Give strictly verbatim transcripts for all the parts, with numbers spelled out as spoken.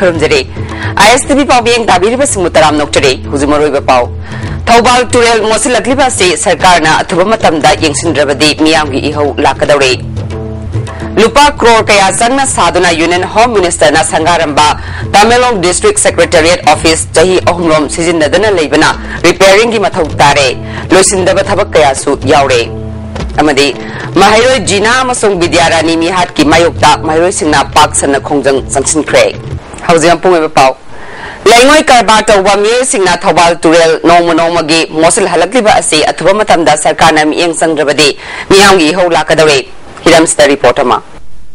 ꯈꯨꯔꯨꯝꯖꯔꯤ꯫ ꯑꯥꯏ S T V ꯄꯥꯎ ꯃꯤꯠꯌꯦꯡ ꯇꯥꯕꯤꯔꯤꯕꯁꯤꯡꯕꯨ ꯇꯔꯥꯝꯅ ꯑꯣꯛꯆꯔꯤ꯫ ꯍꯧꯖꯤꯛ ꯃꯔꯨꯑꯣꯏꯕ ꯄꯥꯎ꯫ ꯊꯧꯕꯥꯜ ꯇꯨꯔꯦꯜ ꯃꯣꯠꯁꯤꯜꯂꯛꯂꯤꯕ ꯑꯁꯤ ꯁꯔꯀꯥꯔꯅ ꯑꯊꯨꯕ ꯃꯇꯝꯗ ꯌꯦꯡꯁꯤꯟꯗ꯭ꯔꯕꯗꯤ ꯃꯤꯌꯥꯝꯒꯤ ꯏꯍꯧ ꯂꯥꯛꯀꯗꯧꯔꯦ꯫ ꯂꯨꯄꯥ ꯀ꯭ꯔꯣꯔ ꯀꯌꯥ ꯆꯪꯅ ꯁꯥꯗꯨꯅ Union Home Ministerꯅ ꯁꯪꯒꯥꯔꯝꯕ Tamenglong District Secretariat Office ꯆꯍꯤ ꯑꯍꯨꯝꯔꯣꯝ ꯁꯤꯖꯤꯟꯅꯗꯅ ꯂꯩꯕꯅ repairingꯒꯤ ꯃꯊꯧ ꯇꯥꯔꯦ꯫ ꯂꯣꯏꯁꯤꯟꯗꯕ ꯊꯕꯛ ꯀꯌꯥꯁꯨ ꯌꯥꯎꯔꯦ꯫ ꯑꯃꯗꯤ ꯃꯍꯩꯔꯣꯏ ꯖꯤꯅꯥ ꯑꯃꯁꯨꯡ ꯕꯤꯗ꯭ꯌꯥꯔꯥꯅꯤ ꯃꯤꯍꯥꯠꯀꯤ ꯃꯥꯌꯣꯛꯇ ꯃꯍꯩꯔꯣꯏꯁꯤꯡꯅ ꯄꯥꯛ ꯁꯟꯅ ꯈꯣꯡꯖꯪ ꯆꯪꯁꯤꯟꯈ꯭ꯔꯦ꯫ ꯍꯧꯖꯤꯛ ꯃꯄꯨꯡ ꯑꯣꯏꯕ ꯄꯥꯎ꯫ ꯂꯩꯉꯣꯏ ꯀꯔꯕꯥꯔ ꯇꯧꯕ ꯃꯤꯑꯣꯏꯁꯤꯡꯅ ꯊꯧꯕꯥꯜ ꯇꯨꯔꯦꯜ ꯅꯣꯡꯃ ꯅꯣꯡꯃꯒꯤ ꯃꯣꯠꯁꯤꯜꯍꯜꯂꯛꯂꯤꯕ ꯑꯁꯤ ꯑꯊꯨꯕ ꯃꯇꯝꯗ ꯁꯔꯀꯥꯔꯅ ꯃꯤꯠꯌꯦꯡ ꯆꯪꯗ꯭ꯔꯕꯗꯤ ꯃꯤꯌꯥꯝꯒꯤ ꯏꯍꯧ ꯂꯥꯛꯀꯗꯧꯔꯦ꯫ ꯍꯤꯔꯝꯁꯤꯗ report ꯑꯃ꯫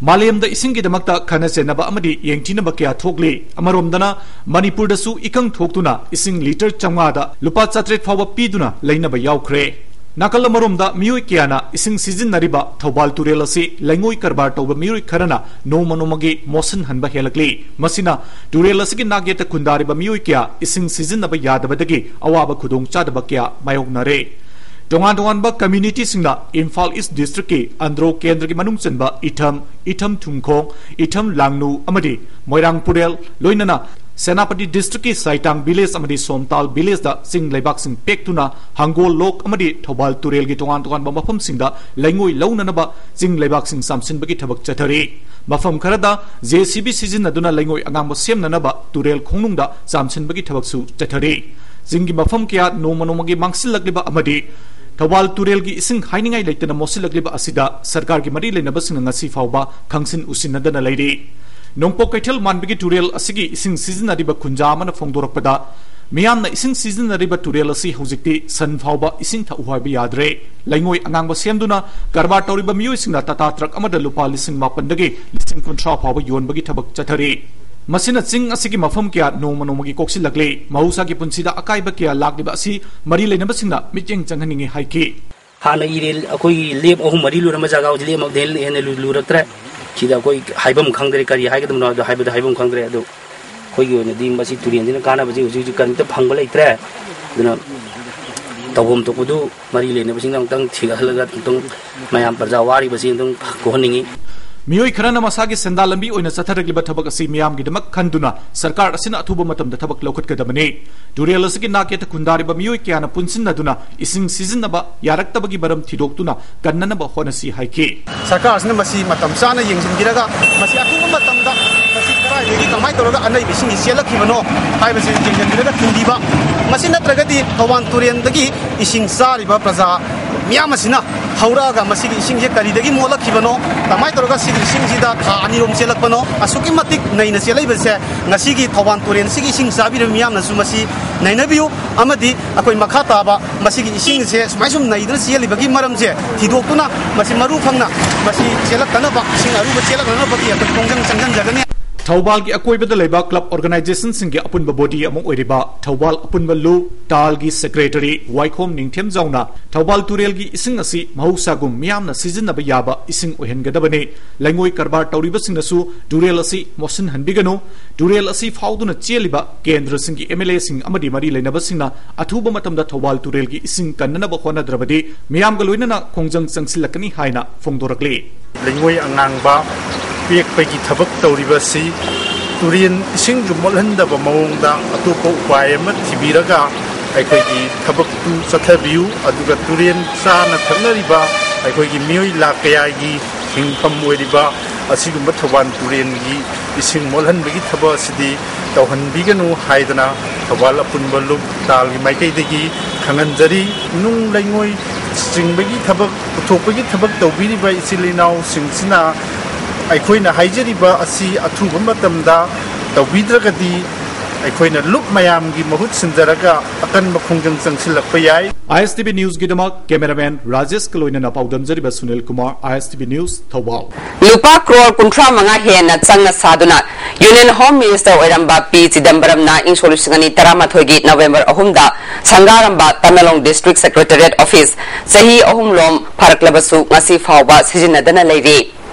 ꯃꯥꯂꯦꯝꯗ ꯏꯁꯤꯡꯒꯤꯗꯃꯛꯇ ꯈꯟꯅ ꯆꯩꯅꯕ ꯑꯃꯗꯤ ꯌꯦꯡꯊꯤꯅꯕ ꯀꯌꯥ ꯊꯣꯛꯂꯤ꯫ ꯑꯃꯔꯣꯝꯗꯅ ꯃꯅꯤꯄꯨꯔꯗꯁꯨ ꯏꯀꯪ ꯊꯣꯛꯇꯨꯅ ꯏꯁꯤꯡ ꯂꯤꯇꯔ ꯆꯥꯝꯃꯉꯥꯗ ꯂꯨꯄꯥ ꯆꯥꯇ꯭ꯔꯦꯠ ꯐꯥꯎꯕ ꯄꯤꯗꯨꯅ ꯂꯩꯅꯕ ꯌꯥꯎꯈ꯭ꯔꯦ꯫ ꯅꯥꯀꯜ ꯑꯃꯔꯣꯝꯗ ꯃꯤꯑꯣꯏ ꯀꯌꯥꯅ ꯏꯁꯤꯡ ꯁꯤꯖꯤꯟꯅꯔꯤꯕ ꯊꯧꯕꯥꯜ ꯇꯨꯔꯦꯜ ꯑꯁꯤ ꯂꯩꯉꯣꯏ ꯀꯔꯕꯥꯔ ꯇꯧꯕ ꯃꯤꯑꯣꯏ ꯈꯔꯅ ꯅꯣꯡꯃ ꯅꯣꯡꯃꯒꯤ ꯃꯣꯠꯁꯤꯟꯍꯟꯕ ꯍꯦꯜꯂꯛꯂꯤ꯫ ꯃꯁꯤꯅ ꯇꯨꯔꯦꯜ ꯑꯁꯤꯒꯤ ꯅꯥꯛꯌꯦꯠꯇ ꯈꯨꯟꯗꯥꯔꯤꯕ ꯃꯤꯑꯣꯏ ꯀꯌꯥ ꯏꯁꯤꯡ ꯁꯤꯖꯤꯟꯅꯕ ꯌꯥꯗꯕꯗꯒꯤ ꯑꯋꯥꯕ ꯈꯨꯗꯣꯡꯆꯥꯗꯕ ꯀꯌꯥ ꯃꯥꯌꯣꯛꯅꯔꯦ꯫ ꯇꯣꯉꯥꯟ ꯇꯣꯉꯥꯟꯕ communityꯁꯤꯡꯅ ꯏꯝꯐꯥꯜ East Districtꯀꯤ ꯑꯟꯗ꯭ꯔꯣ ꯀꯦꯟꯗ꯭ꯔꯒꯤ ꯃꯅꯨꯡ ꯆꯟꯕ ꯏꯊꯝ, ꯏꯊꯝ ꯊꯨꯝꯈꯣꯡ, ꯏꯊꯝ ꯂꯥꯡꯅꯨ ꯑꯃꯗꯤ ꯃꯣꯏꯔꯥꯡ ꯄꯨꯔꯦꯜ, ꯂꯣꯏꯅꯅ ꯁꯦꯅꯥꯄꯇꯤ Districtꯀꯤ ꯁꯥꯏꯇꯥꯡ village ꯑꯃꯗꯤ ꯁꯣꯝꯇꯥꯜ villageꯇ ꯆꯤꯡ ꯂꯩꯕꯥꯛꯁꯤꯡ ꯄꯦꯛꯇꯨꯅ ꯍꯪꯒꯣꯜ ꯂꯣꯛ ꯑꯃꯗꯤ ꯊꯧꯕꯥꯜ ꯇꯨꯔꯦꯜꯒꯤ ꯇꯣꯉꯥꯟ ꯇꯣꯉꯥꯟꯕ ꯃꯐꯝꯁꯤꯡꯗ ꯂꯩꯉꯣꯏ ꯂꯧꯅꯅꯕ ꯆꯤꯡ ꯂꯩꯕꯥꯛꯁꯤꯡ ꯆꯥꯝꯁꯤꯟꯕꯒꯤ ꯊꯕꯛ ꯆꯠꯊꯔꯤ꯫ ꯃꯐꯝ ꯈꯔꯗ J C B ꯁꯤꯖꯤꯟꯅꯗꯨꯅ ꯂꯩꯉꯣꯏ ꯑꯉꯥꯡꯕ ꯁꯦꯝꯅꯅꯕ ꯇꯨꯔꯦꯜ ꯈꯣꯡꯅꯨꯡꯗ ꯆꯥꯝꯁꯤꯟꯕꯒꯤ ꯊꯕꯛꯁꯨ ꯆꯠꯊꯔꯤ꯫ ꯆꯤꯡꯒꯤ ꯃꯐꯝ ꯀꯌꯥ ꯅꯣꯡꯃ ꯅꯣꯡꯃꯒꯤ ꯃꯥꯡꯁꯤꯜꯂꯛꯂꯤꯕ ꯑꯃꯗꯤ ꯊꯧꯕꯥꯜ ꯇꯨꯔꯦꯜꯒꯤ ꯏꯁꯤꯡ ꯍꯥꯏꯅꯤꯡꯉꯥꯏ ꯂꯩꯇꯅ ꯃꯣꯠꯁꯤꯜꯂꯛꯂꯤꯕ ꯑꯁꯤꯗ ꯁꯔꯀꯥꯔꯒꯤ ꯃꯔꯤ ꯂꯩꯅꯕꯁꯤꯡꯅ ꯉꯁꯤ ꯐꯥꯎꯕ ꯈꯪꯁꯤꯟ ꯎꯁꯤꯟꯅꯗꯅ ꯂꯩꯔꯤ꯫ ꯅꯣꯡꯄꯣꯛ ꯀꯩꯊꯦꯜ ꯃꯥꯟꯕꯤꯒꯤ ꯇꯨꯔꯦꯜ ꯑꯁꯤꯒꯤ ꯏꯁꯤꯡ ꯁꯤꯖꯤꯟꯅꯔꯤꯕ ꯈꯨꯟꯖꯥ ꯑꯃꯅ ꯐꯣꯡꯗꯣꯔꯛꯄꯗ, ꯃꯤꯌꯥꯝꯅ ꯏꯁꯤꯡ ꯁꯤꯖꯤꯟꯅꯔꯤꯕ ꯇꯨꯔꯦꯜ ꯑꯁꯤ ꯍꯧꯖꯤꯛꯇꯤ ꯁꯟ ꯐꯥꯎꯕ ꯏꯁꯤꯡ ꯊꯛꯎ ꯍꯥꯏꯕ ꯌꯥꯗ꯭ꯔꯦ꯫ ꯂꯩꯉꯣꯏ ꯑꯉꯥꯡꯕ ꯁꯦꯝꯗꯨꯅ ꯀꯔꯕꯥꯔ ꯇꯧꯔꯤꯕ ꯃꯤꯑꯣꯏꯁꯤꯡꯅ ꯇꯥꯇꯥ ꯇ꯭ꯔꯛ ꯑꯃꯗ ꯂꯨꯄꯥ ꯂꯤꯁꯤꯡ ꯃꯥꯄꯟꯗꯒꯤ ꯂꯤꯁꯤꯡ ꯀꯨꯟꯊ꯭ꯔꯥ ꯐꯥꯎꯕ ꯌꯣꯟꯕꯒꯤ ꯊꯕꯛ ꯆꯠꯊꯔꯤ꯫ ꯃꯁꯤꯅ ꯆꯤꯡ ꯑꯁꯤꯒꯤ ꯃꯐꯝ ꯀꯌꯥ ꯅꯣꯡꯃ ꯅꯣꯡꯃꯒꯤ ꯀꯣꯛꯁꯤꯜꯂꯛꯂꯤ꯫ ꯃꯍꯧꯁꯥꯒꯤ ꯄꯨꯟꯁꯤꯗ ꯑꯀꯥꯏꯕ ꯀꯌꯥ ꯂꯥꯛꯂꯤꯕ ꯑꯁꯤ ꯃꯔꯤ ꯂꯩꯅꯕꯁꯤꯡꯅ ꯃꯤꯠꯌꯦꯡ ꯆꯪꯍꯟꯅꯤꯡꯏ ꯍꯥꯏꯈꯤ꯫ ꯍꯥꯟꯅ ꯏꯔꯦꯜ ꯑꯩꯈꯣꯏꯒꯤ ꯂꯦꯞ ꯑꯍꯨꯝ ꯃꯔꯤ ꯂꯣꯏꯔꯝꯕ ꯖꯒꯥ ꯍꯧꯖꯤꯛ ꯂꯦꯞ ꯑꯃꯗꯩ ꯍꯦꯟꯅ ꯂꯨ-, ꯂꯨꯔꯛꯇ꯭ꯔꯦ꯫ ꯁꯤꯗ ꯑꯩꯈꯣꯏ ꯍꯥꯏꯐꯝ ꯈꯪꯗ꯭ꯔꯦ, ꯀꯔꯤ ꯍꯥꯏꯒꯗꯕꯅꯣ ꯍꯥꯏꯕꯗꯣ ꯍꯥꯏꯕꯗ ꯍꯥꯏꯐꯝ ꯈꯪꯗ꯭ꯔꯦ꯫ ꯑꯗꯣ ꯑꯩꯈꯣꯏꯒꯤ ꯑꯣꯏꯅꯗꯤ ꯃꯁꯤ ꯇꯨꯔꯦꯟꯁꯤꯅ ꯀꯥꯟꯅꯕꯁꯤ ꯍꯧꯖꯤꯛ ꯍꯧꯖꯤꯛ ꯀꯔꯤꯝꯇ ꯐꯪꯕ ꯂꯩꯇ꯭ꯔꯦ꯫ ꯑꯗꯨꯅ ꯇꯧꯐꯝ ꯊꯣꯛꯄꯗꯨ ꯃꯔꯤ ꯂꯩꯅꯕꯁꯤꯡꯗ ꯑꯃꯨꯛꯇꯪ ꯊꯤꯒꯠꯍꯜꯂꯒ ꯑꯃꯨꯛꯇꯪ ꯃꯌꯥꯝ ꯄ꯭ꯔꯖꯥ ꯋꯥꯔꯤꯕꯁꯤ ꯑꯃꯨꯛꯇꯪ ꯀꯣꯛꯍꯟꯅꯤꯡꯉꯤ꯫ ꯃꯤꯑꯣꯏ ꯈꯔꯅ ꯃꯁꯥꯒꯤ ꯁꯦꯟꯗꯥꯟ ꯂꯝꯕꯤ ꯑꯣꯏꯅ ꯆꯠꯊꯔꯛꯂꯤꯕ ꯊꯕꯛ ꯑꯁꯤ ꯃꯤꯌꯥꯝꯒꯤꯗꯃꯛ ꯈꯟꯗꯨꯅ ꯁꯔꯀꯥꯔ ꯑꯁꯤꯅ ꯑꯊꯨꯕ ꯃꯇꯝꯗ ꯊꯕꯛ ꯂꯧꯈꯠꯀꯗꯕꯅꯤ꯫ ꯇꯨꯔꯦꯜ ꯑꯁꯤꯒꯤ ꯅꯥꯛ ꯌꯦꯠꯇ ꯈꯨꯟꯗꯥꯔꯤꯕ ꯃꯤꯑꯣꯏ ꯀꯌꯥꯅ ꯄꯨꯟꯁꯤꯟꯅꯗꯨꯅ ꯏꯁꯤꯡ ꯁꯤꯖꯤꯟꯅꯕ ꯌꯥꯔꯛꯇꯕꯒꯤ ꯃꯔꯝ ꯊꯤꯗꯣꯛꯇꯨꯅ ꯀꯟꯅꯅꯕ ꯍꯣꯠꯅꯁꯤ ꯍꯥꯏꯈꯤ꯫ ꯁꯔꯀꯥꯔꯁꯤꯅ ꯃꯁꯤ ꯃꯇꯝ ꯆꯥꯅ ꯌꯦꯡꯁꯤꯟꯕꯤꯔꯒ ꯃꯁꯤ ꯑꯊꯨꯕ ꯃꯇꯝꯗ ꯃꯁꯤ ꯀꯗꯥꯏꯗꯒꯤ ꯀꯃꯥꯏꯅ ꯇꯧꯔꯒ ꯑꯅꯩꯕ ꯏꯁꯤꯡꯁꯤ ꯆꯦꯜꯂꯛꯈꯤꯕꯅꯣ ꯍꯥꯏꯕꯁꯤ ꯌꯦꯡꯁꯤꯟꯕꯤꯔꯒ ꯊꯤꯡꯕꯤꯕ꯫ ꯃꯁꯤ ꯅꯠꯇ꯭ꯔꯒꯗꯤ ꯊꯧꯕꯥꯜ ꯇꯨꯔꯦꯜꯗꯒꯤ ꯏꯁꯤꯡ ꯆꯥꯔꯤꯕ ꯄ꯭ꯔꯖꯥ ꯃꯤꯌꯥꯝ ꯑꯁꯤꯅ ꯍꯧꯔꯛꯑꯒ ꯃꯁꯤꯒꯤ ꯏꯁꯤꯡꯁꯦ ꯀꯔꯤꯗꯒꯤ ꯃꯣꯠꯂꯛꯈꯤꯕꯅꯣ, ꯀꯃꯥꯏꯅ ꯇꯧꯔꯒ ꯁꯤꯒꯤ ꯏꯁꯤꯡꯁꯤꯗ ꯊꯥ ꯑꯅꯤꯔꯣꯝ ꯆꯦꯜꯂꯛꯄꯅꯣ, ꯑꯁꯨꯛꯀꯤ ꯃꯇꯤꯛ ꯅꯩꯅ ꯆꯦꯜꯂꯛꯏꯕꯁꯦ ꯉꯁꯤꯒꯤ ꯊꯧꯕꯥꯜ ꯇꯨꯔꯦꯜꯁꯤꯒꯤ ꯏꯁꯤꯡ ꯆꯥꯕꯤꯔꯤꯕ ꯃꯤꯌꯥꯝꯅꯁꯨ ꯃꯁꯤ ꯅꯩꯅꯕꯤꯌꯨ꯫ ꯑꯃꯗꯤ ꯑꯩꯈꯣꯏ ꯃꯈꯥ ꯇꯥꯕ ꯃꯁꯤꯒꯤ ꯏꯁꯤꯡꯁꯦ ꯁꯨꯃꯥꯏ ꯁꯨꯝ ꯅꯩꯗꯨꯅ ꯆꯦꯜꯂꯤꯕꯒꯤ ꯃꯔꯝꯁꯦ ꯊꯤꯗꯣꯛꯇꯨꯅ ꯃꯁꯤ ꯃꯔꯨ ꯐꯪꯅ ꯃꯁꯤ ꯆꯦꯜꯂꯛꯇꯅꯕ, ꯏꯁꯤꯡ ꯑꯔꯨꯕ ꯆꯦꯜꯂꯛꯅꯅꯕꯒꯤ ꯑꯩꯈꯣꯏ ꯈꯣꯡꯖꯪ ꯆꯪꯁꯤꯟꯖꯒꯅꯤ꯫ ꯊꯧꯕꯥꯜꯒꯤ ꯑꯀꯣꯏꯕꯗ ꯂꯩꯕ ꯀ꯭ꯂꯕ ꯑꯣꯔꯒꯅꯥꯏꯖꯦꯁꯟꯁꯤꯡꯒꯤ ꯑꯄꯨꯟꯕ ꯕꯣꯗꯤ ꯑꯃ ꯑꯣꯏꯔꯤꯕ ꯊꯧꯕꯥꯜ ꯑꯄꯨꯟꯕ ꯂꯨꯞ ꯇꯥꯜꯒꯤ ꯁꯦꯀ꯭ꯔꯦꯇꯔꯤ ꯋꯥꯏꯈꯣꯝ ꯅꯤꯡꯊꯦꯝꯖꯥꯎꯅ ꯊꯧꯕꯥꯜ ꯇꯨꯔꯦꯜꯒꯤ ꯏꯁꯤꯡ ꯑꯁꯤ ꯃꯍꯧꯁꯥꯒꯨꯝ ꯃꯤꯌꯥꯝꯅ ꯁꯤꯖꯤꯟꯅꯕ ꯌꯥꯕ ꯏꯁꯤꯡ ꯑꯣꯏꯍꯟꯒꯗꯕꯅꯤ꯫ ꯂꯩꯉꯣꯏ ꯀꯔꯕꯥꯔ ꯇꯧꯔꯤꯕꯁꯤꯡꯅꯁꯨ ꯇꯨꯔꯦꯜ ꯑꯁꯤ ꯃꯣꯠꯁꯤꯟꯍꯟꯕꯤꯒꯅꯨ꯫ ꯇꯨꯔꯦꯜ ꯑꯁꯤ ꯐꯥꯎꯗꯨꯅ ꯆꯦꯜꯂꯤꯕ ꯀꯦꯟꯗ꯭ꯔꯁꯤꯡꯒꯤ ꯑꯦꯝ ꯑꯦꯜ ꯑꯦꯁꯤꯡ ꯑꯃꯗꯤ ꯃꯔꯤ ꯂꯩꯅꯕꯁꯤꯡꯅ ꯑꯊꯨꯕ ꯃꯇꯝꯗ ꯊꯧꯕꯥꯜ ꯇꯨꯔꯦꯜꯒꯤ ꯏꯁꯤꯡ ꯀꯟꯅꯅꯕ ꯍꯣꯠꯅꯗ꯭ꯔꯕꯗꯤ ꯃꯤꯌꯥꯝꯒ ꯂꯣꯏꯅꯅ ꯈꯣꯡꯖꯪ ꯆꯪꯁꯤꯜꯂꯛꯀꯅꯤ ꯍꯥꯏꯅ ꯐꯣꯡꯗꯣꯔꯛꯂꯤ꯫ ꯂꯩꯉꯣꯏ ꯑꯉꯥꯡꯕ ꯄꯦꯛꯄꯒꯤ ꯊꯕꯛ ꯇꯧꯔꯤꯕ ꯑꯁꯤ ꯇꯨꯔꯦꯜ ꯏꯁꯤꯡꯗꯨ ꯃꯣꯠꯍꯟꯗꯕ ꯃꯑꯣꯡꯗ ꯑꯇꯣꯞꯄ ꯎꯄꯥꯏ ꯑꯃ ꯊꯤꯕꯤꯔꯒ ꯑꯩꯈꯣꯏꯒꯤ ꯊꯕꯛꯇꯨ ꯆꯠꯊꯕꯤꯌꯨ꯫ ꯑꯗꯨꯒ ꯇꯨꯔꯦꯜ ꯆꯥꯅ ꯊꯛꯅꯔꯤꯕ ꯑꯩꯈꯣꯏꯒꯤ ꯃꯤꯑꯣꯏ ꯂꯥꯛ ꯀꯌꯥꯒꯤ ꯍꯤꯡꯐꯝ ꯑꯣꯏꯔꯤꯕ ꯑꯁꯤꯒꯨꯝꯕ ꯊꯧꯕꯥꯜ ꯇꯨꯔꯦꯜꯒꯤ ꯏꯁꯤꯡ ꯃꯣꯠꯍꯟꯕꯒꯤ ꯊꯕꯛ ꯑꯁꯤꯗꯤ ꯇꯧꯍꯟꯕꯤꯒꯅꯨ ꯍꯥꯏꯗꯅ ꯊꯧꯕꯥꯜ ꯑꯄꯨꯟꯕ ꯂꯨꯞ ꯇꯥꯜꯒꯤ ꯃꯥꯏꯀꯩꯗꯒꯤ ꯈꯪꯍꯟꯖꯔꯤ꯫ ꯅꯨꯡ ꯂꯩꯉꯣꯏ ꯆꯤꯡꯕꯒꯤ ꯊꯕꯛ, ꯄꯨꯊꯣꯛꯄꯒꯤ ꯊꯕꯛ ꯇꯧꯕꯤꯔꯤꯕ ꯏꯆꯤꯜ ꯏꯅꯥꯎꯁꯤꯡꯁꯤꯅ ꯑꯩꯈꯣꯏꯅ ꯍꯥꯏꯖꯔꯤꯕ ꯑꯁꯤ ꯑꯊꯨꯕ ꯃꯇꯝꯗ ꯇꯧꯕꯤꯗ꯭ꯔꯒꯗꯤ ꯑꯩꯈꯣꯏꯅ ꯂꯨꯞ ꯃꯌꯥꯝꯒꯤ ꯃꯍꯨꯠ ꯁꯤꯟꯖꯔꯒ ꯑꯀꯟꯕ ꯈꯣꯡꯖꯪ ꯆꯪꯁꯤꯜꯂꯛꯄ ꯌꯥꯏ꯫ ꯑꯥꯏ ꯑꯦꯁ ꯇꯤ ꯚꯤ ꯅ꯭ꯌꯨꯁꯀꯤꯗꯃꯛ ꯀꯦꯃꯦꯔꯥꯃꯦꯟ ꯔꯥꯖꯦꯁꯀ ꯂꯣꯏꯅꯅ ꯄꯥꯎꯗꯝꯖꯔꯤꯕ ꯁꯨꯅꯤꯜ ꯀꯨꯃꯥꯔ, ꯑꯥꯏ S T V news, Thoubal. ꯂꯨꯄꯥ ꯀ꯭ꯔꯣꯔ ꯀꯨꯟꯊ꯭ꯔꯥ ꯃꯉꯥ ꯍꯦꯟꯅ ꯆꯪꯅ ꯁꯥꯗꯨꯅ ꯌꯨꯅꯤꯌꯟ ꯍꯣꯝ ꯃꯤꯅꯤꯁꯇꯔ ꯑꯣꯏꯔꯝꯕ ꯄꯤ ꯆꯤꯗꯝꯕꯔꯝꯅ ꯏꯪ ꯁꯣꯛ ꯂꯤꯁꯤꯡ ꯑꯅꯤ ꯇꯔꯥꯃꯥꯊꯣꯏꯒꯤ ꯅꯕꯦꯝꯕꯔ ꯑꯍꯨꯝꯗ ꯁꯪꯒꯥꯔꯝꯕ ꯇꯃꯦꯡꯂꯣꯡ ꯗꯤꯁꯇ꯭ꯔꯤꯛ ꯁꯦꯀ꯭ꯔꯦꯇꯔꯤꯌꯦꯠ ꯑꯣꯐꯤꯁ ꯆꯍꯤ ꯑꯍꯨꯝꯂꯣꯝ ꯐꯥꯔꯛꯂꯕꯁꯨ ꯉꯁꯤ ꯐꯥꯎꯕ ꯁꯤꯖꯤꯟꯅꯗꯅ ꯂꯩꯔꯤ꯫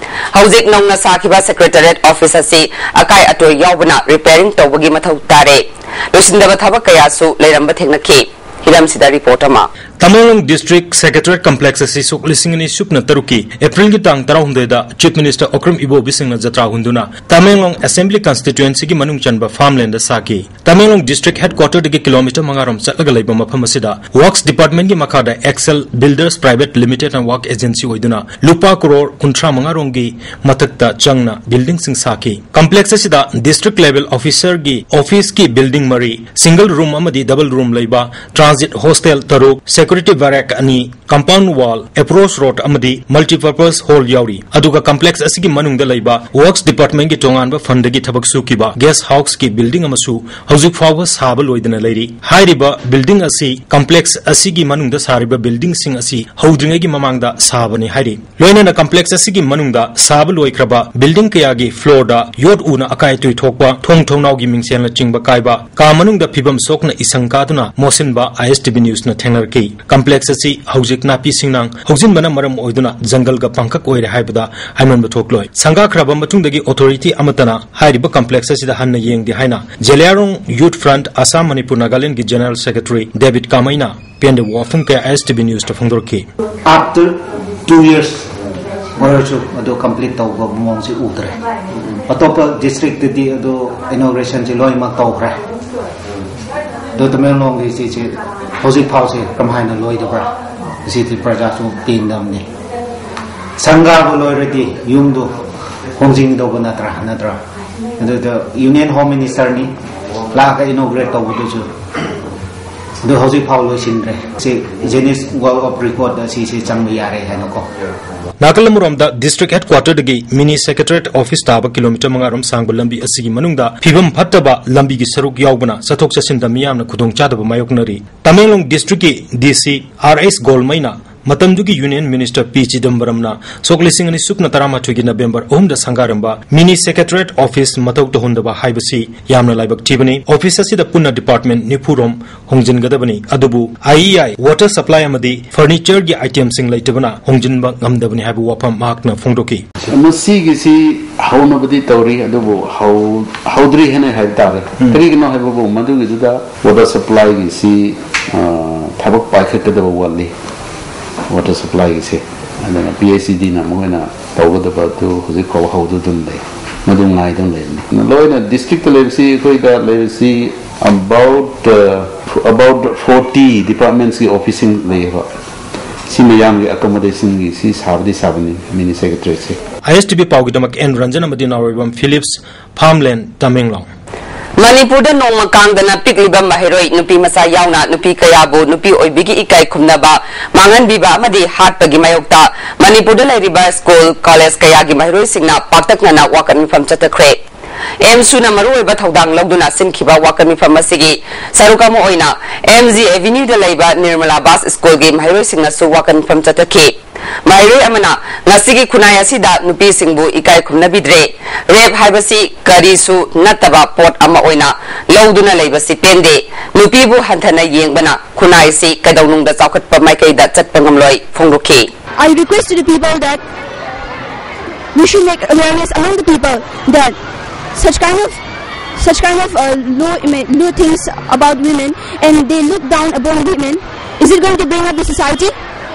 ꯍꯧꯖꯤꯛ ꯅꯧꯅ ꯁꯥꯈꯤꯕ ꯁꯦꯀ꯭ꯔꯦꯇꯔꯤꯌꯦꯠ ꯑꯣꯐꯤꯁ ꯑꯁꯤ ꯑꯀꯥꯏ ꯑꯇꯣꯏ ꯌꯥꯎꯕꯅ ꯔꯤꯄꯦꯌꯔꯤꯡ ꯇꯧꯕꯒꯤ ꯃꯊꯧ ꯇꯥꯔꯦ꯫ ꯂꯣꯏꯁꯤꯟꯗꯕ ꯊꯕꯛ ꯀꯌꯥꯁꯨ ꯂꯩꯔꯝꯕ ꯊꯦꯡꯅꯈꯤ꯫ ꯍꯤꯔꯝꯁꯤꯗ ꯔꯤꯄꯣꯔꯠ ꯑꯃ꯫ ꯇꯃꯦꯡꯂꯣꯡ ꯗꯤꯁꯇ꯭ꯔꯤꯛ ꯁꯦꯀ꯭ꯔꯦꯇꯔꯤꯌꯦꯠ ꯀꯝꯄ꯭ꯂꯦꯛꯁ ꯑꯁꯤ ꯁꯣꯛ ꯂꯤꯁꯤꯡ ꯑꯅꯤ ꯁꯨꯞꯅ ꯇꯔꯨꯛꯀꯤ ꯑꯦꯄ꯭ꯔꯤꯜꯒꯤ ꯇꯥꯡ ꯇꯔꯥꯍꯨꯝꯗꯣꯏꯗ ꯆꯤꯐ ꯃꯤꯅꯤꯁꯇꯔ ꯑꯣꯀ꯭ꯔꯝ ꯏꯕꯣꯕꯤ ꯁꯤꯡꯅ ꯖꯇ꯭ꯔꯥ ꯍꯨꯟꯗꯨꯅ ꯇꯃꯦꯡꯂꯣꯡ ꯑꯦꯁꯦꯝꯕ꯭ꯂꯤ ꯀꯟꯁꯇꯤꯇ꯭ꯋꯦꯟꯁꯤꯒꯤ ꯃꯅꯨꯡ ꯆꯟꯕ ꯐꯥꯔꯝꯂꯦꯟꯗ ꯁꯥꯈꯤ꯫ ꯇꯃꯦꯡꯂꯣꯡ ꯗꯤꯁꯇ꯭ꯔꯤꯛ ꯍꯦꯗꯀ꯭ꯋꯥꯇꯔꯗꯒꯤ ꯀꯤꯂꯣꯃꯤꯇꯔ ꯃꯉꯥꯔꯣꯝ ꯆꯠꯂꯒ ꯂꯩꯕ ꯃꯐꯝ ꯑꯁꯤꯗ ꯋꯔꯛꯁ ꯗꯤꯄꯥꯔꯠꯃꯦꯟꯒꯤ ꯃꯈꯥꯗ ꯑꯦꯛꯁꯦꯜ ꯕꯤꯜꯗꯔꯁ ꯄ꯭ꯔꯥꯏꯚꯦꯠ ꯂꯤꯃꯤꯇꯦꯗꯅ ꯋꯔꯛ ꯑꯦꯖꯦꯟꯁꯤ ꯑꯣꯏꯗꯨꯅ ꯂꯨꯄꯥ ꯀ꯭ꯔꯣꯔ ꯀꯨꯟꯊ꯭ꯔꯥ ꯃꯉꯥꯔꯣꯝꯒꯤ ꯃꯊꯛꯇ ꯆꯪꯅ ꯕꯤꯜꯗꯤꯡꯁꯤꯡ ꯁꯥꯈꯤ꯫ ꯀꯝꯄ꯭ꯂꯦꯛꯁ ꯑꯁꯤꯗ ꯗꯤꯁꯇ꯭ꯔꯤꯛ ꯂꯦꯚꯦꯜ ꯑꯣꯐꯤꯁꯔꯒꯤ ꯑꯣꯐꯤꯁꯀꯤ ꯕꯤꯜꯗꯤꯡ ꯃꯔꯤ, ꯁꯤꯡꯒꯜ ꯔꯨꯝ ꯑꯃꯗꯤ ꯗꯕꯜ ꯔꯨꯝ ꯂꯩꯕ ꯇ꯭ꯔꯥꯟꯖꯤꯠ ꯍꯣꯁꯇꯦꯜ ꯇꯔꯨꯛ, ꯁꯦꯀ꯭ꯌꯨꯔꯤꯇꯤ ꯕꯦꯔꯦꯛ ꯑꯅꯤ, ꯀꯝꯄꯥꯎꯟ ꯋꯥꯜ, ꯑꯦꯄ꯭ꯔꯣꯆ ꯔꯣꯗ ꯑꯃꯗꯤ ꯃꯜꯇꯤꯄꯔꯄꯁ ꯍꯣꯜ ꯌꯥꯎꯔꯤ꯫ ꯑꯗꯨꯒ ꯀꯝꯄ꯭ꯂꯦꯛꯁ ꯑꯁꯤꯒꯤ ꯃꯅꯨꯡꯗ ꯂꯩꯕ ꯋꯔꯛꯁ ꯗꯤꯄꯥꯔꯠꯃꯦꯟꯒꯤ ꯇꯣꯉꯥꯟꯕ ꯐꯟꯗꯒꯤ ꯊꯕꯛ ꯁꯨꯈꯤꯕ ꯒꯦꯁ ꯍꯥꯎꯁꯀꯤ ꯕꯤꯜꯗꯤꯡ ꯑꯃꯁꯨ ꯍꯧꯖꯤꯛ ꯐꯥꯎꯕ ꯁꯥꯕ ꯂꯣꯏꯗꯅ ꯂꯩꯔꯤ꯫ ꯍꯥꯏꯔꯤꯕ ꯕꯤꯜꯗꯤꯡ ꯑꯁꯤ ꯀꯝꯄ꯭ꯂꯦꯛꯁ ꯑꯁꯤꯒꯤ ꯃꯅꯨꯡꯗ ꯁꯥꯔꯤꯕ ꯕꯤꯜꯗꯤꯡꯁꯤꯡ ꯑꯁꯤ ꯍꯧꯗ꯭ꯔꯤꯉꯩꯒꯤ ꯃꯃꯥꯡꯗ ꯁꯥꯕꯅꯤ ꯍꯥꯏꯔꯤ꯫ ꯂꯣꯏꯅꯅ ꯀꯝꯄ꯭ꯂꯦꯛꯁ ꯑꯁꯤꯒꯤ ꯃꯅꯨꯡꯗ ꯁꯥꯕ ꯂꯣꯏꯈ꯭ꯔꯕ ꯕꯤꯜꯗꯤꯡ ꯀꯌꯥꯒꯤ ꯐ꯭ꯂꯣꯔꯗ ꯌꯣꯠ ꯎꯅ ꯑꯀꯥꯏ ꯑꯇꯣꯏ ꯊꯣꯛꯄ, ꯊꯣꯡ ꯊꯣꯡꯅꯥꯎꯒꯤ ꯃꯤꯡꯁꯦꯜꯅꯆꯤꯡꯕ ꯀꯥꯏꯕ, ꯀꯥ ꯃꯅꯨꯡꯗ ꯐꯤꯕꯝ ꯁꯣꯛꯅ ꯏꯁꯪ ꯀꯥꯗꯨꯅ ꯃꯣꯠꯁꯤꯟꯕ ꯑꯥꯏ ꯑꯦꯁ ꯇꯤ ꯚꯤ ꯅ꯭ꯌꯨꯁꯅ ꯊꯦꯡꯅꯔꯛꯈꯤ꯫ ꯀꯝꯄ꯭ꯂꯦꯛꯁ ꯑꯁꯤ ꯍꯧꯖꯤꯛ ꯅꯥꯄꯤ ꯁꯤꯡꯅꯥꯡ ꯍꯧꯖꯤꯟꯕꯅ ꯃꯔꯝ ꯑꯣꯏꯗꯨꯅ ꯖꯪꯒꯜꯒ ꯄꯥꯡꯈꯛ ꯑꯣꯏꯔꯦ ꯍꯥꯏꯕꯗ ꯍꯥꯏꯃꯟꯕ ꯊꯣꯛꯂꯣꯏ꯫ ꯁꯪꯒꯥꯈ꯭ꯔꯕ ꯃꯇꯨꯡꯗꯒꯤ ꯑꯣꯊꯣꯔꯤꯇꯤ ꯑꯃꯠꯇꯅ ꯍꯥꯏꯔꯤꯕ ꯀꯝꯄ꯭ꯂꯦꯛꯁ ꯑꯁꯤꯗ ꯍꯟꯅ ꯌꯦꯡꯗꯦ ꯍꯥꯏꯅ ꯖꯦꯂꯤꯌꯥꯡꯔꯣꯡ ꯌꯨꯠ ꯐ꯭ꯔꯟꯠ ꯑꯁꯥꯝ ꯃꯅꯤꯄꯨꯔ ꯅꯥꯒꯥꯂꯦꯟꯒꯤ ꯖꯦꯅꯔꯦꯜ ꯁꯦꯀ꯭ꯔꯦꯇꯔꯤ ꯗꯦꯕꯤꯠ ꯀꯥꯃꯩꯅ ꯄꯦꯟꯗꯕ ꯋꯥꯐꯝ ꯀꯌꯥ ꯑꯥꯏ ꯑꯦꯁ ꯇꯤ ꯚꯤ ꯅ꯭ꯌꯨꯁꯇ ꯐꯣꯡꯗꯣꯔꯛꯈꯤ꯫ After two years ꯑꯣꯏꯔꯁꯨ ꯑꯗꯨ ꯀꯝꯄ꯭ꯂꯤꯠ ꯇꯧꯕ ꯃꯑꯣꯡꯁꯤ ꯎꯗ꯭ꯔꯦ꯫ ꯑꯇꯣꯞꯄ ꯗꯤꯁꯇ꯭ꯔꯤꯛꯇꯗꯤ ꯑꯗꯨ ꯏꯅꯣꯒ꯭ꯔꯦꯁꯟꯁꯤ ꯂꯣꯏꯅꯃꯛ ꯇꯧꯈ꯭ꯔꯦ꯫ ꯑꯗꯨ ꯇꯃꯦꯡꯂꯣꯡꯒꯤ ꯁꯤꯁꯤ ꯍꯧꯖꯤꯛ ꯐꯥꯎꯁꯤ ꯀꯔꯝꯍꯥꯏꯅ ꯂꯣꯏꯗꯕ꯭ꯔꯥ? ꯁꯤꯗꯤ ꯄ꯭ꯔꯖꯥꯁꯨ ꯄꯦꯟꯗꯕꯅꯤ꯫ ꯁꯪꯒꯥꯕ ꯂꯣꯏꯔꯗꯤ ꯌꯨꯝꯗꯨ ꯍꯣꯡꯖꯤꯟꯒꯗꯧꯕ ꯅꯠꯇ꯭ꯔꯥ? ꯅꯠꯇ꯭ꯔꯥ? ꯑꯗꯨꯗ ꯌꯨꯅꯤꯌꯟ ꯍꯣꯝ ꯃꯤꯅꯤꯁꯇꯔꯅꯤ ꯂꯥꯛꯑꯒ ꯏꯅꯣꯒ꯭ꯔꯦꯠ ꯇꯧꯕꯗꯨꯁꯨ ꯑꯗꯨ ꯍꯧꯖꯤꯛ ꯐꯥꯎ ꯂꯣꯏꯁꯤꯟꯗ꯭ꯔꯦ꯫ ꯁꯤ ꯖꯤꯅꯤꯁ ꯋꯥꯔꯜ ꯑꯣꯐ ꯔꯦꯀꯣꯔꯗ ꯑꯁꯤꯁꯦ ꯆꯪꯕ ꯌꯥꯔꯦ ꯍꯥꯏꯅꯀꯣ꯫ ꯅꯥꯀꯜ ꯑꯃꯔꯣꯝꯗ ꯗꯤꯁꯇ꯭ꯔꯤꯛ ꯍꯦꯗꯀ꯭ꯋꯥꯇꯔꯗꯒꯤ ꯃꯤꯅꯤ ꯁꯦꯀ꯭ꯔꯦꯇꯔꯤꯌꯦꯠ ꯑꯣꯐꯤꯁ ꯇꯥꯕ ꯀꯤꯂꯣꯃꯤꯇꯔ ꯃꯉꯥꯔꯣꯝ ꯁꯥꯡꯕ ꯂꯝꯕꯤ ꯑꯁꯤꯒꯤ ꯃꯅꯨꯡꯗ ꯐꯤꯕꯝ ꯐꯠꯇꯕ ꯂꯝꯕꯤꯒꯤ ꯁꯔꯨꯛ ꯌꯥꯎꯕꯅ ꯆꯠꯊꯣꯛ ꯆꯠꯁꯤꯟꯗ ꯃꯤꯌꯥꯝꯅ ꯈꯨꯗꯣꯡꯆꯥꯗꯕ ꯃꯥꯌꯣꯛꯅꯔꯤ꯫ ꯇꯃꯦꯡꯂꯣꯡ ꯗꯤꯁꯇ꯭ꯔꯤꯛꯀꯤ ꯗꯤ ꯁꯤ ꯑꯥꯔ ꯑꯦꯁ ꯒꯣꯜꯃꯩꯅ ꯃꯇꯝꯗꯨꯒꯤ ꯌꯨꯅꯤꯌꯟ ꯃꯤꯅꯤꯁꯇꯔ ꯄꯤ ꯆꯤꯗꯝꯕꯔꯝꯅ ꯁꯣꯛ ꯂꯤꯁꯤꯡ ꯑꯅꯤ ꯁꯨꯞꯅ ꯇꯔꯥꯃꯥꯊꯣꯏꯒꯤ ꯅꯕꯦꯝꯕꯔ ꯑꯍꯨꯝꯗ ꯁꯪꯒꯥꯔꯝꯕ ꯃꯤꯅꯤ ꯁꯦꯀ꯭ꯔꯦꯇꯔꯤꯌꯦꯠ ꯑꯣꯐꯤꯁ ꯃꯊꯧ ꯇꯧꯍꯟꯗꯕ ꯍꯥꯏꯕꯁꯤ ꯌꯥꯝꯅ ꯂꯥꯏꯕꯛ ꯊꯤꯕꯅꯤ꯫ ꯑꯣꯐꯤꯁ ꯑꯁꯤꯗ ꯄꯨꯟꯅ ꯗꯤꯄꯥꯔꯠꯃꯦꯟ ꯅꯤꯐꯨꯔꯣꯝ ꯍꯣꯡꯖꯤꯟꯒꯗꯕꯅꯤ, ꯑꯗꯨꯕꯨ ꯑꯥꯏ ꯏ ꯑꯥꯏ, ꯋꯥꯇꯔ ꯁꯄ꯭ꯂꯥꯏ ꯑꯃꯗꯤ ꯐꯔꯅꯤꯆꯔꯒꯤ ꯑꯥꯏꯇꯦꯝꯁꯤꯡ ꯂꯩꯇꯕꯅ ꯍꯣꯡꯖꯤꯟꯕ ꯉꯝꯗꯕꯅꯤ ꯍꯥꯏꯕ ꯋꯥꯐꯝ ꯃꯍꯥꯛꯅ ꯐꯣꯡꯗꯣꯛꯈꯤ꯫ ꯃꯁꯤꯒꯤꯁꯤ ꯍꯧꯅꯕꯗꯤ ꯇꯧꯔꯤ, ꯑꯗꯨꯕꯨ ꯍꯧ-, ꯍꯧꯗ꯭ꯔꯤ ꯍꯥꯏꯅ ꯍꯥꯏꯕ ꯇꯥꯔꯦ꯫ ꯎꯝ꯫ ꯀꯔꯤꯒꯤꯅꯣ ꯍꯥꯏꯕꯕꯨ ꯃꯗꯨꯒꯤꯗꯨꯗ ꯋꯥꯇꯔ ꯁꯄ꯭ꯂꯥꯏꯒꯤꯁꯤ, ꯑ, ꯊꯕꯛ ꯄꯥꯏꯈꯠꯀꯗꯕ ꯋꯥꯠꯂꯤ꯫ ꯋꯥꯇꯔ ꯁꯄ꯭ꯂꯥꯏꯒꯤꯁꯦ, ꯑꯗꯨꯅ ꯄꯤ ꯑꯩꯆ ꯏ ꯗꯤꯅ ꯃꯈꯣꯏꯅ ꯇꯧꯒꯗꯕ ꯑꯗꯨ ꯍꯧꯖꯤꯛ ꯐꯥꯎꯕ ꯍꯧꯗꯨꯅ ꯂꯩ꯫ ꯃꯗꯨ ꯉꯥꯏꯗꯨꯅ ꯂꯩꯕꯅꯤ꯫ ꯂꯣꯏꯅ ꯗꯤꯁꯇ꯭ꯔꯤꯛꯇ ꯂꯩꯕꯁꯤ, ꯑꯩꯈꯣꯏꯗ ꯂꯩꯕꯁꯤ about about forty ꯗꯤꯄꯥꯔꯠꯃꯦꯟꯁꯀꯤ ꯑꯣꯐꯤꯁꯁꯤꯡ ꯂꯩꯌꯦꯕ꯫ ꯁꯤ ꯃꯌꯥꯝꯒꯤ ꯑꯦꯀꯣꯃꯣꯗꯦꯁꯟꯒꯤ ꯁꯤ ꯁꯥꯕꯗꯤ ꯁꯥꯕꯅꯤ ꯃꯤꯅꯤ ꯁꯦꯀ꯭ꯔꯦꯇꯔꯤꯁꯦ꯫ ꯑꯥꯏ S T V ꯄꯥꯎꯒꯤꯗꯃꯛ and Ranjan ꯑꯃꯗꯤ ꯅꯥꯎꯔꯩꯕꯝ ꯐꯤꯂꯤꯞꯁ, ꯐꯥꯝꯂꯦꯟ, ꯇꯃꯦꯡꯂꯣꯡ꯫ ꯃꯅꯤꯄꯨꯔꯗ ꯅꯣꯡꯃ ꯀꯥꯡꯗꯅ ꯄꯤꯛꯂꯤꯕ ꯃꯍꯩꯔꯣꯏ ꯅꯨꯄꯤ ꯃꯆꯥ ꯌꯥꯎꯅ ꯅꯨꯄꯤ ꯀꯌꯥꯕꯨ ꯅꯨꯄꯤ ꯑꯣꯏꯕꯤꯒꯤ ꯏꯀꯥꯏ ꯈꯨꯝꯅꯕ ꯃꯥꯡꯍꯟꯕꯤꯕ ꯑꯃꯗꯤ ꯍꯥꯠꯄꯒꯤ ꯃꯥꯌꯣꯛꯇ ꯃꯅꯤꯄꯨꯔꯗ ꯂꯩꯔꯤꯕ ꯁ꯭ꯀꯨꯜ, ꯀꯣꯂꯦꯖ ꯀꯌꯥꯒꯤ ꯃꯍꯩꯔꯣꯏꯁꯤꯡꯅ ꯄꯥꯛꯇꯛꯅꯅ ꯋꯥꯀꯠ ꯃꯤꯐꯝ ꯆꯠꯊꯈ꯭ꯔꯦ꯫ ꯑꯦꯝꯁꯨꯅ ꯃꯔꯨꯑꯣꯏꯕ ꯊꯧꯗꯥꯡ ꯂꯧꯗꯨꯅ ꯁꯤꯟꯈꯤꯕ ꯋꯥꯀꯠ ꯃꯤꯐꯝ ꯑꯁꯤꯒꯤ ꯁꯔꯨꯛ ꯑꯃ ꯑꯣꯏꯅ ꯑꯦꯝ ꯖꯤ ꯑꯦꯚꯤꯅ꯭ꯌꯨꯗ ꯂꯩꯕ ꯅꯤꯔꯃꯂꯥ ꯕꯥꯁ ꯁ꯭ꯀꯨꯜꯒꯤ ꯃꯍꯩꯔꯣꯏꯁꯤꯡꯅꯁꯨ ꯋꯥꯀꯠ ꯃꯤꯐꯝ ꯆꯠꯊꯈꯤ꯫ ꯃꯍꯩꯔꯣꯏ ꯑꯃꯅ ꯉꯁꯤꯒꯤ ꯈꯨꯟꯅꯥꯏ ꯑꯁꯤꯗ ꯅꯨꯄꯤꯁꯤꯡꯕꯨ ꯏꯀꯥꯏ ꯈꯨꯝꯅꯕꯤꯗ꯭ꯔꯦ꯫ ꯔꯦꯞ ꯍꯥꯏꯕꯁꯤ ꯀꯔꯤꯁꯨ ꯅꯠꯇꯕ ꯄꯣꯠ ꯑꯃ ꯑꯣꯏꯅ ꯂꯧꯗꯨꯅ ꯂꯩꯕꯁꯤ ꯄꯦꯟꯗꯦ꯫ ꯅꯨꯄꯤꯕꯨ ꯍꯟꯊꯅ ꯌꯦꯡꯕꯅ ꯈꯨꯟꯅꯥꯏꯁꯤ ꯀꯩꯗꯧꯅꯨꯡꯗ ꯆꯥꯎꯈꯠꯄ ꯃꯥꯏꯀꯩꯗ ꯆꯠꯄ ꯉꯝꯂꯣꯏ ꯐꯣꯡꯗꯣꯛꯈꯤ꯫ I request to the people that we should make awareness among the people that such kind of such kind of uh, low ima- low things about women, and they look down upon women. Is it going to bring up the society?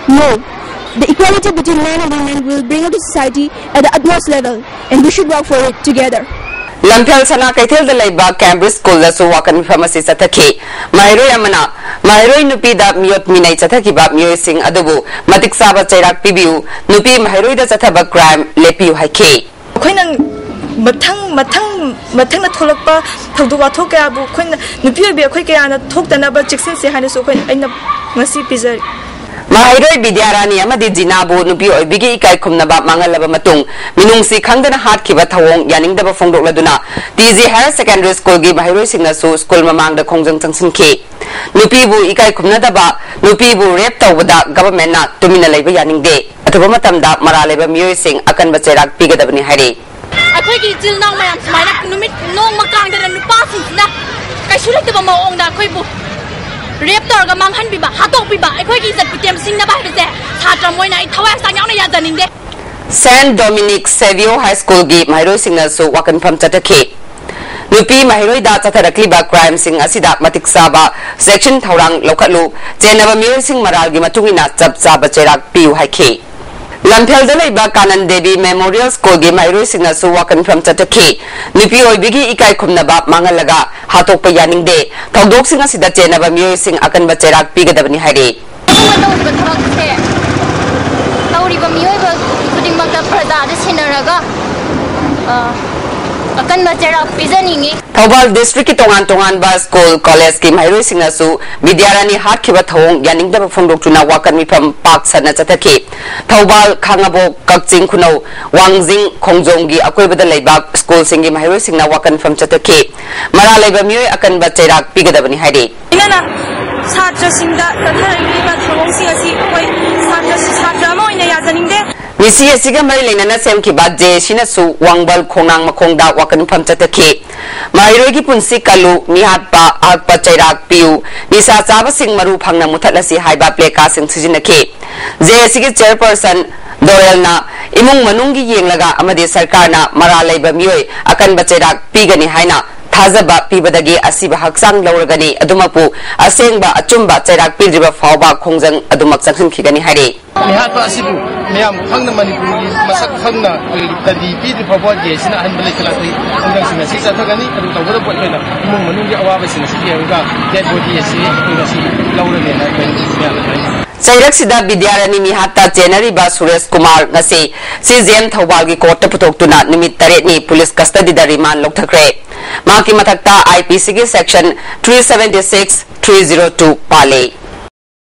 No. The equality between men and women will bring up the society at the utmost level, and we should work for it together. ꯂꯝꯐꯦꯜ ꯁꯅꯥ ꯀꯩꯊꯦꯜꯗ ꯂꯩꯕ Cambridge ꯁ꯭ꯀꯨꯜꯗꯁꯨ ꯋꯥꯀꯠ ꯃꯤꯐꯝ ꯑꯁꯤ ꯆꯠꯊꯈꯤ꯫ ꯃꯍꯩꯔꯣꯏ ꯑꯃꯅ ꯃꯍꯩꯔꯣꯏ ꯅꯨꯄꯤꯗ ꯃꯤꯑꯣꯠ ꯃꯤꯅꯩ ꯆꯠꯊꯈꯤꯕ ꯃꯤꯑꯣꯏꯁꯤꯡ ꯑꯗꯨꯕꯨ ꯃꯇꯤꯛ ꯆꯥꯕ ꯆꯩꯔꯥꯛ ꯄꯤꯕꯤꯌꯨ, ꯅꯨꯄꯤ ꯃꯍꯩꯔꯣꯏꯗ ꯆꯠꯊꯕ ꯀ꯭ꯔꯥꯏꯝ ꯂꯦꯞꯄꯤꯌꯨ ꯍꯥꯏꯈꯤ꯫ ꯑꯩꯈꯣꯏꯅ ꯃꯊꯪ ꯃꯊꯪ ꯃꯊꯪꯗ ꯊꯣꯛꯂꯛꯄ ꯊꯧꯗꯣꯛ ꯋꯥꯊꯣꯛ ꯀꯌꯥꯕꯨ ꯑꯩꯈꯣꯏꯅ ꯅꯨꯄꯤ ꯑꯣꯏꯕꯤ ꯑꯩꯈꯣꯏ ꯀꯌꯥꯅ ꯊꯣꯛꯇꯅꯕ ꯆꯦꯛꯁꯤꯟꯁꯤ ꯍꯥꯏꯅꯁꯨ ꯑꯩꯈꯣꯏ ꯑꯩꯅ ꯉꯁꯤ ꯄꯤꯖꯔꯤ꯫ ꯃꯍꯩꯔꯣꯏ ꯕꯤꯗ꯭ꯌꯥꯔꯥꯅꯤ ꯑꯃꯗꯤ ꯖꯤꯅꯥꯕꯨ ꯅꯨꯄꯤ ꯑꯣꯏꯕꯤꯒꯤ ꯏꯀꯥꯏ ꯈꯨꯝꯅꯕ ꯃꯥꯡꯍꯜꯂꯕ ꯃꯇꯨꯡ ꯃꯤꯅꯨꯡꯁꯤ ꯈꯪꯗꯅ ꯍꯥꯠꯈꯤꯕ ꯊꯧꯑꯣꯡ ꯌꯥꯅꯤꯡꯗꯕ ꯐꯣꯡꯗꯣꯛꯂꯗꯨꯅ ꯇꯤ ꯖꯤ ꯍꯥꯌꯔ ꯁꯦꯀꯦꯟꯗꯔꯤ ꯁ꯭ꯀꯨꯜꯒꯤ ꯃꯍꯩꯔꯣꯏꯁꯤꯡꯅꯁꯨ ꯁ꯭ꯀꯨꯜ ꯃꯃꯥꯡꯗ ꯈꯣꯡꯖꯪ ꯆꯪꯁꯤꯟꯈꯤ꯫ ꯅꯨꯄꯤꯕꯨ ꯏꯀꯥꯏ ꯈꯨꯝꯅꯗꯕ, ꯅꯨꯄꯤꯕꯨ ꯔꯦꯞ ꯇꯧꯕꯗ ꯒꯚꯔꯟꯃꯦꯟꯠꯅ ꯇꯨꯃꯤꯟꯅ ꯂꯩꯕ ꯌꯥꯅꯤꯡꯗꯦ꯫ ꯑꯊꯨꯕ ꯃꯇꯝꯗ ꯃꯔꯥꯜ ꯂꯩꯕ ꯃꯤꯑꯣꯏꯁꯤꯡ ꯑꯀꯟꯕ ꯆꯩꯔꯥꯛ ꯄꯤꯒꯗꯕꯅꯤ ꯍꯥꯏꯔꯤ꯫ ꯑꯩꯈꯣꯏꯒꯤ ꯏꯆꯤꯜ ꯏꯅꯥꯎ ꯃꯌꯥꯝ ꯁꯨꯃꯥꯏꯅ ꯅꯨꯃꯤꯠ ꯅꯣꯡꯃ ꯀꯥꯡꯗꯅ ꯅꯨꯄꯥꯁꯤꯡꯁꯤꯅ ꯀꯩꯁꯨ ꯂꯩꯇꯕ ꯃꯑꯣꯡꯗ ꯑꯩꯈꯣꯏꯕꯨ ꯔꯦꯞ ꯇꯧꯔꯒ ꯃꯥꯡꯍꯟꯕꯤꯕ, ꯍꯥꯠꯇꯣꯛꯄꯤꯕ, ꯑꯩꯈꯣꯏꯒꯤ ꯏꯖꯠꯄꯨ ꯇꯦꯝꯁꯤꯡꯅꯕ ꯍꯥꯏꯕꯁꯦ ꯁꯥꯇ꯭ꯔ ꯑꯃ ꯑꯣꯏꯅ ꯑꯩ ꯊꯋꯥꯏ ꯍꯛꯆꯥꯡ ꯌꯥꯎꯅ ꯌꯥꯖꯅꯤꯡꯗꯦ꯫ ꯁꯦꯟꯠ ꯗꯣꯃꯤꯅꯤꯛ ꯁꯦꯚꯤꯌꯣ ꯍꯥꯏ ꯁ꯭ꯀꯨꯜꯒꯤ ꯃꯍꯩꯔꯣꯏꯁꯤꯡꯅꯁꯨ ꯋꯥꯀꯠ ꯃꯤꯐꯝ ꯆꯠꯊꯈꯤ꯫ ꯅꯨꯄꯤ ꯃꯍꯩꯔꯣꯏꯗ ꯆꯠꯊꯔꯛꯂꯤꯕ crimeꯁꯤꯡ ꯑꯁꯤꯗ ꯃꯇꯤꯛ ꯆꯥꯕ section ꯊꯧꯔꯥꯡ ꯂꯧꯈꯠꯂꯨ, ꯆꯦꯟꯅꯕ ꯃꯤꯑꯣꯏꯁꯤꯡ ꯃꯔꯥꯜꯒꯤ ꯃꯇꯨꯡ ꯏꯟꯅ ꯆꯞ ꯆꯥꯕ ꯆꯩꯔꯥꯛ ꯄꯤꯌꯨ ꯍꯥꯏꯈꯤ꯫ ꯂꯝꯐꯦꯜꯗ ꯂꯩꯕ ꯀꯥꯅꯟ ꯗꯦꯕꯤ Memorial Schoolꯒꯤ ꯃꯍꯩꯔꯣꯏꯁꯤꯡꯅꯁꯨ ꯋꯥꯀꯠ ꯃꯤꯐꯝ ꯆꯠꯊꯈꯤ꯫ ꯅꯨꯄꯤ ꯑꯣꯏꯕꯤꯒꯤ ꯏꯀꯥꯏ ꯈꯨꯝꯅꯕ ꯃꯥꯡꯍꯜꯂꯒ ꯍꯥꯠꯇꯣꯛꯄ ꯌꯥꯅꯤꯡꯗꯦ꯫ ꯊꯧꯗꯣꯛꯁꯤꯡ ꯑꯁꯤꯗ ꯆꯦꯟꯅꯕ ꯃꯤꯑꯣꯏꯁꯤꯡ ꯑꯀꯟꯕ ꯆꯩꯔꯥꯛ ꯄꯤꯒꯗꯕꯅꯤ ꯍꯥꯏꯔꯤ꯫ ꯑꯗꯨꯒ ꯇꯧꯔꯤꯕ ꯊꯕꯛꯁꯦ ꯇꯧꯔꯤꯕ ꯃꯤꯑꯣꯏꯕ ꯈꯨꯗꯤꯡꯃꯛꯇ ꯄ꯭ꯔꯖꯥꯗ ꯁꯤꯟꯅꯔꯒ, ꯑ, ꯑꯀꯟꯕ ꯆꯩꯔꯥꯛ ꯄꯤꯖꯅꯤꯡꯉꯤ꯫ ꯊꯧꯕꯥꯜ districtꯀꯤ ꯇꯣꯉꯥꯟ ꯇꯣꯉꯥꯟꯕ school, collegeꯀꯤ ꯃꯍꯩꯔꯣꯏꯁꯤꯡꯅꯁꯨ ꯕꯤꯗ꯭ꯌꯥꯔꯥꯅꯤ ꯍꯥꯠꯈꯤꯕ ꯊꯧꯑꯣꯡ ꯌꯥꯅꯤꯡꯗꯕ ꯐꯣꯡꯗꯣꯛꯇꯨꯅ ꯋꯥꯀꯠ ꯃꯤꯐꯝ ꯄꯥꯛ ꯁꯟꯅ ꯆꯠꯊꯈꯤ꯫ ꯊꯧꯕꯥꯜ, ꯈꯥꯉꯕꯣꯛ, ꯀꯛꯆꯤꯡ ꯈꯨꯅꯧ, ꯋꯥꯡꯖꯤꯡ, ꯈꯣꯡꯖꯣꯝꯒꯤ ꯑꯀꯣꯏꯕꯗ ꯂꯩꯕ schoolꯁꯤꯡꯒꯤ ꯃꯍꯩꯔꯣꯏꯁꯤꯡꯅ ꯋꯥꯀꯠ ꯃꯤꯐꯝ ꯆꯠꯊꯈꯤ꯫ ꯃꯔꯥꯜ ꯂꯩꯕ ꯃꯤꯑꯣꯏ ꯑꯀꯟꯕ ꯆꯩꯔꯥꯛ ꯄꯤꯒꯗꯕꯅꯤ ꯍꯥꯏꯔꯤ꯫ ꯂꯣꯏꯅꯅ ꯁꯥꯇ꯭ꯔꯁꯤꯡꯗ ꯆꯠꯊꯔꯛꯂꯤꯕ ꯊꯧꯑꯣꯡꯁꯤꯡ ꯑꯁꯤ ꯑꯩꯈꯣꯏ ꯁꯥꯇ꯭ꯔ, ꯁꯥꯇ꯭ꯔ ꯑꯃ ꯑꯣꯏꯅ ꯌꯥꯖꯅꯤꯡꯗꯦ꯫ ꯃꯤꯁꯤ ꯑꯁꯤꯒ ꯃꯔꯤ ꯂꯩꯅꯅ ꯁꯦꯝꯈꯤꯕ ꯖꯦ ꯑꯦ ꯁꯤꯅꯁꯨ ꯋꯥꯡꯕꯜ ꯈꯣꯡꯅꯥꯡ ꯃꯈꯣꯡꯗ ꯋꯥꯀꯠ ꯃꯤꯐꯝ ꯆꯠꯊꯈꯤ꯫ ꯃꯍꯩꯔꯣꯏꯒꯤ ꯄꯨꯟꯁꯤ ꯀꯜꯂꯨ, ꯃꯤꯍꯥꯠꯄ, ꯑꯍꯛꯄ ꯆꯩꯔꯥꯛ ꯄꯤꯌꯨ, ꯅꯤꯁꯥ ꯆꯥꯕꯁꯤꯡ ꯃꯔꯨ ꯐꯪꯅ ꯃꯨꯊꯠꯂꯁꯤ ꯍꯥꯏꯕ placardꯁꯤꯡ ꯁꯤꯖꯤꯟꯅꯈꯤ꯫ ꯖꯦ ꯑꯦ ꯁꯤꯒꯤ chairperson ꯗꯣꯔꯦꯜꯅ ꯏꯃꯨꯡ ꯃꯅꯨꯡꯒꯤ ꯌꯦꯡꯂꯒ ꯑꯃꯗꯤ ꯁꯔꯀꯥꯔꯅ ꯃꯔꯥꯜ ꯂꯩꯕ ꯃꯤꯑꯣꯏ ꯑꯀꯟꯕ ꯆꯩꯔꯥꯛ ꯄꯤꯒꯅꯤ ꯍꯥꯏꯅ ꯊꯥꯖꯕ ꯄꯤꯕꯗꯒꯤ ꯑꯁꯤꯕ ꯍꯛꯆꯥꯡ ꯂꯧꯔꯒꯅꯤ, ꯑꯗꯨꯃꯛꯄꯨ ꯑꯁꯦꯡꯕ ꯑꯆꯨꯝꯕ ꯆꯩꯔꯥꯛ ꯄꯤꯗ꯭ꯔꯤꯕ ꯐꯥꯎꯕ ꯈꯣꯡꯖꯪ ꯑꯗꯨꯃꯛ ꯆꯪꯁꯤꯟꯈꯤꯒꯅꯤ ꯍꯥꯏꯔꯤ꯫ ꯃꯤꯍꯥꯠꯄ ꯑꯁꯤꯕꯨ ꯃꯤꯌꯥꯝ ꯈꯪꯅ, ꯃꯅꯤꯄꯨꯔꯒꯤ ꯃꯁꯛ ꯈꯪꯅ ꯑꯩꯈꯣꯏꯒꯤ ꯇꯗꯤ ꯄꯤꯗ꯭ꯔꯤ ꯐꯥꯎꯕ ꯖꯦ ꯑꯦ ꯁꯤꯅ ꯑꯍꯟꯕ ꯂꯩꯇ ꯂꯥꯛꯄꯒꯤ ꯈꯣꯡꯖꯪꯁꯤꯡ ꯑꯁꯤ ꯆꯠꯊꯒꯅꯤ꯫ ꯑꯗꯨ ꯇꯧꯒꯗꯕ ꯑꯩꯈꯣꯏꯅ ꯏꯃꯨꯡ ꯃꯅꯨꯡꯒꯤ ꯑꯋꯥꯕꯁꯤꯡ ꯑꯁꯤ ꯌꯦꯡꯉꯒ dead body ꯑꯁꯤ ꯑꯩꯈꯣꯏ ꯉꯁꯤ ꯂꯧꯔꯒꯦꯅ ꯑꯩꯈꯣꯏ ꯃꯌꯥꯝꯅ ꯍꯥꯏꯅꯩ꯫ ꯆꯩꯔꯛꯁꯤꯗ ꯕꯤꯗ꯭ꯌꯥꯔꯥꯅꯤ ꯃꯤꯍꯥꯠꯇ ꯆꯦꯟꯅꯔꯤꯕ ꯁꯨꯔꯦꯁ ꯀꯨꯃꯥꯔ ꯉꯁꯤ ꯁꯤ ꯖꯤ ꯑꯦꯝ ꯊꯧꯕꯥꯜꯒꯤ courtꯇ ꯄꯨꯊꯣꯛꯇꯨꯅ ꯅꯨꯃꯤꯠ ꯇꯔꯦꯠꯅꯤ police custodyꯗ remand ꯂꯧꯊꯈ꯭ꯔꯦ꯫ ꯃꯍꯥꯛꯀꯤ ꯃꯊꯛꯇ I P Cꯒꯤ section three seventy six, three zero two ꯄꯥꯜꯂꯤ꯫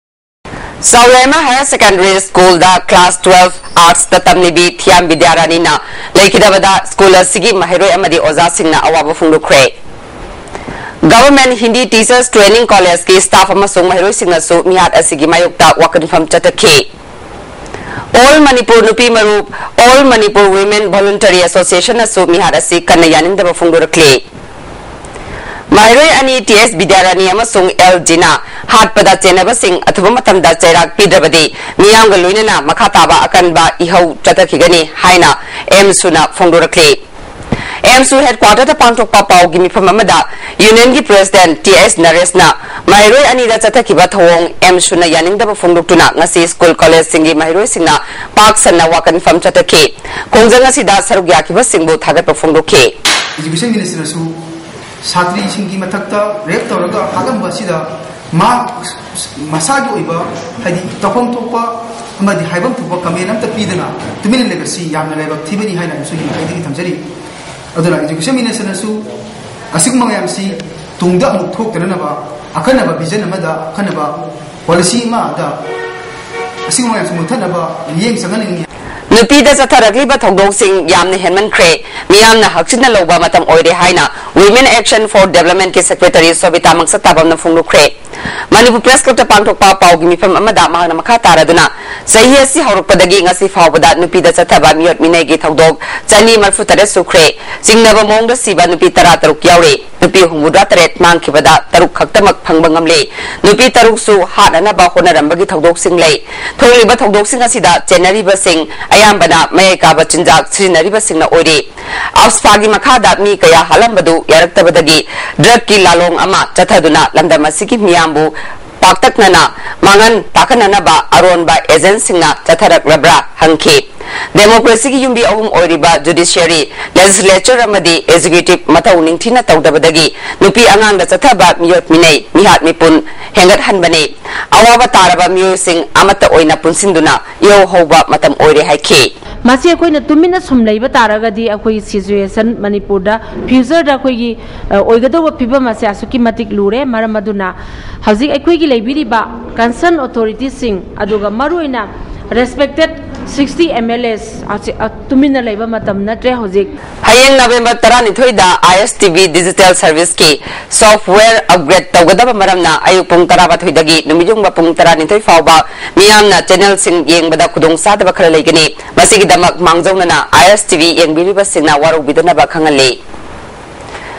ꯆꯥꯎꯔꯦꯝꯃ Higher Secondary Schoolꯗ class twelve artsꯇ ꯇꯝꯂꯤꯕꯤ ꯊꯤꯌꯥꯝ ꯕꯤꯗ꯭ꯌꯥꯔꯥꯅꯤꯅ ꯂꯩꯈꯤꯗꯕꯗ school ꯑꯁꯤꯒꯤ ꯃꯍꯩꯔꯣꯏ ꯑꯃꯗꯤ ꯑꯣꯖꯥꯁꯤꯡꯅ ꯑꯋꯥꯕ ꯐꯣꯡꯗꯣꯛꯈ꯭ꯔꯦ꯫ Government Hindi Teachers Training Collegeꯀꯤ staff ꯑꯃꯁꯨꯡ ꯃꯍꯩꯔꯣꯏꯁꯤꯡꯅꯁꯨ ꯃꯤꯍꯥꯠ ꯑꯁꯤꯒꯤ ꯃꯥꯌꯣꯛꯇ ꯋꯥꯀꯠ ꯃꯤꯐꯝ ꯆꯠꯊꯈꯤ꯫ All Manipur ꯅꯨꯄꯤ ꯃꯔꯨꯞ, All Manipur Women Voluntary Associationꯅꯁꯨ ꯃꯤꯍꯥꯠ ꯑꯁꯤ ꯀꯟꯅ ꯌꯥꯅꯤꯡꯗꯕ ꯐꯣꯡꯗꯣꯔꯛꯂꯤ꯫ ꯃꯍꯩꯔꯣꯏ ꯑꯅꯤ ꯇꯤ ꯑꯦꯁ ꯕꯤꯗ꯭ꯌꯥꯔꯥꯅꯤ ꯑꯃꯁꯨꯡ ꯑꯦꯜ ꯖꯤꯅꯥ ꯍꯥꯠꯄꯗ ꯆꯦꯟꯅꯕꯁꯤꯡ ꯑꯊꯨꯕ ꯃꯇꯝꯗ ꯆꯩꯔꯥꯛ ꯄꯤꯗ꯭ꯔꯕꯗꯤ ꯃꯤꯌꯥꯝꯒ ꯂꯣꯏꯅꯅ ꯃꯈꯥ ꯇꯥꯕ ꯑꯀꯟꯕ ꯏꯍꯧ ꯆꯠꯊꯈꯤꯒꯅꯤ ꯍꯥꯏꯅ ꯑꯦꯝꯁꯨꯅ ꯐꯣꯡꯗꯣꯔꯛꯂꯤ꯫ ꯑꯦꯝꯁꯨ headquarter ꯗ ꯄꯥꯡꯊꯣꯛꯄ ꯄꯥꯎꯒꯤ ꯃꯤꯐꯝ ꯑꯃꯗ Union ꯒꯤ President ꯇꯤ ꯑꯦꯁ ꯅꯔꯦꯁꯅ ꯃꯍꯩꯔꯣꯏ ꯑꯅꯤꯗ ꯆꯠꯊꯈꯤꯕ ꯊꯧꯑꯣꯡ ꯑꯦꯝꯁꯨꯅ ꯌꯥꯅꯤꯡꯗꯕ ꯐꯣꯡꯗꯣꯛꯇꯨꯅ ꯉꯁꯤ ꯁ꯭ꯀꯨꯜ ꯀꯣꯂꯦꯖꯁꯤꯡꯒꯤ ꯃꯍꯩꯔꯣꯏꯁꯤꯡꯅ ꯄꯥꯛ ꯁꯟꯅ ꯋꯥꯀꯠ ꯃꯤꯐꯝ ꯆꯠꯊꯈꯤ꯫ ꯈꯣꯡꯖꯪ ꯑꯁꯤꯗ ꯁꯔꯨꯛ ꯌꯥꯈꯤꯕꯁꯤꯡꯕꯨ ꯊꯥꯒꯠꯄ ꯐꯣꯡꯗꯣꯛꯈꯤ꯫ Education Minister ꯅꯁꯨ ꯁꯥꯇ꯭ꯔꯤꯁꯤꯡꯒꯤ ꯃꯊꯛꯇ rape ꯇꯧꯔꯒ ꯍꯥꯠꯂꯝꯕ ꯑꯁꯤꯗ ꯃꯥ ꯃꯁꯥꯒꯤ ꯑꯣꯏꯕ, ꯍꯥꯏꯗꯤ, ꯇꯧꯐꯝ ꯊꯣꯛꯄ ꯑꯃꯗꯤ ꯍꯥꯏꯐꯝ ꯊꯣꯛꯄ comment ꯑꯝꯇ ꯄꯤꯗꯅ ꯇꯨꯃꯤꯟꯅ ꯂꯩꯕꯁꯤ ꯌꯥꯝꯅ ꯂꯥꯏꯕꯛ ꯊꯤꯕꯅꯤ ꯍꯥꯏꯅ ꯑꯩꯁꯨ ꯉꯁꯥꯏꯗꯒꯤ ꯊꯝꯖꯔꯤ꯫ ꯑꯗꯨꯅ Education Minister ꯅꯁꯨ ꯑꯁꯤꯒꯨꯝꯕ ꯃꯌꯥꯝꯁꯤ ꯇꯨꯡꯗ ꯑꯃꯨꯛ ꯊꯣꯛꯇꯅꯅꯕ ꯑꯈꯟꯅꯕ vision ꯑꯃꯗ, ꯑꯈꯟꯅꯕ policy ꯑꯃꯗ ꯑꯁꯤꯒꯨꯝꯕ ꯃꯌꯥꯝꯁꯤ ꯃꯨꯠꯊꯠꯅꯕ ꯃꯤꯠꯌꯦꯡ ꯆꯪꯍꯟꯅꯤꯡꯏ꯫ ꯅꯨꯄꯤꯗ ꯆꯠꯊꯔꯛꯂꯤꯕ ꯊꯧꯗꯣꯛꯁꯤꯡ ꯌꯥꯝꯅ ꯍꯦꯟꯃꯟꯈ꯭ꯔꯦ, ꯃꯤꯌꯥꯝꯅ ꯍꯛꯆꯤꯟꯅ ꯂꯧꯕ ꯃꯇꯝ ꯑꯣꯏꯔꯦ ꯍꯥꯏꯅ Women Action for Development ꯀꯤ Secretary ꯁꯣꯕꯤꯇꯥ ꯃꯪꯁꯇꯥꯕꯝꯅ ꯐꯣꯡꯗꯣꯛꯈ꯭ꯔꯦ꯫ ꯃꯅꯤꯄꯨꯔ Press Club ꯇ ꯄꯥꯡꯊꯣꯛꯄ ꯄꯥꯎꯒꯤ ꯃꯤꯐꯝ ꯑꯃꯗ ꯃꯍꯥꯛꯅ ꯃꯈꯥ ꯇꯥꯔꯗꯨꯅ, ꯆꯍꯤ ꯑꯁꯤ ꯍꯧꯔꯛꯄꯗꯒꯤ ꯉꯁꯤ ꯐꯥꯎꯕꯗ ꯅꯨꯄꯤꯗ ꯆꯠꯊꯕ ꯃꯤꯑꯣꯠ ꯃꯤꯅꯩꯒꯤ ꯊꯧꯗꯣꯛ ꯆꯅꯤ ꯃꯔꯤꯐꯨ ꯇꯔꯦꯠ ꯁꯨꯈ꯭ꯔꯦ꯫ ꯆꯤꯡꯅꯕ ꯃꯑꯣꯡꯗ ꯁꯤꯕ ꯅꯨꯄꯤ ꯇꯔꯥ ꯇꯔꯨꯛ ꯌꯥꯎꯔꯤ꯫ ꯅꯨꯄꯤ ꯍꯨꯝꯐꯨꯇꯔꯥ ꯇꯔꯦꯠ ꯃꯥꯡꯈꯤꯕꯗ ꯇꯔꯨꯛ ꯈꯛꯇꯃꯛ ꯐꯪꯕ ꯉꯝꯂꯦ꯫ ꯅꯨꯄꯤ ꯇꯔꯨꯛꯁꯨ ꯍꯥꯠꯅꯅꯕ ꯍꯣꯠꯅꯔꯝꯕꯒꯤ ꯊꯧꯗꯣꯛꯁꯤꯡ ꯂꯩ꯫ ꯊꯣꯛꯂꯤꯕ ꯊꯧꯗꯣꯛꯁꯤꯡ ꯑꯁꯤꯗ ꯆꯦꯟꯅꯔꯤꯕꯁꯤꯡ ꯑꯌꯥꯝꯕꯅ ꯃꯌꯥꯏ ꯀꯥꯕ ꯆꯤꯟꯖꯥꯛ ꯁꯤꯖꯤꯟꯅꯔꯤꯕꯁꯤꯡꯅ ꯑꯣꯏꯔꯤ꯫ ꯑꯞꯁꯐꯥꯒꯤ ꯃꯈꯥꯗ ꯃꯤ ꯀꯌꯥ ꯍꯥꯠꯂꯝꯕꯗꯨ ꯌꯥꯔꯛꯇꯕꯗꯒꯤ drug ꯀꯤ ꯂꯥꯂꯣꯡ ꯑꯃ ꯆꯠꯊꯗꯨꯅ ꯂꯝꯗꯝ ꯑꯁꯤꯒꯤ ꯃꯤꯌꯥꯝꯕꯨ ꯄꯥꯛꯇꯛꯅꯅ ꯃꯥꯡꯍꯟ ꯇꯥꯛꯍꯟꯅꯅꯕ ꯑꯔꯣꯟꯕ agent ꯁꯤꯡꯅ ꯆꯠꯊꯔꯛꯂꯕ꯭ꯔꯥ ꯍꯪꯈꯤ꯫ Democracy ꯒꯤ ꯌꯨꯝꯕꯤ ꯑꯍꯨꯝ ꯑꯣꯏꯔꯤꯕ judiciary, legislature ꯑꯃꯗꯤ executive ꯃꯊꯧ ꯅꯤꯡꯊꯤꯅ ꯇꯧꯗꯕꯗꯒꯤ ꯅꯨꯄꯤ ꯑꯉꯥꯡꯗ ꯆꯠꯊꯕ ꯃꯤꯑꯣꯠ ꯃꯤꯅꯩ, ꯃꯤꯍꯥꯠ ꯃꯤꯄꯨꯟ ꯍꯦꯟꯒꯠꯍꯟꯕꯅꯤ꯫ ꯑꯋꯥꯕ ꯇꯥꯔꯕ ꯃꯤꯑꯣꯏꯁꯤꯡ ꯑꯃꯠꯇ ꯑꯣꯏꯅ ꯄꯨꯟꯁꯤꯟꯗꯨꯅ ꯏꯍꯧ ꯍꯧꯕ ꯃꯇꯝ ꯑꯣꯏꯔꯦ ꯍꯥꯏꯈꯤ꯫ ꯃꯁꯤ ꯑꯩꯈꯣꯏꯅ ꯇꯨꯃꯤꯟꯅ ꯁꯨꯝ ꯂꯩꯕ ꯇꯥꯔꯒꯗꯤ ꯑꯩꯈꯣꯏꯒꯤ situation ꯃꯅꯤꯄꯨꯔꯗ future ꯗ ꯑꯩꯈꯣꯏꯒꯤ, ꯑ, ꯑꯣꯏꯒꯗꯧꯕ ꯐꯤꯕꯝ ꯑꯁꯦ ꯑꯁꯨꯛꯀꯤ ꯃꯇꯤꯛ ꯂꯨꯔꯦ꯫ ꯃꯔꯝ ꯑꯗꯨꯅ ꯍꯧꯖꯤꯛ ꯑꯩꯈꯣꯏꯒꯤ ꯂꯩꯕꯤꯔꯤꯕ concern authority ꯁꯤꯡ, ꯑꯗꯨꯒ ꯃꯔꯨꯑꯣꯏꯅ respected sixty M L As ꯑꯁꯤ, ꯑ, ꯇꯨꯃꯤꯟꯅ ꯂꯩꯕ ꯃꯇꯝ ꯅꯠꯇ꯭ꯔꯦ ꯍꯧꯖꯤꯛ꯫ ꯍꯌꯦꯡ November ꯇꯔꯥꯅꯤꯊꯣꯏꯗ I S T V digital service ꯀꯤ software upgrade ꯇꯧꯒꯗꯕ ꯃꯔꯝꯅ ꯑꯌꯨꯛ ꯄꯨꯡ ꯇꯔꯥꯃꯥꯊꯣꯏꯗꯒꯤ ꯅꯨꯃꯤꯠꯌꯨꯡꯕ ꯄꯨꯡ ꯇꯔꯥꯅꯤꯊꯣꯏ ꯐꯥꯎꯕ ꯃꯤꯌꯥꯝꯅ channel ꯁꯤꯡ ꯌꯦꯡꯕꯗ ꯈꯨꯗꯣꯡꯆꯥꯗꯕ ꯈꯔ ꯂꯩꯒꯅꯤ꯫ ꯃꯁꯤꯒꯤꯗꯃꯛ ꯃꯥꯡꯖꯧꯅꯅ I S T V ꯌꯦꯡꯕꯤꯔꯤꯕꯁꯤꯡꯅ ꯋꯥꯔꯧꯕꯤꯗꯅꯕ ꯈꯪꯍꯜꯂꯤ꯫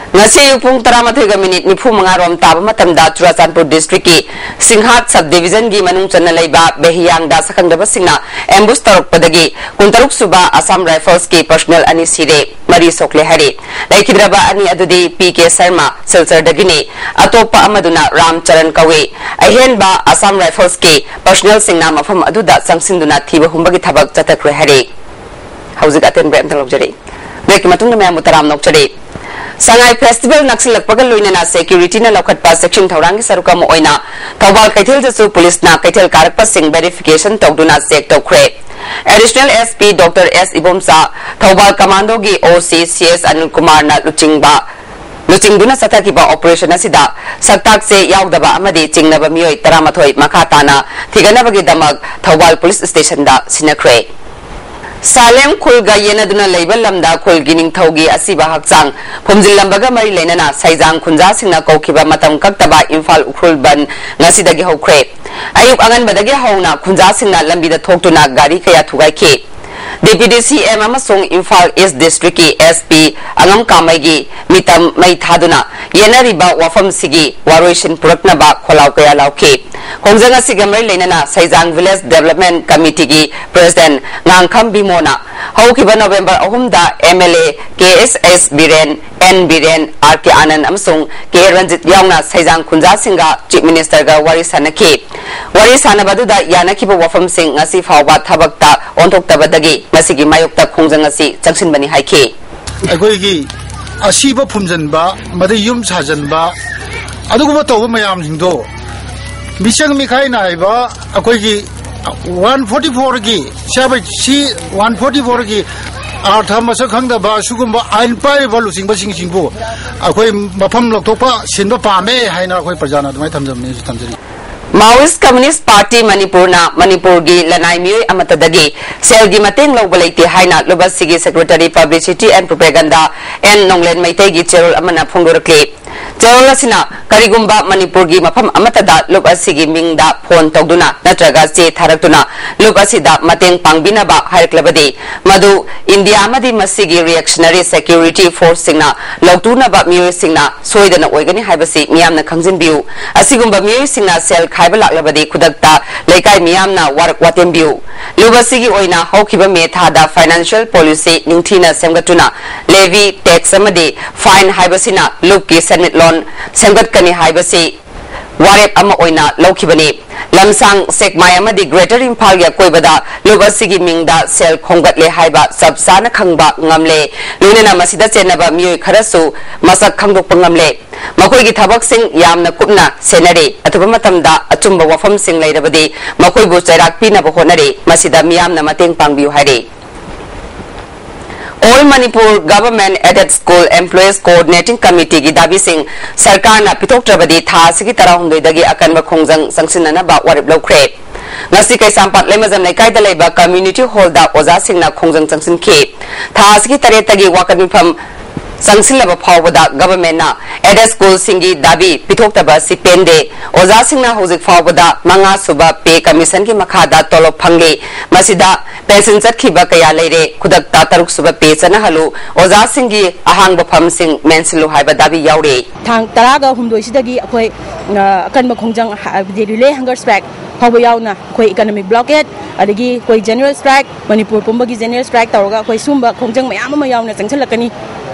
ꯉꯁꯤ ꯑꯌꯨꯛ ꯄꯨꯡ ꯇꯔꯥꯃꯥꯊꯣꯏꯒ ꯃꯤꯅꯤꯠ ꯅꯤꯐꯨ ꯃꯉꯥ ꯔꯣꯝ ꯇꯥꯕ ꯃꯇꯝꯗ ꯆꯨꯔꯥꯆꯥꯟꯄꯨꯔ ꯗꯤꯁꯇ꯭ꯔꯤꯛꯀꯤ ꯁꯤꯡꯍꯥꯠ ꯁꯕ ꯗꯤꯕꯤꯖꯟꯒꯤ ꯃꯅꯨꯡ ꯆꯟꯅ ꯂꯩꯕ ꯕꯦꯍꯤꯌꯥꯡꯗ ꯁꯛꯈꯪꯗꯕꯁꯤꯡꯅ ꯑꯦꯝꯕꯨꯁ ꯇꯧꯔꯛꯄꯗꯒꯤ ꯀꯨꯟꯇꯔꯨꯛ ꯁꯨꯕ ꯑꯁꯥꯝ ꯔꯥꯏꯐꯜꯁꯀꯤ ꯄꯔꯁꯣꯅꯦꯜ ꯑꯅꯤ ꯁꯤꯔꯦ, ꯃꯔꯤ ꯁꯣꯛꯂꯦ ꯍꯥꯏꯔꯤ꯫ ꯂꯩꯈꯤꯗ꯭ꯔꯕ ꯑꯅꯤ ꯑꯗꯨꯗꯤ ꯄꯤ ꯀꯦ ꯁꯔꯃ ꯁꯤꯜꯆꯔꯗꯒꯤꯅꯤ, ꯑꯇꯣꯞꯄ ꯑꯃꯗꯨꯅ ꯔꯥꯝ ꯆꯔꯟ ꯀꯧꯏ꯫ ꯑꯍꯦꯟꯕ ꯑꯁꯥꯝ ꯔꯥꯏꯐꯜꯁꯀꯤ ꯄꯔꯁꯣꯅꯦꯜꯁꯤꯡꯅ ꯃꯐꯝ ꯑꯗꯨꯗ ꯆꯪꯁꯤꯟꯗꯨꯅ ꯊꯤꯕ ꯍꯨꯝꯕꯒꯤ ꯊꯕꯛ ꯆꯠꯊꯈ꯭ꯔꯦ ꯍꯥꯏꯔꯤ꯫ ꯍꯧꯖꯤꯛ ꯑꯇꯦꯟꯕ ꯑꯝꯇ ꯂꯧꯖꯔꯛꯏ꯫ ꯕ꯭ꯔꯦꯛꯀꯤ ꯃꯇꯨꯡꯗ ꯃꯌꯥꯝꯕꯨ ꯇꯔꯥꯝꯅ ꯑꯣꯛꯆꯔꯤ꯫ ꯁꯉꯥꯏ ꯐꯦꯁꯇꯤꯚꯦꯜ ꯅꯛꯁꯤꯜꯂꯛꯄꯒ ꯂꯣꯏꯅꯅ ꯁꯦꯀ꯭ꯌꯨꯔꯤꯇꯤꯅ ꯂꯧꯈꯠꯄ ꯆꯦꯛꯁꯤꯟ ꯊꯧꯔꯥꯡꯒꯤ ꯁꯔꯨꯛ ꯑꯃ ꯑꯣꯏꯅ ꯊꯧꯕꯥꯜ ꯀꯩꯊꯦꯜꯗꯁꯨ ꯄꯨꯂꯤꯁꯅ ꯀꯩꯊꯦꯜ ꯀꯥꯔꯛꯄꯁꯤꯡ ꯚꯦꯔꯤꯐꯤꯀꯦꯁꯟ ꯇꯧꯗꯨꯅ ꯆꯦꯛ ꯇꯧꯈ꯭ꯔꯦ꯫ ꯑꯦꯗꯤꯁꯅꯦꯜ ꯑꯦꯁ ꯄꯤ ꯗꯣꯛꯇꯔ ꯑꯦꯁ ꯏꯕꯣꯝꯆꯥ, ꯊꯧꯕꯥꯜ ꯀꯃꯥꯟꯗꯣꯒꯤ ꯑꯣ ꯁꯤ ꯁꯤ ꯑꯦꯁ ꯑꯅꯤꯜ ꯀꯨꯃꯥꯔꯅ ꯂꯨꯆꯤꯡꯕ, ꯂꯨꯆꯤꯡꯗꯨꯅ ꯆꯠꯊꯈꯤꯕ ꯑꯣꯄꯔꯦꯁꯟ ꯑꯁꯤꯗ ꯁꯛꯇꯥꯛꯁꯦ ꯌꯥꯎꯗꯕ ꯑꯃꯗꯤ ꯆꯤꯡꯅꯕ ꯃꯤꯑꯣꯏ ꯇꯔꯥꯃꯥꯊꯣꯏ ꯃꯈꯥ ꯇꯥꯅ ꯊꯤꯒꯠꯅꯕꯒꯤꯗꯃꯛ ꯊꯧꯕꯥꯜ ꯄꯨꯂꯤꯁ ꯁ꯭ꯇꯦꯁꯟꯗ ꯁꯤꯟꯅꯈ꯭ꯔꯦ꯫ ꯁꯥꯂꯦꯝ ꯈꯨꯜꯒ ꯌꯦꯟꯅꯗꯨꯅ ꯂꯩꯕ ꯂꯝꯗ ꯈꯨꯜꯒꯤ ꯅꯤꯡꯊꯧꯒꯤ ꯑꯁꯤꯕ ꯍꯛꯆꯥꯡ ꯐꯨꯝꯖꯤꯜꯂꯝꯕꯒ ꯃꯔꯤ ꯂꯩꯅꯅ ꯁꯩꯖꯥꯡ ꯈꯨꯟꯖꯥꯁꯤꯡꯅ ꯀꯧꯈꯤꯕ ꯃꯇꯝ ꯀꯛꯇꯕ ꯏꯝꯐꯥꯜ ꯎꯈ꯭ꯔꯨꯜ ꯕꯟ ꯉꯁꯤꯗꯒꯤ ꯍꯧꯈ꯭ꯔꯦ꯫ ꯑꯌꯨꯛ ꯑꯉꯟꯕꯗꯒꯤ ꯍꯧꯅ ꯈꯨꯟꯖꯥꯁꯤꯡꯅ ꯂꯝꯕꯤꯗ ꯊꯣꯛꯇꯨꯅ ꯒꯥꯔꯤ ꯀꯌꯥ ꯊꯨꯒꯥꯏꯈꯤ꯫ ꯗꯤꯄ꯭ꯌꯨꯇꯤ ꯁꯤ ꯑꯦꯝ ꯑꯃꯁꯨꯡ ꯏꯝꯐꯥꯜ ꯏꯁ ꯗꯤꯁꯇ꯭ꯔꯤꯛꯀꯤ ꯑꯦꯁ ꯄꯤ ꯑꯉꯝ ꯀꯥꯃꯩꯒꯤ ꯃꯤꯇꯝ ꯃꯩ ꯊꯥꯗꯨꯅ ꯌꯦꯟꯅꯔꯤꯕ ꯋꯥꯐꯝꯁꯤꯒꯤ ꯋꯥꯔꯣꯏꯁꯤꯟ ꯄꯨꯔꯛꯅꯕ ꯈꯣꯜꯂꯥꯎ ꯀꯌꯥ ꯂꯥꯎꯈꯤ꯫ ꯈꯣꯡꯖꯪ ꯑꯁꯤꯒ ꯃꯔꯤ ꯂꯩꯅꯅ ꯁꯩꯖꯥꯡ ꯚꯤꯂꯦꯖ ꯗꯦꯕꯂꯞꯃꯦꯟ ꯀꯃꯤꯇꯤꯒꯤ ꯄ꯭ꯔꯦꯁꯤꯗꯦꯟ ꯉꯥꯡꯈꯝ ꯕꯤꯃꯣꯅ ꯍꯧꯈꯤꯕ ꯅꯣꯕꯦꯝꯕꯔ ꯑꯍꯨꯝꯗ M L A K S S Biren, N Biren, R K Anan ꯑꯃꯁꯨꯡ ꯀꯦ ꯔꯟꯖꯤꯠ ꯌꯥꯎꯅ ꯁꯩꯖꯥꯡ ꯈꯨꯟꯖꯥꯁꯤꯡꯒ ꯆꯤꯐ ꯃꯤꯅꯤꯁꯇꯔꯒ ꯋꯥꯔꯤ ꯁꯥꯟꯅꯈꯤ꯫ ꯋꯥꯔꯤ ꯁꯥꯟꯅꯕ ꯑꯗꯨꯗ ꯌꯥꯅꯈꯤꯕ ꯋꯥꯐꯝꯁꯤꯡ ꯉꯁꯤ ꯐꯥꯎꯕ ꯊꯕꯛꯇ ꯑꯣꯟꯊꯣꯛꯇꯕꯗꯒꯤ ꯃꯁꯤꯒꯤ ꯃꯥꯌꯣꯛꯇ ꯈꯣꯡꯖꯪ ꯑꯁꯤ ꯆꯪꯁꯤꯟꯕꯅꯤ ꯍꯥꯏꯈꯤ꯫ ꯑꯩꯈꯣꯏꯒꯤ ꯑꯁꯤꯕ ꯐꯨꯝꯖꯤꯟꯕ, ꯃꯗꯩ ꯌꯨꯝ ꯁꯥꯖꯟꯕ, ꯑꯗꯨꯒꯨꯝꯕ ꯇꯧꯕ ꯃꯌꯥꯝꯁꯤꯡꯗꯣ ꯃꯤꯆꯪ ꯃꯤꯈꯥꯏ ꯅꯥꯏꯕ ꯑꯩꯈꯣꯏꯒꯤ ꯋꯥꯟ ꯐꯣꯔꯇꯤ ꯐꯣꯔꯒꯤ ꯁꯤ ꯋꯥꯟ ꯐꯣꯔꯇꯤ ꯐꯣꯔꯒꯤ ꯑꯥꯔꯊ ꯃꯁꯛ ꯈꯪꯗꯕ ꯁꯤꯒꯨꯝꯕ ꯑꯥꯏꯟ ꯄꯥꯏꯔꯤꯕ ꯂꯨꯆꯤꯡꯕꯁꯤꯡꯁꯤꯕꯨ ꯑꯩꯈꯣꯏ ꯃꯐꯝ ꯂꯧꯊꯣꯛꯄ ꯁꯤꯟꯕ ꯄꯥꯝꯃꯦ ꯍꯥꯏꯅ ꯑꯩꯈꯣꯏ ꯄ꯭ꯔꯖꯥꯅ ꯑꯗꯨꯃꯥꯏꯅ ꯊꯝꯖꯕꯅꯤ, ꯊꯝꯖꯔꯤ꯫ Maoist Communist Party ꯃꯅꯤꯄꯨꯔꯅ ꯃꯅꯤꯄꯨꯔꯒꯤ ꯂꯅꯥꯏ ꯃꯤꯑꯣꯏ ꯑꯃꯠꯇꯗꯒꯤ ꯁꯦꯜꯒꯤ ꯃꯇꯦꯡ ꯂꯧꯕ ꯂꯩꯇꯦ ꯍꯥꯏꯅ ꯂꯨꯕꯁꯤꯒꯤ Secretary Publicity and Propaganda N ꯅꯣꯡꯂꯦꯟ ꯃꯩꯇꯩꯒꯤ ꯆꯦꯔꯣꯜ ꯑꯃꯅ ꯐꯣꯡꯗꯣꯔꯛꯂꯤ꯫ ꯆꯦꯔꯣꯜ ꯑꯁꯤꯅ ꯀꯔꯤꯒꯨꯝꯕ ꯃꯅꯤꯄꯨꯔꯒꯤ ꯃꯐꯝ ꯑꯃꯠꯇꯗ ꯂꯨꯞ ꯑꯁꯤꯒꯤ ꯃꯤꯡꯗ ꯐꯣꯟ ꯇꯧꯗꯨꯅ ꯅꯠꯇ꯭ꯔꯒ ꯆꯦ ꯊꯥꯔꯛꯇꯨꯅ ꯂꯨꯞ ꯑꯁꯤꯗ ꯃꯇꯦꯡ ꯄꯥꯡꯕꯤꯅꯕ ꯍꯥꯏꯔꯛꯂꯕꯗꯤ, ꯃꯗꯨ ꯏꯟꯗꯤꯌꯥ ꯑꯃꯗꯤ ꯃꯁꯤꯒꯤ reactionary security forceꯁꯤꯡꯅ ꯂꯧꯇꯨꯅꯕ ꯃꯤꯑꯣꯏꯁꯤꯡꯅ ꯁꯣꯏꯗꯅ ꯑꯣꯏꯒꯅꯤ ꯍꯥꯏꯕꯁꯤ ꯃꯤꯌꯥꯝꯅ ꯈꯪꯖꯤꯟꯕꯤꯌꯨ꯫ ꯑꯁꯤꯒꯨꯝꯕ ꯃꯤꯑꯣꯏꯁꯤꯡꯅ ꯁꯦꯜ ꯈꯥꯏꯕ ꯂꯥꯛꯂꯕꯗꯤ ꯈꯨꯗꯛꯇ ꯂꯩꯀꯥꯏ ꯃꯤꯌꯥꯝꯅ ꯋꯥꯔꯛ ꯋꯥꯇꯦꯝꯕꯤꯌꯨ꯫ ꯂꯨꯞ ꯑꯁꯤꯒꯤ ꯑꯣꯏꯅ ꯍꯧꯈꯤꯕ ꯃꯦ ꯊꯥꯗ financial policy ꯅꯤꯡꯊꯤꯅ ꯁꯦꯝꯒꯠꯇꯨꯅ levy, tax ꯑꯃꯗꯤ fine ꯍꯥꯏꯕꯁꯤꯅ ꯂꯨꯞꯀꯤ ꯁꯦꯟꯃꯤꯠꯂꯣꯟ ꯁꯦꯝꯒꯠꯀꯅꯤ ꯍꯥꯏꯕꯁꯤ ꯋꯥꯔꯦꯞ ꯑꯃ ꯑꯣꯏꯅ ꯂꯧꯈꯤꯕꯅꯤ꯫ ꯂꯝꯁꯥꯡ, ꯁꯦꯛꯃꯥꯏ ꯑꯃꯗꯤ Greater ꯏꯝꯐꯥꯜꯒꯤ ꯑꯀꯣꯏꯕꯗ ꯂꯨꯞ ꯑꯁꯤꯒꯤ ꯃꯤꯡꯗ ꯁꯦꯜ ꯈꯣꯝꯒꯠꯂꯦ ꯍꯥꯏꯕ ꯆꯞ ꯆꯥꯅ ꯈꯪꯕ ꯉꯝꯂꯦ꯫ ꯂꯣꯏꯅꯅ ꯃꯁꯤꯗ ꯆꯦꯟꯅꯕ ꯃꯤꯑꯣꯏ ꯈꯔꯁꯨ ꯃꯁꯛ ꯈꯪꯗꯣꯛꯄ ꯉꯝꯂꯦ꯫ ꯃꯈꯣꯏꯒꯤ ꯊꯕꯛꯁꯤꯡ ꯌꯥꯝꯅ ꯀꯨꯞꯅ ꯁꯦꯟꯅꯔꯦ꯫ ꯑꯊꯨꯕ ꯃꯇꯝꯗ ꯑꯆꯨꯝꯕ ꯋꯥꯐꯝꯁꯤꯡ ꯂꯩꯔꯕꯗꯤ ꯃꯈꯣꯏꯕꯨ ꯆꯩꯔꯥꯛ ꯄꯤꯅꯕ ꯍꯣꯠꯅꯔꯦ꯫ ꯃꯁꯤꯗ ꯃꯤꯌꯥꯝꯅ ꯃꯇꯦꯡ ꯄꯥꯡꯕꯤꯌꯨ ꯍꯥꯏꯔꯦ꯫ All Manipur Government Aided School Employees Coordinating Committeeꯒꯤ ꯗꯥꯕꯤꯁꯤꯡ ꯁꯔꯀꯥꯔꯅ ꯄꯤꯊꯣꯛꯇ꯭ꯔꯕꯗꯤ ꯊꯥ ꯑꯁꯤꯒꯤ ꯇꯔꯥꯍꯨꯝꯗꯣꯏꯗꯒꯤ ꯑꯀꯟꯕ ꯈꯣꯡꯖꯪ ꯆꯪꯁꯤꯟꯅꯅꯕ ꯋꯥꯔꯦꯞ ꯂꯧꯈ꯭ꯔꯦ꯫ ꯉꯁꯤ ꯀꯩꯁꯥꯝꯄꯥꯠ ꯂꯩꯃꯖꯝ ꯂꯩꯀꯥꯏꯗ ꯂꯩꯕ community hallꯗ ꯑꯣꯖꯥꯁꯤꯡꯅ ꯈꯣꯡꯖꯪ ꯆꯪꯁꯤꯟꯈꯤ꯫ ꯊꯥ ꯑꯁꯤꯒꯤ ꯇꯔꯦꯠꯇꯒꯤ ꯋꯥꯀꯠ ꯃꯤꯐꯝ ꯆꯪꯁꯤꯜꯂꯕ ꯐꯥꯎꯕꯗ governmentꯅ aided schoolꯁꯤꯡꯒꯤ ꯗꯥꯕꯤ ꯄꯤꯊꯣꯛꯇꯕ ꯑꯁꯤ ꯄꯦꯟꯗꯦ꯫ ꯑꯣꯖꯥꯁꯤꯡꯅ ꯍꯧꯖꯤꯛ ꯐꯥꯎꯕꯗ ꯃꯉꯥ ꯁꯨꯕ pay commissionꯒꯤ ꯃꯈꯥꯗ ꯇꯣꯂꯣꯞ ꯐꯪꯂꯤ꯫ ꯃꯁꯤꯗ pension ꯆꯠꯈꯤꯕ ꯀꯌꯥ ꯂꯩꯔꯦ꯫ ꯈꯨꯗꯛꯇ ꯇꯔꯨꯛ ꯁꯨꯕ pay ꯆꯠꯅꯍꯜꯂꯨ꯫ ꯑꯣꯖꯥꯁꯤꯡꯒꯤ ꯑꯍꯥꯡꯕ ꯐꯝꯁꯤꯡ ꯃꯦꯟꯁꯤꯜꯂꯨ ꯍꯥꯏꯕ ꯗꯥꯕꯤ ꯌꯥꯎꯔꯤ꯫ ꯊꯥꯡ ꯇꯔꯥꯒ ꯍꯨꯝꯗꯣꯏꯁꯤꯗꯒꯤ ꯑꯩꯈꯣꯏ, ꯑ, ꯑꯀꯟꯕ ꯈꯣꯡꯖꯪ ꯍꯥꯏꯕꯗꯤ relay hunger strike ꯐꯥꯎꯕ ꯌꯥꯎꯅ ꯑꯩꯈꯣꯏ economic blockade ꯑꯗꯒꯤ ꯑꯩꯈꯣꯏ general strike, ꯃꯅꯤꯄꯨꯔ ꯄꯨꯝꯕꯒꯤ general strike ꯇꯧꯔꯒ ꯑꯩꯈꯣꯏ ꯁꯨꯝꯕ ꯈꯣꯡꯖꯪ ꯃꯌꯥꯝ ꯑꯃ ꯌꯥꯎꯅ ꯆꯪꯁꯤꯜꯂꯛꯀꯅꯤ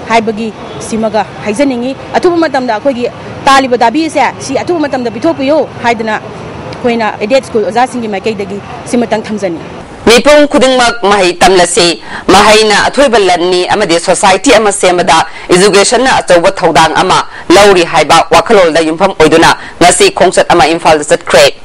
ꯍꯥꯏꯕꯒꯤ ꯁꯤꯃꯒ ꯍꯥꯏꯖꯅꯤꯡꯉꯤ꯫ ꯑꯊꯨꯕ ꯃꯇꯝꯗ ꯑꯩꯈꯣꯏꯒꯤ ꯇꯥꯜꯂꯤꯕ ꯗꯥꯕꯤꯁꯦ ꯁꯤ ꯑꯊꯨꯕ ꯃꯇꯝꯗ ꯄꯤꯊꯣꯛꯄꯤꯌꯨ ꯍꯥꯏꯗꯅ ꯑꯩꯈꯣꯏꯅ aided school ꯑꯣꯖꯥꯁꯤꯡꯒꯤ ꯃꯥꯏꯀꯩꯗꯒꯤ ꯁꯤꯃꯇꯪ ꯊꯝꯖꯅꯤꯡꯉꯤ꯫ ꯃꯤꯄꯨꯝ ꯈꯨꯗꯤꯡꯃꯛ ꯃꯍꯩ ꯇꯝꯂꯁꯤ꯫ ꯃꯍꯩꯅ ꯑꯊꯣꯏꯕ ꯂꯟꯅꯤ ꯑꯃꯗꯤ society ꯑꯃ ꯁꯦꯝꯕꯗ educationꯅ ꯑꯆꯧꯕ ꯊꯧꯗꯥꯡ ꯑꯃ ꯂꯧꯔꯤ ꯍꯥꯏꯕ ꯋꯥꯈꯜꯂꯣꯟꯗ ꯌꯨꯝꯐꯝ ꯑꯣꯏꯗꯨꯅ ꯉꯁꯤ ꯈꯣꯡꯆꯠ ꯑꯃ ꯏꯝꯐꯥꯜꯗ ꯆꯠꯈ꯭ꯔꯦ꯫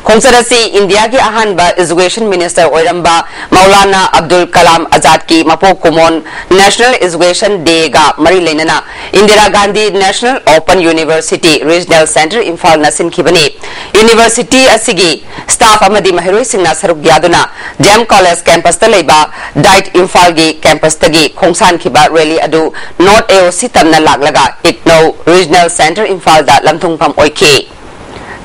ꯈꯣꯡꯆꯠ ꯑꯁꯤ ꯏꯟꯗꯤꯌꯥꯒꯤ ꯑꯍꯥꯟꯕ Education Minister ꯑꯣꯏꯔꯝꯕ ꯃꯧꯂꯥꯅꯥ ꯑꯕꯗꯨꯜ ꯀꯂꯥꯝ ꯑꯖꯥꯗꯀꯤ ꯃꯄꯣꯛ ꯀꯨꯝꯑꯣꯟ National Education Day ꯒ ꯃꯔꯤ ꯂꯩꯅꯅ Indira Gandhi National Open University Regional Centre ꯏꯝꯐꯥꯜꯅ ꯁꯤꯟꯈꯤꯕꯅꯤ꯫ University ꯑꯁꯤꯒꯤ staff ꯑꯃꯗꯤ ꯃꯍꯩꯔꯣꯏꯁꯤꯡꯅ ꯁꯔꯨꯛ ꯌꯥꯗꯨꯅ D M College campus ꯇ ꯂꯩꯕ DITE ꯏꯝꯐꯥꯜꯒꯤ campus ꯇꯒꯤ ꯈꯣꯡꯁꯥꯟꯈꯤꯕ rally ꯑꯗꯨ North A O C ꯇꯝꯅ ꯂꯥꯛꯂꯒ IGNOU Regional Centre ꯏꯝꯐꯥꯜꯗ ꯂꯝꯊꯨꯡꯐꯝ ꯑꯣꯏꯈꯤ꯫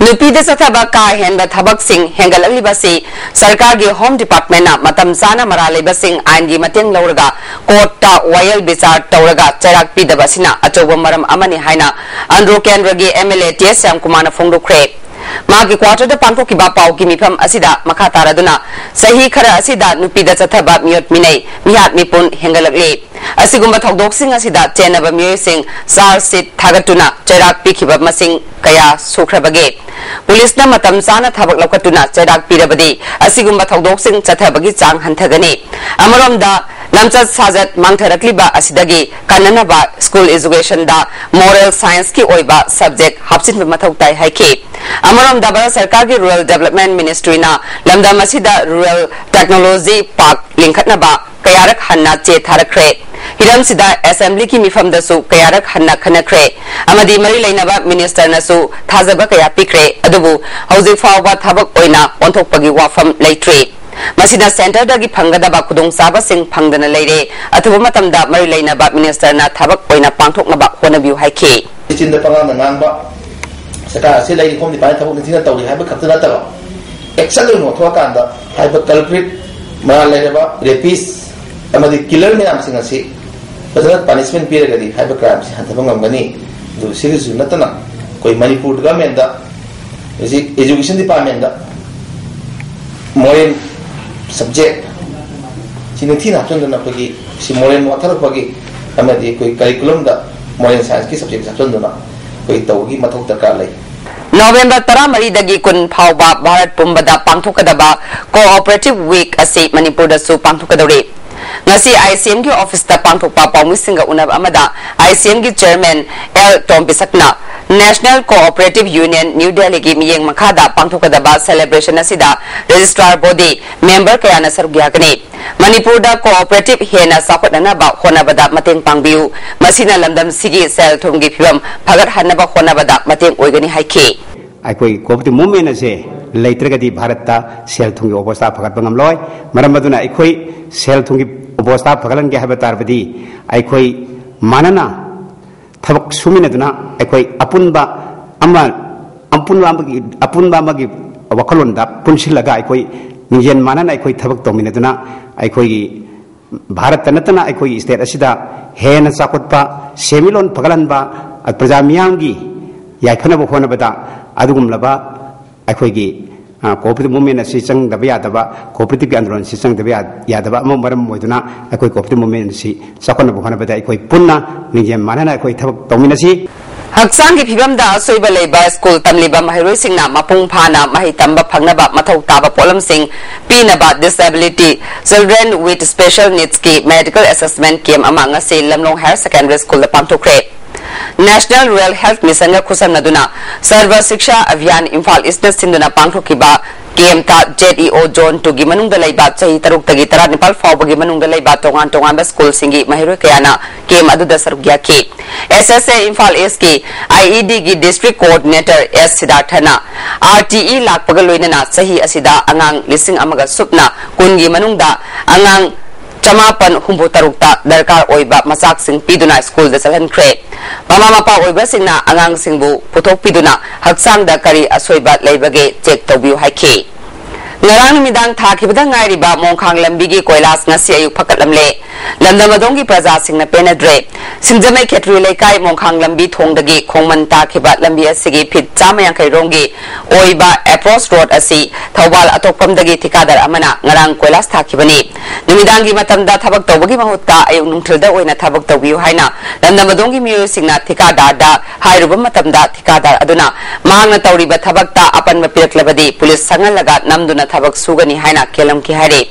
ꯅꯨꯄꯤꯗ ꯆꯠꯊꯕ ꯀꯥ ꯍꯦꯟꯕ ꯊꯕꯛꯁꯤꯡ ꯍꯦꯟꯒꯠꯂꯛꯂꯤꯕꯁꯤ ꯁꯔꯀꯥꯔꯒꯤ Home Department ꯅ ꯃꯇꯝ ꯆꯥꯅ ꯃꯔꯥꯜ ꯂꯩꯕꯁꯤꯡ ꯑꯥꯏꯟꯒꯤ ꯃꯇꯦꯡ ꯂꯧꯔꯒ court ꯇ ꯋꯥꯌꯦꯜ ꯕꯤꯆꯥꯔ ꯇꯧꯔꯒ ꯆꯩꯔꯥꯛ ꯄꯤꯗꯕ ꯑꯁꯤꯅ ꯑꯆꯧꯕ ꯃꯔꯝ ꯑꯃꯅꯤ ꯍꯥꯏꯅ ꯑꯟꯗ꯭ꯔꯣ ꯀꯦꯟꯗ꯭ꯔꯒꯤ M L A T S ꯁ꯭ꯌꯥꯝꯀꯨꯃꯥꯔꯅ ꯐꯣꯡꯗꯣꯛꯈ꯭ꯔꯦ꯫ ꯃꯍꯥꯛꯀꯤ quarter ꯗ ꯄꯥꯡꯊꯣꯛꯈꯤꯕ ꯄꯥꯎꯒꯤ ꯃꯤꯐꯝ ꯑꯁꯤꯗ ꯃꯈꯥ ꯇꯥꯔꯗꯨꯅ ꯆꯍꯤ ꯈꯔ ꯑꯁꯤꯗ ꯅꯨꯄꯤꯗ ꯆꯠꯊꯕ ꯃꯤꯑꯣꯠ ꯃꯤꯅꯩ, ꯃꯤꯍꯥꯠ ꯃꯤꯄꯨꯟ ꯍꯦꯟꯒꯠꯂꯛꯂꯤ꯫ ꯑꯁꯤꯒꯨꯝꯕ ꯊꯧꯗꯣꯛꯁꯤꯡ ꯑꯁꯤꯗ ꯆꯦꯟꯅꯕ ꯃꯤꯑꯣꯏꯁꯤꯡ charge sheet ꯊꯥꯒꯠꯇꯨꯅ ꯆꯩꯔꯥꯛ ꯄꯤꯈꯤꯕ ꯃꯁꯤꯡ ꯀꯌꯥ ꯁꯨꯈ꯭ꯔꯕꯒꯦ? ꯄꯨꯂꯤꯁꯅ ꯃꯇꯝ ꯆꯥꯅ ꯊꯕꯛ ꯂꯧꯈꯠꯇꯨꯅ ꯆꯩꯔꯥꯛ ꯄꯤꯔꯕꯗꯤ ꯑꯁꯤꯒꯨꯝꯕ ꯊꯧꯗꯣꯛꯁꯤꯡ ꯆꯠꯊꯕꯒꯤ ꯆꯥꯡ ꯍꯟꯊꯒꯅꯤ꯫ ꯑꯃꯔꯣꯝꯗ, ꯂꯝꯆꯠ ꯁꯥꯖꯠ ꯃꯥꯡꯊꯔꯛꯂꯤꯕ ꯑꯁꯤꯗꯒꯤ ꯀꯟꯅꯅꯕ school education ꯗ moral science ꯀꯤ ꯑꯣꯏꯕ subject ꯍꯥꯞꯆꯤꯟꯕ ꯃꯊꯧ ꯇꯥꯏ ꯍꯥꯏꯈꯤ꯫ ꯑꯃꯔꯣꯝꯗ, ꯚꯥꯔꯠ ꯁꯔꯀꯥꯔꯒꯤ Rural Development Ministry ꯅ ꯂꯝꯗꯝ ꯑꯁꯤꯗ Rural Technology Park ꯂꯤꯡꯈꯠꯅꯕ ꯀꯌꯥꯔꯛ ꯍꯟꯅ ꯆꯦ ꯊꯥꯔꯛꯈ꯭ꯔꯦ꯫ ꯍꯤꯔꯝꯁꯤꯗ Assembly ꯒꯤ ꯃꯤꯐꯝꯗꯁꯨ ꯀꯌꯥꯔꯛ ꯍꯟꯅ ꯈꯟꯅꯈ꯭ꯔꯦ ꯑꯃꯗꯤ ꯃꯔꯤ ꯂꯩꯅꯕ Minister ꯅꯁꯨ ꯊꯥꯖꯕ ꯀꯌꯥ ꯄꯤꯈ꯭ꯔꯦ꯫ ꯑꯗꯨꯕꯨ ꯍꯧꯖꯤꯛ ꯐꯥꯎꯕ ꯊꯕꯛ ꯑꯣꯏꯅ ꯑꯣꯟꯊꯣꯛꯄꯒꯤ ꯋꯥꯐꯝ ꯂꯩꯇ꯭ꯔꯤ꯫ ꯃꯁꯤꯅ centre ꯗꯒꯤ ꯐꯪꯒꯗꯕ ꯈꯨꯗꯣꯡꯆꯥꯕꯁꯤꯡ ꯐꯪꯗꯅ ꯂꯩꯔꯦ꯫ ꯑꯊꯨꯕ ꯃꯇꯝꯗ ꯃꯔꯤ ꯂꯩꯅꯕ Minister ꯅ ꯊꯕꯛ ꯑꯣꯏꯅ ꯄꯥꯡꯊꯣꯛꯅꯕ ꯍꯣꯠꯅꯕꯤꯌꯨ ꯍꯥꯏꯈꯤ꯫ ꯏꯆꯤꯟꯗ ꯄꯉꯥꯡꯗ ꯉꯥꯡꯕ, ꯁꯔꯀꯥꯔ ꯑꯁꯤ ꯂꯩꯔꯤ ꯈꯣꯝꯗꯤ ꯄꯥꯏꯅ ꯊꯕꯛ ꯅꯤꯡꯊꯤꯅ ꯇꯧꯔꯤ ꯍꯥꯏꯕ ꯈꯛꯇ ꯅꯠꯇꯕ, action ꯑꯣꯏꯅ ꯑꯣꯟꯊꯣꯛꯑꯀꯥꯟꯗ ꯍꯥꯏꯕ culprit, ꯃꯔꯥꯜ ꯂꯩꯔꯕ rapist ꯑꯃꯗꯤ killer ꯃꯌꯥꯝꯁꯤꯡ ꯑꯁꯤ ꯐꯖꯅ punishment ꯄꯤꯔꯒꯗꯤ ꯍꯥꯏꯕ crime ꯁꯤ ꯍꯟꯊꯕ ꯉꯝꯒꯅꯤ꯫ ꯑꯗꯨ ꯁꯤꯒꯤꯁꯨ ꯅꯠꯇꯅ ꯑꯩꯈꯣꯏ ꯃꯅꯤꯄꯨꯔ government ꯇ ꯍꯧꯖꯤꯛ education department ꯇ moral subject ꯁꯤ ꯅꯤꯡꯊꯤꯅ ꯍꯥꯞꯆꯤꯟꯗꯨꯅ ꯑꯩꯈꯣꯏꯒꯤ ꯁꯤ moral ꯋꯥꯊꯔꯛꯄꯒꯤ ꯑꯃꯗꯤ ꯑꯩꯈꯣꯏ curriculum ꯗ moral science ꯀꯤ subject ꯍꯥꯞꯆꯤꯟꯗꯨꯅ ꯑꯩꯈꯣꯏ ꯇꯧꯕꯒꯤ ꯃꯊꯧ ꯗꯔꯀꯥꯔ ꯂꯩ꯫ November ꯇꯔꯥꯃꯔꯤꯗꯒꯤ ꯀꯨꯟ ꯐꯥꯎꯕ ꯚꯥꯔꯠ ꯄꯨꯝꯕꯗ ꯄꯥꯡꯊꯣꯛꯀꯗꯕ Cooperative Week ꯑꯁꯤ ꯃꯅꯤꯄꯨꯔꯗꯁꯨ ꯄꯥꯡꯊꯣꯛꯀꯗꯧꯔꯤ꯫ ꯉꯁꯤ ꯑꯥꯏ ꯁꯤ ꯑꯦꯝꯒꯤ ꯑꯣꯐꯤꯁꯇ ꯄꯥꯡꯊꯣꯛꯄ ꯄꯥꯎꯃꯤꯁꯤꯡꯒ ꯎꯅꯕ ꯑꯃꯗ ꯑꯥꯏ ꯁꯤ ꯑꯦꯝꯒꯤ ꯆꯦꯌꯔꯃꯦꯟ ꯑꯦꯜ ꯇꯣꯝꯕꯤꯁꯛꯅ National Cooperative Union New Delhiꯒꯤ ꯃꯤꯠꯌꯦꯡ ꯃꯈꯥꯗ ꯄꯥꯡꯊꯣꯛꯀꯗꯕ celebration ꯑꯁꯤꯗ registrar body member ꯀꯌꯥꯅ ꯁꯔꯨꯛ ꯌꯥꯒꯅꯤ꯫ ꯃꯅꯤꯄꯨꯔꯗ cooperative ꯍꯦꯟꯅ ꯆꯥꯎꯈꯠꯅꯅꯕ ꯍꯣꯠꯅꯕꯗ ꯃꯇꯦꯡ ꯄꯥꯡꯕꯤꯌꯨ꯫ ꯃꯁꯤꯅ ꯂꯝꯗꯝꯁꯤꯒꯤ ꯁꯦꯜ ꯊꯨꯝꯒꯤ ꯐꯤꯕꯝ ꯐꯒꯠꯍꯟꯅꯕ ꯍꯣꯠꯅꯕꯗ ꯃꯇꯦꯡ ꯑꯣꯏꯒꯅꯤ ꯍꯥꯏꯈꯤ꯫ ꯑꯩꯈꯣꯏ cooperative movement ꯑꯁꯦ ꯂꯩꯇ꯭ꯔꯒꯗꯤ ꯚꯥꯔꯠꯇ ꯁꯦꯜ ꯊꯨꯝꯒꯤ ꯑꯣꯕꯁꯊꯥ ꯐꯒꯠꯄ ꯉꯝꯂꯣꯏ꯫ ꯃꯔꯝ ꯑꯗꯨꯅ ꯑꯩꯈꯣꯏ ꯁꯦꯜ ꯊꯨꯝꯒꯤ ꯑꯣꯕꯁꯊꯥ ꯐꯒꯠꯍꯟꯒꯦ ꯍꯥꯏꯕ ꯇꯥꯔꯕꯗꯤ ꯑꯩꯈꯣꯏ ꯃꯥꯟꯅꯅ ꯊꯕꯛ ꯁꯨꯃꯤꯟꯅꯗꯨꯅ ꯑꯩꯈꯣꯏ ꯑꯄꯨꯟꯕ ꯑꯃ, ꯑꯄꯨꯟꯕ ꯑꯃꯒꯤ, ꯑꯄꯨꯟꯕ ꯑꯃꯒꯤ ꯋꯥꯈꯜꯂꯣꯟꯗ ꯄꯨꯟꯁꯤꯜꯂꯒ ꯑꯩꯈꯣꯏ ꯂꯤꯡꯖꯦꯜ ꯃꯥꯟꯅꯅ ꯑꯩꯈꯣꯏ ꯊꯕꯛ ꯇꯧꯃꯤꯟꯅꯗꯨꯅ ꯑꯩꯈꯣꯏꯒꯤ ꯚꯥꯔꯠꯇ ꯅꯠꯇꯅ ꯑꯩꯈꯣꯏꯒꯤ state ꯑꯁꯤꯗ ꯍꯦꯟꯅ ꯆꯥꯎꯈꯠꯄ, ꯁꯦꯟꯃꯤꯠꯂꯣꯟ ꯐꯒꯠꯍꯟꯕ, ꯄ꯭ꯔꯖꯥ ꯃꯤꯌꯥꯝꯒꯤ ꯌꯥꯏꯐꯅꯕ ꯍꯣꯠꯅꯕꯗ ꯑꯗꯨꯒꯨꯝꯂꯕ ꯑꯩꯈꯣꯏꯒꯤ, ꯑ, cooperative movement ꯑꯁꯤ ꯆꯪꯗꯕ ꯌꯥꯗꯕ, cooperativeꯀꯤ ꯑꯟꯗꯣꯂꯟꯁꯤ ꯆꯪꯗꯕ ꯌꯥ-, ꯌꯥꯗꯕ ꯑꯃ ꯃꯔꯝ ꯑꯣꯏꯗꯨꯅ ꯑꯩꯈꯣꯏ cooperative movement ꯑꯁꯤ ꯆꯥꯎꯈꯠꯅꯕ ꯍꯣꯠꯅꯕꯗ ꯑꯩꯈꯣꯏ ꯄꯨꯟꯅ ꯂꯤꯡꯖꯦꯜ ꯃꯥꯟꯅꯅ ꯑꯩꯈꯣꯏ ꯊꯕꯛ ꯇꯧꯃꯤꯟꯅꯁꯤ꯫ ꯍꯛꯆꯥꯡꯒꯤ ꯐꯤꯕꯝꯗ ꯑꯁꯣꯏꯕ ꯂꯩꯕ ꯁ꯭ꯀꯨꯜ ꯇꯝꯂꯤꯕ ꯃꯍꯩꯔꯣꯏꯁꯤꯡꯅ ꯃꯄꯨꯡ ꯐꯥꯅ ꯃꯍꯩ ꯇꯝꯕ ꯐꯪꯅꯕ ꯃꯊꯧ ꯇꯥꯕ ꯄꯣꯠꯂꯝꯁꯤꯡ ꯄꯤꯅꯕ Disability Children with Special Needsꯀꯤ medical assessment camp ꯑꯃ ꯉꯁꯤ ꯂꯝꯂꯣꯡ Higher Secondary Schoolꯗ ꯄꯥꯡꯊꯣꯛꯈ꯭ꯔꯦ꯫ National Rural Health Missionꯒ ꯈꯨꯠꯁꯝꯅꯗꯨꯅ Sarva Shiksha Abhiyan Imphal Eastꯅ ꯁꯤꯟꯗꯨꯅ ꯄꯥꯡꯊꯣꯛꯈꯤꯕ campꯇ Z E O Zone twoꯒꯤ ꯃꯅꯨꯡꯗ ꯂꯩꯕ ꯆꯍꯤ ꯇꯔꯨꯛꯇꯒꯤ ꯇꯔꯥꯅꯤꯄꯥꯜ ꯐꯥꯎꯕꯒꯤ ꯃꯅꯨꯡꯗ ꯂꯩꯕ ꯇꯣꯉꯥꯟ ꯇꯣꯉꯥꯟꯕ ꯁ꯭ꯀꯨꯜꯁꯤꯡꯒꯤ ꯃꯍꯩꯔꯣꯏ ꯀꯌꯥꯅ camp ꯑꯗꯨꯗ ꯁꯔꯨꯛ ꯌꯥꯈꯤ꯫ S S A Imphal Eastꯀꯤ I E Dꯒꯤ District Coordinator S ꯁꯤꯗꯥꯔꯊꯅ R T E ꯂꯥꯛꯄꯒ ꯂꯣꯏꯅꯅ ꯆꯍꯤ ꯑꯁꯤꯗ ꯑꯉꯥꯡ ꯂꯤꯁꯤꯡ ꯑꯃꯒ ꯁꯨꯞꯅ ꯀꯨꯟꯒꯤ ꯃꯅꯨꯡꯗ ꯑꯉꯥꯡ ꯆꯃꯥꯄꯟ ꯍꯨꯝꯐꯨ ꯇꯔꯨꯛꯇ ꯗꯔꯀꯥꯔ ꯑꯣꯏꯕ ꯃꯆꯥꯛꯁꯤꯡ ꯄꯤꯗꯨꯅ ꯁ꯭ꯀꯨꯜꯗ ꯆꯠꯍꯟꯈ꯭ꯔꯦ꯫ ꯃꯃꯥ ꯃꯄꯥ ꯑꯣꯏꯕꯁꯤꯡꯅ ꯑꯉꯥꯡꯁꯤꯡꯕꯨ ꯄꯨꯊꯣꯛꯄꯤꯗꯨꯅ ꯍꯛꯆꯥꯡꯗ ꯀꯔꯤ ꯑꯁꯣꯏꯕ ꯂꯩꯕꯒꯦ check ꯇꯧꯕꯤꯌꯨ ꯍꯥꯏꯈꯤ꯫ ꯉꯔꯥꯡ ꯅꯨꯃꯤꯗꯥꯡ ꯊꯥꯈꯤꯕꯗ ꯉꯥꯏꯔꯤꯕ ꯃꯣꯡꯈꯥꯡ ꯂꯝꯕꯤꯒꯤ ꯀꯣꯏꯂꯥꯁ ꯉꯁꯤ ꯑꯌꯨꯛ ꯐꯒꯠꯂꯝꯂꯦ꯫ ꯂꯝꯗꯝ ꯑꯗꯣꯝꯒꯤ ꯄ꯭ꯔꯖꯥꯁꯤꯡꯅ ꯄꯦꯟꯅꯗ꯭ꯔꯦ꯫ ꯁꯤꯡꯖꯃꯩ ꯈꯦꯇ꯭ꯔꯤ ꯂꯩꯀꯥꯏ ꯃꯣꯡꯈꯥꯡ ꯂꯝꯕꯤ ꯊꯣꯡꯗꯒꯤ ꯈꯣꯡꯃꯟ ꯇꯥꯈꯤꯕ ꯂꯝꯕꯤ ꯑꯁꯤꯒꯤ ꯐꯤꯠ ꯆꯥꯝꯃ ꯌꯥꯡꯈꯩ ꯔꯣꯝꯒꯤ ꯑꯣꯏꯕ approach road ꯑꯁꯤ ꯊꯧꯕꯥꯜ ꯑꯇꯣꯞꯄꯝꯗꯒꯤ ꯊꯤꯀꯥꯗꯥꯔ ꯑꯃꯅ ꯉꯔꯥꯡ ꯀꯣꯏꯂꯥꯁ ꯊꯥꯈꯤꯕꯅꯤ꯫ ꯅꯨꯃꯤꯗꯥꯡꯒꯤ ꯃꯇꯝꯗ ꯊꯕꯛ ꯇꯧꯕꯒꯤ ꯃꯍꯨꯠꯇ ꯑꯌꯨꯛ ꯅꯨꯡꯊꯤꯜꯗ ꯑꯣꯏꯅ ꯊꯕꯛ ꯇꯧꯕꯤꯌꯨ ꯍꯥꯏꯅ ꯂꯝꯗꯝ ꯑꯗꯣꯝꯒꯤ ꯃꯤꯑꯣꯏꯁꯤꯡꯅ ꯊꯤꯀꯥꯗꯥꯔꯗ ꯍꯥꯏꯔꯨꯕ ꯃꯇꯝꯗ ꯊꯤꯀꯥꯗꯥꯔ ꯑꯗꯨꯅ ꯃꯍꯥꯛꯅ ꯇꯧꯔꯤꯕ ꯊꯕꯛꯇ ꯑꯄꯟꯕ ꯄꯤꯔꯛꯂꯕꯗꯤ ꯄꯨꯂꯤꯁ ꯁꯪꯍꯜꯂꯒ ꯅꯝꯗꯨꯅ ꯊꯕꯛ ꯁꯨꯒꯅꯤ ꯍꯥꯏꯅ ꯀꯦꯜꯂꯝꯈꯤ ꯍꯥꯏꯔꯤ꯫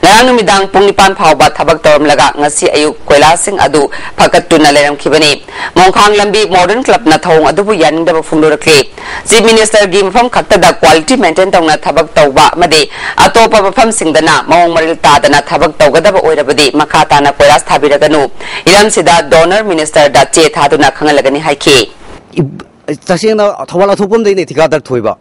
ꯉꯔꯥꯡ ꯅꯨꯃꯤꯗꯥꯡ ꯄꯨꯡ ꯅꯤꯄꯥꯟ ꯐꯥꯎꯕ ꯊꯕꯛ ꯇꯧꯔꯝꯂꯒ ꯉꯁꯤ ꯑꯌꯨꯛ ꯀꯣꯏꯂꯥꯁꯁꯤꯡ ꯑꯗꯨ ꯐꯒꯠꯇꯨꯅ ꯂꯩꯔꯝꯈꯤꯕꯅꯤ꯫ ꯃꯣꯡꯈꯥꯡ ꯂꯝꯕꯤ ꯃꯣꯗꯔꯟ ꯀ꯭ꯂꯕꯅ ꯊꯧꯑꯣꯡ ꯑꯗꯨꯕꯨ ꯌꯥꯅꯤꯡꯗꯕ ꯐꯣꯡꯗꯣꯔꯛꯂꯤ꯫ ꯆꯤꯐ ꯃꯤꯅꯤꯁꯇꯔꯒꯤ ꯃꯐꯝ ꯈꯛꯇꯗ ꯀ꯭ꯋꯥꯂꯤꯇꯤ ꯃꯦꯟꯇꯦꯟ ꯇꯧꯅ ꯊꯕꯛ ꯇꯧꯕ ꯑꯃꯗꯤ ꯑꯇꯣꯞꯄ ꯃꯐꯝꯁꯤꯡꯗꯅ ꯃꯑꯣꯡ ꯃꯔꯤꯜ ꯇꯥꯗꯅ ꯊꯕꯛ ꯇꯧꯒꯗꯕ ꯑꯣꯏꯔꯕꯗꯤ ꯃꯈꯥ ꯇꯥꯅ ꯀꯣꯏꯂꯥꯁ ꯊꯥꯕꯤꯔꯒꯅꯨ꯫ ꯏꯔꯝꯁꯤꯗ ꯗꯣꯅꯔ ꯃꯤꯅꯤꯁꯇꯔꯗ ꯆꯦ ꯊꯥꯗꯨꯅ ꯈꯪꯍꯜꯂꯒꯅꯤ ꯍꯥꯏꯈꯤ꯫ ꯇꯁꯦꯡꯅ ꯊꯧꯕꯥꯜ ꯑꯊꯣꯛꯄꯝꯗꯩꯅꯦ ꯊꯤꯀꯥꯗꯔ ꯊꯣꯏꯕ꯫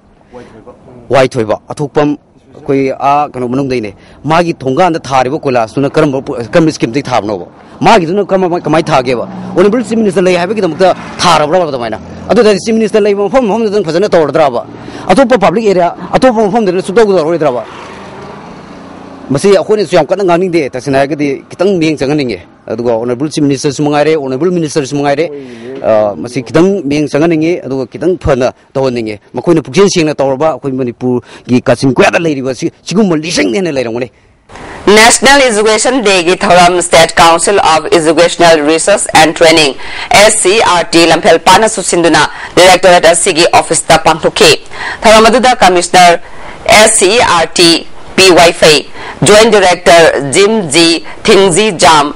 ꯋꯥꯏ ꯊꯣꯏꯕ ꯑꯊꯣꯛꯄꯝ ꯑꯩꯈꯣꯏ ꯑꯥ ꯀꯩꯅꯣ ꯃꯅꯨꯡꯗꯩꯅꯦ꯫ ꯃꯥꯒꯤ ꯊꯣꯡꯒꯥꯟꯗ ꯊꯥꯔꯤꯕ ꯀꯣꯏꯂꯥꯁꯇꯨꯅ ꯀꯔꯝꯕ ꯀꯔꯝꯕ ꯁ꯭ꯀꯤꯝꯗꯒꯤ ꯊꯥꯕꯅꯣꯕ? ꯃꯥꯒꯤꯗꯨꯅ ꯀꯔꯝꯕ ꯀꯃꯥꯏꯅ ꯊꯥꯒꯦꯕ? ꯑꯣꯅꯔꯦꯕꯜ ꯆꯤꯐ ꯃꯤꯅꯤꯁꯇꯔ ꯂꯩ ꯍꯥꯏꯕꯒꯤꯗꯃꯛꯇ ꯊꯥꯔꯕ꯭ꯔꯕ ꯑꯗꯨꯃꯥꯏꯅ? ꯑꯗꯨ ꯇꯥꯔꯗꯤ ꯆꯤꯐ ꯃꯤꯅꯤꯁꯇꯔ ꯂꯩꯕ ꯃꯐꯝ ꯃꯐꯝꯗꯨꯗꯪ ꯐꯖꯅ ꯇꯧꯔꯗ꯭ꯔꯕ? ꯑꯇꯣꯞꯄ ꯄꯕ꯭ꯂꯤꯛ ꯑꯦꯔꯤꯌꯥ ꯑꯇꯣꯞꯄ ꯃꯐꯝꯗꯅ ꯁꯨꯛꯇꯧ ꯇꯧꯔꯣꯏꯗ꯭ꯔꯕ? ꯃꯁꯤ ꯑꯩꯈꯣꯏꯅꯁꯨ ꯌꯥꯝ ꯀꯟꯅ ꯉꯥꯡꯅꯤꯡꯗꯦ꯫ ꯇꯁꯦꯡꯅ ꯍꯥꯏꯔꯒꯗꯤ ꯈꯤꯇꯪ ꯃꯤꯠꯌꯦꯡ ꯆꯪꯍꯟꯅꯤꯡꯉꯦ꯫ ꯑꯗꯨꯒ ꯑꯣꯅꯔꯦꯕꯜ ꯆꯤꯐ ꯃꯤꯅꯤꯁꯇꯔꯁꯨ ꯃꯉꯥꯏꯔꯦ, ꯑꯣꯅꯔꯦꯕꯜ ꯃꯤꯅꯤꯁꯇꯔꯁꯨ ꯃꯉꯥꯏꯔꯦ, ꯑ, ꯃꯁꯤ ꯈꯤꯇꯪ ꯃꯤꯠꯌꯦꯡ ꯆꯪꯍꯟꯅꯤꯡꯉꯤ꯫ ꯑꯗꯨꯒ ꯈꯤꯇꯪ ꯐꯅ ꯇꯧꯍꯟꯅꯤꯡꯉꯤ꯫ ꯃꯈꯣꯏꯅ ꯄꯨꯛꯆꯦꯜ ꯁꯦꯡꯅ ꯇꯧꯔꯕ ꯑꯩꯈꯣꯏ ꯃꯅꯤꯄꯨꯔꯒꯤ ꯀꯥꯆꯤꯟ ꯀꯣꯌꯥꯗ ꯂꯩꯔꯤꯕ ꯁꯤ, ꯁꯤꯒꯨꯝꯕ ꯂꯤꯁꯤꯡꯅ ꯍꯦꯟꯅ ꯂꯩꯔꯝꯒꯅꯤ꯫ National Education Day ꯒꯤ ꯊꯧꯔꯝ State Council of Educational Research and Training, S C R T, ꯂꯝꯐꯦꯜ ꯄꯥꯠꯅ ꯁꯨꯠꯁꯤꯟꯗꯨꯅ ꯗꯥꯏꯔꯦꯛꯇꯣꯔꯦꯠ ꯑꯁꯤꯒꯤ ꯑꯣꯐꯤꯁꯇ ꯄꯥꯡꯊꯣꯛꯈꯤ꯫ ꯊꯧꯔꯝ ꯑꯗꯨꯗ commissioner S C R T P Waiphei, joint director ꯖꯤꯝ ꯖꯤ ꯊꯤꯡꯖꯤꯖꯥꯝ,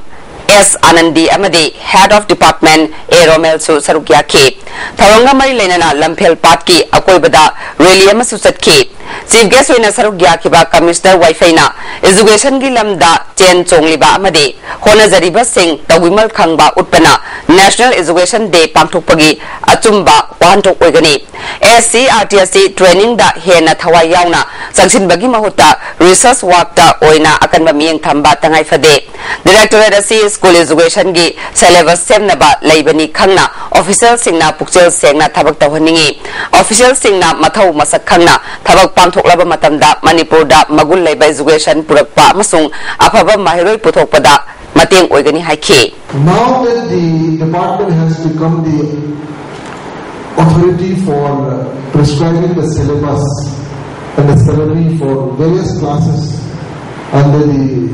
ꯑꯦꯁ ꯑꯥꯅꯟꯗꯤ ꯑꯃꯗꯤ Head of Department A ꯔꯣꯃꯦꯜꯁꯨ ꯁꯔꯨꯛ ꯌꯥꯈꯤ꯫ ꯊꯧꯔꯝꯒ ꯃꯔꯤ ꯂꯩꯅꯅ ꯂꯝꯐꯦꯜ ꯄꯥꯠꯀꯤ ꯑꯀꯣꯏꯕꯗ ꯔꯦꯂꯤ ꯑꯃꯁꯨ ꯆꯠꯈꯤ꯫ ꯆꯤꯐ ꯒꯦꯁ ꯑꯣꯏꯅ ꯁꯔꯨꯛ ꯌꯥꯈꯤꯕ ꯀꯃꯤꯁꯅꯔ ꯋꯥꯏꯐꯩꯅ ꯏꯖꯨꯀꯦꯁꯟꯒꯤ ꯂꯝꯗ ꯆꯦꯟ ꯆꯣꯡꯂꯤꯕ ꯑꯃꯗꯤ ꯍꯣꯠꯅꯖꯔꯤꯕꯁꯤꯡ ꯇꯧꯕꯤꯃꯜ ꯈꯪꯕ ꯎꯠꯄꯅ National Education Day ꯄꯥꯡꯊꯣꯛꯄꯒꯤ ꯑꯆꯨꯝꯕ ꯋꯥꯍꯟꯊꯣꯛ ꯑꯣꯏꯒꯅꯤ꯫ S C R T ꯑꯁꯤ ꯇ꯭ꯔꯦꯅꯤꯡꯗ ꯍꯦꯟꯅ ꯊꯋꯥꯏ ꯌꯥꯎꯅ ꯆꯪꯁꯤꯟꯕꯒꯤ ꯃꯍꯨꯠꯇ ꯔꯤꯁꯔꯆ ꯋꯥꯔꯛꯇ ꯑꯣꯏꯅ ꯑꯀꯟꯕ ꯃꯤꯠꯌꯦꯡ ꯊꯝꯕ ꯇꯉꯥꯏ ꯐꯗꯦ꯫ ꯗꯥꯏꯔꯦꯛꯇꯣꯔꯦꯠ ꯑꯁꯤ ꯁ꯭ꯀꯨꯜ ꯏꯖꯨꯀꯦꯁꯟꯒꯤ ꯁꯦꯂꯦꯕꯁ ꯁꯦꯝꯅꯕ ꯂꯩꯕꯅꯤ ꯈꯪꯅ ꯑꯣꯐꯤꯁꯤꯌꯦꯜꯁꯤꯡꯅ ꯄꯨꯛꯆꯦꯜ ꯁꯦꯡꯅ ꯊꯕꯛ ꯇꯧꯍꯟꯅꯤꯡꯏ꯫ ꯑꯣꯐꯤꯁꯤꯌꯦꯜꯁꯤꯡꯅ ꯃꯊꯧ ꯃꯁꯛ ꯈꯪꯅ ꯊꯕꯛ ꯄꯥꯡꯊꯣꯛꯂꯕ ꯃꯇꯝꯗ ꯃꯅꯤꯄꯨꯔꯗ ꯃꯒꯨꯟ ꯂꯩꯕ ꯏꯖꯨꯀꯦꯁꯟ ꯄꯨꯔꯛꯄ ꯑꯃꯁꯨꯡ ꯑꯐꯕ ꯃꯍꯩꯔꯣꯏ ꯄꯨꯊꯣꯛꯄꯗ ꯃꯇꯦꯡ ꯑꯣꯏꯒꯅꯤ ꯍꯥꯏꯈꯤ꯫ Now that the department has become the authority for prescribing the syllabus and the salary for various classes under the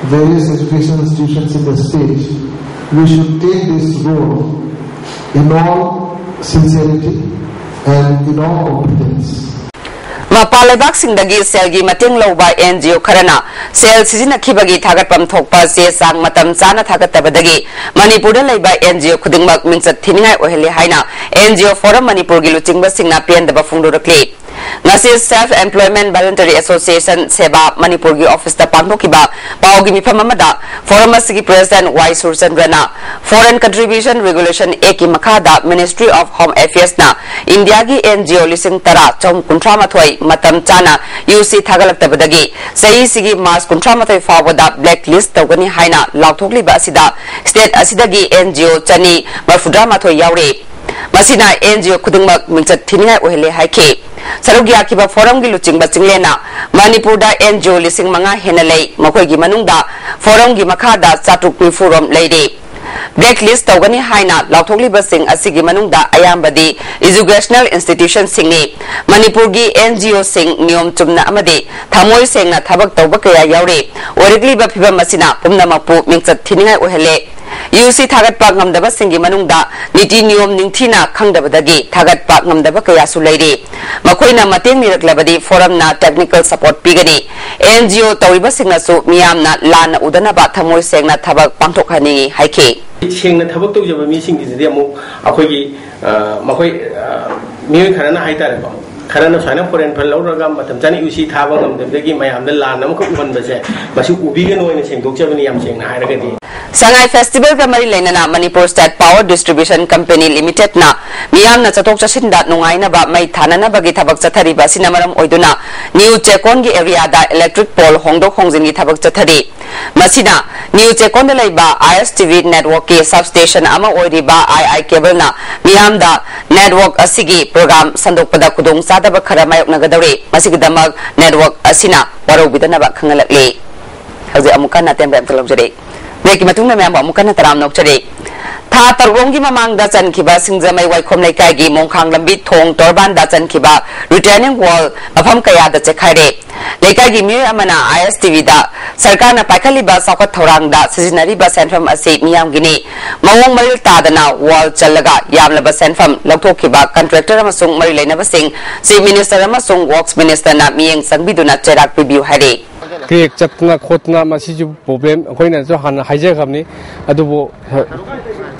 various educational institutions in the state, we should take this role in all sincerity and in all competence. ꯃꯄꯥꯟ ꯂꯩꯕꯥꯛꯁꯤꯡꯗꯒꯤ ꯁꯦꯜꯒꯤ ꯃꯇꯦꯡ ꯂꯧꯕ and G O ꯈꯔꯅ ꯁꯦꯜ ꯁꯤꯖꯤꯟꯅꯈꯤꯕꯒꯤ ꯊꯥꯒꯠꯐꯝ ꯊꯣꯛꯄ ꯆꯦ ꯆꯥꯡ ꯃꯇꯝ ꯆꯥꯅ ꯊꯥꯒꯠꯇꯕꯗꯒꯤ ꯃꯅꯤꯄꯨꯔꯗ ꯂꯩꯕ ꯑꯦꯟ ꯖꯤ ꯑꯣ ꯈꯨꯗꯤꯡꯃꯛ ꯃꯤꯡꯆꯠ ꯊꯤꯅꯤꯡꯉꯥꯏ ꯑꯣꯏꯍꯜꯂꯤ ꯍꯥꯏꯅ ꯑꯦꯟ ꯖꯤ ꯑꯣ ꯐꯣꯔꯝ ꯃꯅꯤꯄꯨꯔꯒꯤ ꯂꯨꯆꯤꯡꯕꯁꯤꯡꯅ ꯄꯦꯟꯗꯕ ꯐꯣꯡꯗꯣꯔꯛꯂꯤ꯫ ꯉꯁꯤ Self Employment Voluntary Association, ꯁꯦꯕꯥ, ꯃꯅꯤꯄꯨꯔꯒꯤ ꯑꯣꯐꯤꯁꯇ ꯄꯥꯡꯊꯣꯛꯈꯤꯕ ꯄꯥꯎꯒꯤ ꯃꯤꯐꯝ ꯑꯃꯗ ꯐꯣꯔꯝ ꯑꯁꯤꯒꯤ ꯄ꯭ꯔꯦꯁꯤꯗꯦꯟꯠ ꯋꯥꯏ ꯁꯨꯔꯆꯟꯗ꯭ꯔꯅ Foreign Contribution Regulation Act ꯀꯤ ꯃꯈꯥꯗ Ministry of Home Affairs ꯅ ꯏꯟꯗꯤꯌꯥꯒꯤ ꯑꯦꯟ ꯖꯤ ꯑꯣ ꯂꯤꯁꯤꯡ ꯇꯔꯥ ꯆꯍꯨꯝ ꯀꯨꯟꯊ꯭ꯔꯥ ꯃꯥꯊꯣꯏ ꯃꯇꯝ ꯆꯥꯅ ꯌꯨ ꯁꯤ ꯊꯥꯒꯠꯂꯛꯇꯕꯗꯒꯤ ꯆꯍꯤꯁꯤꯒꯤ ꯃꯥꯔꯆ ꯀꯨꯟꯊ꯭ꯔꯥ ꯃꯥꯊꯣꯏ ꯐꯥꯎꯕꯗ blacklist ꯇꯧꯒꯅꯤ ꯍꯥꯏꯅ ꯂꯥꯎꯊꯣꯛꯂꯤꯕ ꯑꯁꯤꯗ state ꯑꯁꯤꯗꯒꯤ ꯑꯦꯟ ꯖꯤ ꯑꯣ ꯆꯅꯤ ꯃꯔꯤꯐꯨꯇꯔꯥ ꯃꯥꯊꯣꯏ ꯌꯥꯎꯔꯤ꯫ ꯃꯁꯤꯅ ꯑꯦꯟ ꯖꯤ ꯑꯣ ꯈꯨꯗꯤꯡꯃꯛ ꯃꯤꯡꯆꯠ ꯊꯤꯅꯤꯡꯉꯥꯏ ꯑꯣꯏꯍꯜꯂꯦ ꯍꯥꯏꯈꯤ꯫ ꯁꯔꯨꯛ ꯌꯥꯈꯤꯕ ꯐꯣꯔꯝꯒꯤ ꯂꯨꯆꯤꯡꯕ ꯆꯤꯡꯂꯦꯟꯅ ꯃꯅꯤꯄꯨꯔꯗ ꯑꯦꯟ ꯖꯤ ꯑꯣ ꯂꯤꯁꯤꯡ ꯃꯉꯥ ꯍꯦꯟꯅ ꯂꯩ, ꯃꯈꯣꯏꯒꯤ ꯃꯅꯨꯡꯗ ꯐꯣꯔꯝꯒꯤ ꯃꯈꯥꯗ ꯆꯥꯇ꯭ꯔꯨꯛ ꯅꯤꯐꯨ ꯔꯣꯝ ꯂꯩꯔꯤ꯫ Blacklist ꯇꯧꯒꯅꯤ ꯍꯥꯏꯅ ꯂꯥꯎꯊꯣꯛꯂꯤꯕꯁꯤꯡ ꯑꯁꯤꯒꯤ ꯃꯅꯨꯡꯗ ꯑꯌꯥꯝꯕꯗꯤ educational institution ꯁꯤꯡꯅꯤ꯫ ꯃꯅꯤꯄꯨꯔꯒꯤ ꯑꯦꯟ ꯖꯤ ꯑꯣ ꯁꯤꯡ ꯅꯤꯌꯣꯝ ꯆꯨꯝꯅ ꯑꯃꯗꯤ ꯊꯃꯣꯏ ꯁꯦꯡꯅ ꯊꯕꯛ ꯇꯧꯕ ꯀꯌꯥ ꯌꯥꯎꯔꯤ꯫ ꯑꯣꯏꯔꯛꯂꯤꯕ ꯐꯤꯚꯝ ꯑꯁꯤꯅ ꯄꯨꯝꯅꯃꯛꯄꯨ ꯃꯤꯡꯆꯠ ꯊꯤꯅꯤꯡꯉꯥꯏ ꯑꯣꯏꯍꯜꯂꯦ꯫ ꯌꯨ ꯁꯤ ꯊꯥꯒꯠꯄ ꯉꯝꯗꯕꯁꯤꯡꯒꯤ ꯃꯅꯨꯡꯗ ꯅꯤꯇꯤ ꯅꯤꯌꯣꯝ ꯅꯤꯡꯊꯤꯅ ꯈꯪꯗꯕꯗꯒꯤ ꯊꯥꯒꯠꯄ ꯉꯝꯗꯕ ꯀꯌꯥꯁꯨ ꯂꯩꯔꯤ꯫ ꯃꯈꯣꯏꯅ ꯃꯇꯦꯡ ꯅꯤꯔꯛꯂꯕꯗꯤ ꯐꯣꯔꯝꯅ technical support ꯄꯤꯒꯅꯤ꯫ ꯑꯦꯟ ꯖꯤ ꯑꯣ ꯇꯧꯔꯤꯕꯁꯤꯡꯅꯁꯨ ꯃꯤꯌꯥꯝꯅ ꯂꯥꯟꯅ ꯎꯗꯅꯕ ꯊꯃꯣꯏ ꯁꯦꯡꯅ ꯊꯕꯛ ꯄꯥꯡꯊꯣꯛꯍꯟꯅꯤꯡꯏ ꯍꯥꯏꯈꯤ꯫ ꯁꯦꯡꯅ ꯊꯕꯛ ꯇꯧꯖꯕ ꯃꯤꯁꯤꯡꯒꯤꯗꯨꯗꯤ ꯑꯃꯨꯛ ꯑꯩꯈꯣꯏꯒꯤ, ꯑ, ꯃꯈꯣꯏ, ꯑ, ꯃꯤꯑꯣꯏ ꯈꯔꯅ ꯍꯥꯏꯇꯥꯔꯦꯀꯣ, ꯈꯔꯅ ꯁꯨꯃꯥꯏꯅ foreign fund ꯂꯧꯔꯒ ꯃꯇꯝ ꯆꯥꯅ ꯌꯨ ꯁꯤ ꯊꯥꯕ ꯉꯝꯗꯕꯗꯒꯤ ꯃꯌꯥꯝꯗ ꯂꯥꯟ ꯑꯃꯈꯛ ꯎꯍꯟꯕꯁꯦ, ꯃꯁꯤ ꯎꯕꯤꯒꯅꯨ ꯍꯥꯏꯅ ꯁꯦꯡꯗꯣꯛꯆꯕꯅꯤ, ꯌꯥꯝ ꯁꯦꯡꯅ ꯍꯥꯏꯔꯒꯗꯤ꯫ ꯁꯉꯥꯏ ꯐꯦꯁꯇꯤꯚꯦꯜꯒ ꯃꯔꯤ ꯂꯩꯅꯅ Manipur State Power Distribution Company Limited ꯅ ꯃꯤꯌꯥꯝꯅ ꯆꯠꯊꯣꯛ ꯆꯠꯁꯤꯟꯗ ꯅꯨꯡꯉꯥꯏꯅꯕ ꯃꯩ ꯊꯥꯅꯅꯕꯒꯤ ꯊꯕꯛ ꯆꯠꯊꯔꯤꯕ ꯑꯁꯤꯅ ꯃꯔꯝ ꯑꯣꯏꯗꯨꯅ ꯅ꯭ꯌꯨ ꯆꯦꯀꯣꯟꯒꯤ ꯑꯦꯔꯤꯌꯥꯗ electric pole ꯍꯣꯡꯗꯣꯛ ꯍꯣꯡꯖꯤꯟꯒꯤ ꯊꯕꯛ ꯆꯠꯊꯔꯤ꯫ ꯃꯁꯤꯅ ꯅ꯭ꯌꯨ ꯆꯦꯀꯣꯟꯗ ꯂꯩꯕ ꯑꯥꯏ ꯑꯦꯁ ꯇꯤ ꯚꯤ network ꯀꯤ substation ꯑꯃ ꯑꯣꯏꯔꯤꯕ ꯑꯥꯏ ꯑꯥꯏ cable ꯅ ꯃꯤꯌꯥꯝꯗ network ꯑꯁꯤꯒꯤ program ꯁꯟꯗꯣꯛꯄꯗ ꯈꯨꯗꯣꯡꯆꯥꯗꯕ ꯈꯔ ꯃꯥꯌꯣꯛꯅꯒꯗꯧꯔꯤ꯫ ꯃꯁꯤꯒꯤꯗꯃꯛ network ꯑꯁꯤꯅ ꯋꯥꯔꯧꯕꯤꯗꯅꯕ ꯈꯪꯍꯜꯂꯛꯂꯤ꯫ ꯍꯧꯖꯤꯛ ꯑꯃꯨꯛ ꯀꯟꯅ ꯑꯇꯦꯟꯕ ꯑꯝꯇ ꯂꯧꯖꯔꯛꯏ꯫ Break ꯀꯤ ꯃꯇꯨꯡꯗ ꯃꯌꯥꯝꯕꯨ ꯑꯃꯨꯛ ꯀꯟꯅ ꯇꯔꯥꯝꯅ ꯑꯣꯛꯆꯔꯤ꯫ ꯊꯥ ꯇꯔꯨꯛꯂꯣꯝꯒꯤ ꯃꯃꯥꯡꯗ ꯆꯟꯈꯤꯕ ꯁꯤꯡꯖꯃꯩ ꯋꯥꯏꯈꯣꯝ ꯂꯩꯀꯥꯏꯒꯤ ꯃꯣꯡꯈꯥꯡ ꯂꯝꯕꯤ ꯊꯣꯡ ꯇꯣꯔꯕꯥꯟꯗ ꯆꯟꯈꯤꯕ retaining wall ꯃꯐꯝ ꯀꯌꯥꯗ ꯆꯦꯛꯈꯥꯏꯔꯦ꯫ ꯂꯩꯀꯥꯏꯒꯤ ꯃꯤꯑꯣꯏ ꯑꯃꯅ ꯑꯥꯏ ꯑꯦꯁ ꯇꯤ ꯚꯤꯗ ꯁꯔꯀꯥꯔꯅ ꯄꯥꯏꯈꯠꯂꯤꯕ ꯆꯥꯎꯈꯠ ꯊꯧꯔꯥꯡꯗ ꯁꯤꯖꯤꯟꯅꯔꯤꯕ ꯁꯦꯟꯐꯝ ꯑꯁꯤ ꯃꯤꯌꯥꯝꯒꯤꯅꯤ, ꯃꯑꯣꯡ ꯃꯔꯤꯜ ꯇꯥꯗꯅ ꯋꯥꯜ ꯆꯜꯂꯒ ꯌꯥꯝꯂꯕ ꯁꯦꯟꯐꯝ ꯂꯧꯊꯣꯛꯈꯤꯕ ꯀꯟꯇ꯭ꯔꯦꯛꯇꯔ ꯑꯃꯁꯨꯡ ꯃꯔꯤ ꯂꯩꯅꯕꯁꯤꯡ ꯆꯤꯐ ꯃꯤꯅꯤꯁꯇꯔ ꯑꯃꯁꯨꯡ ꯋꯔꯛꯁ ꯃꯤꯅꯤꯁꯇꯔꯅ ꯃꯤꯠꯌꯦꯡ ꯆꯪꯕꯤꯗꯨꯅ ꯆꯩꯔꯥꯛ ꯄꯤꯕꯤꯌꯨ ꯍꯥꯏꯔꯤ꯫ ꯀ꯭ꯔꯦꯛ ꯆꯠꯇꯅ ꯈꯣꯠꯇꯅ ꯃꯁꯤꯁꯨ ꯄ꯭ꯔꯣꯕ꯭ꯂꯦꯝ ꯑꯩꯈꯣꯏꯅꯁꯨ ꯍꯥꯟꯅ ꯍꯥꯏꯖꯈ꯭ꯔꯕꯅꯤ꯫ ꯑꯗꯨꯕꯨ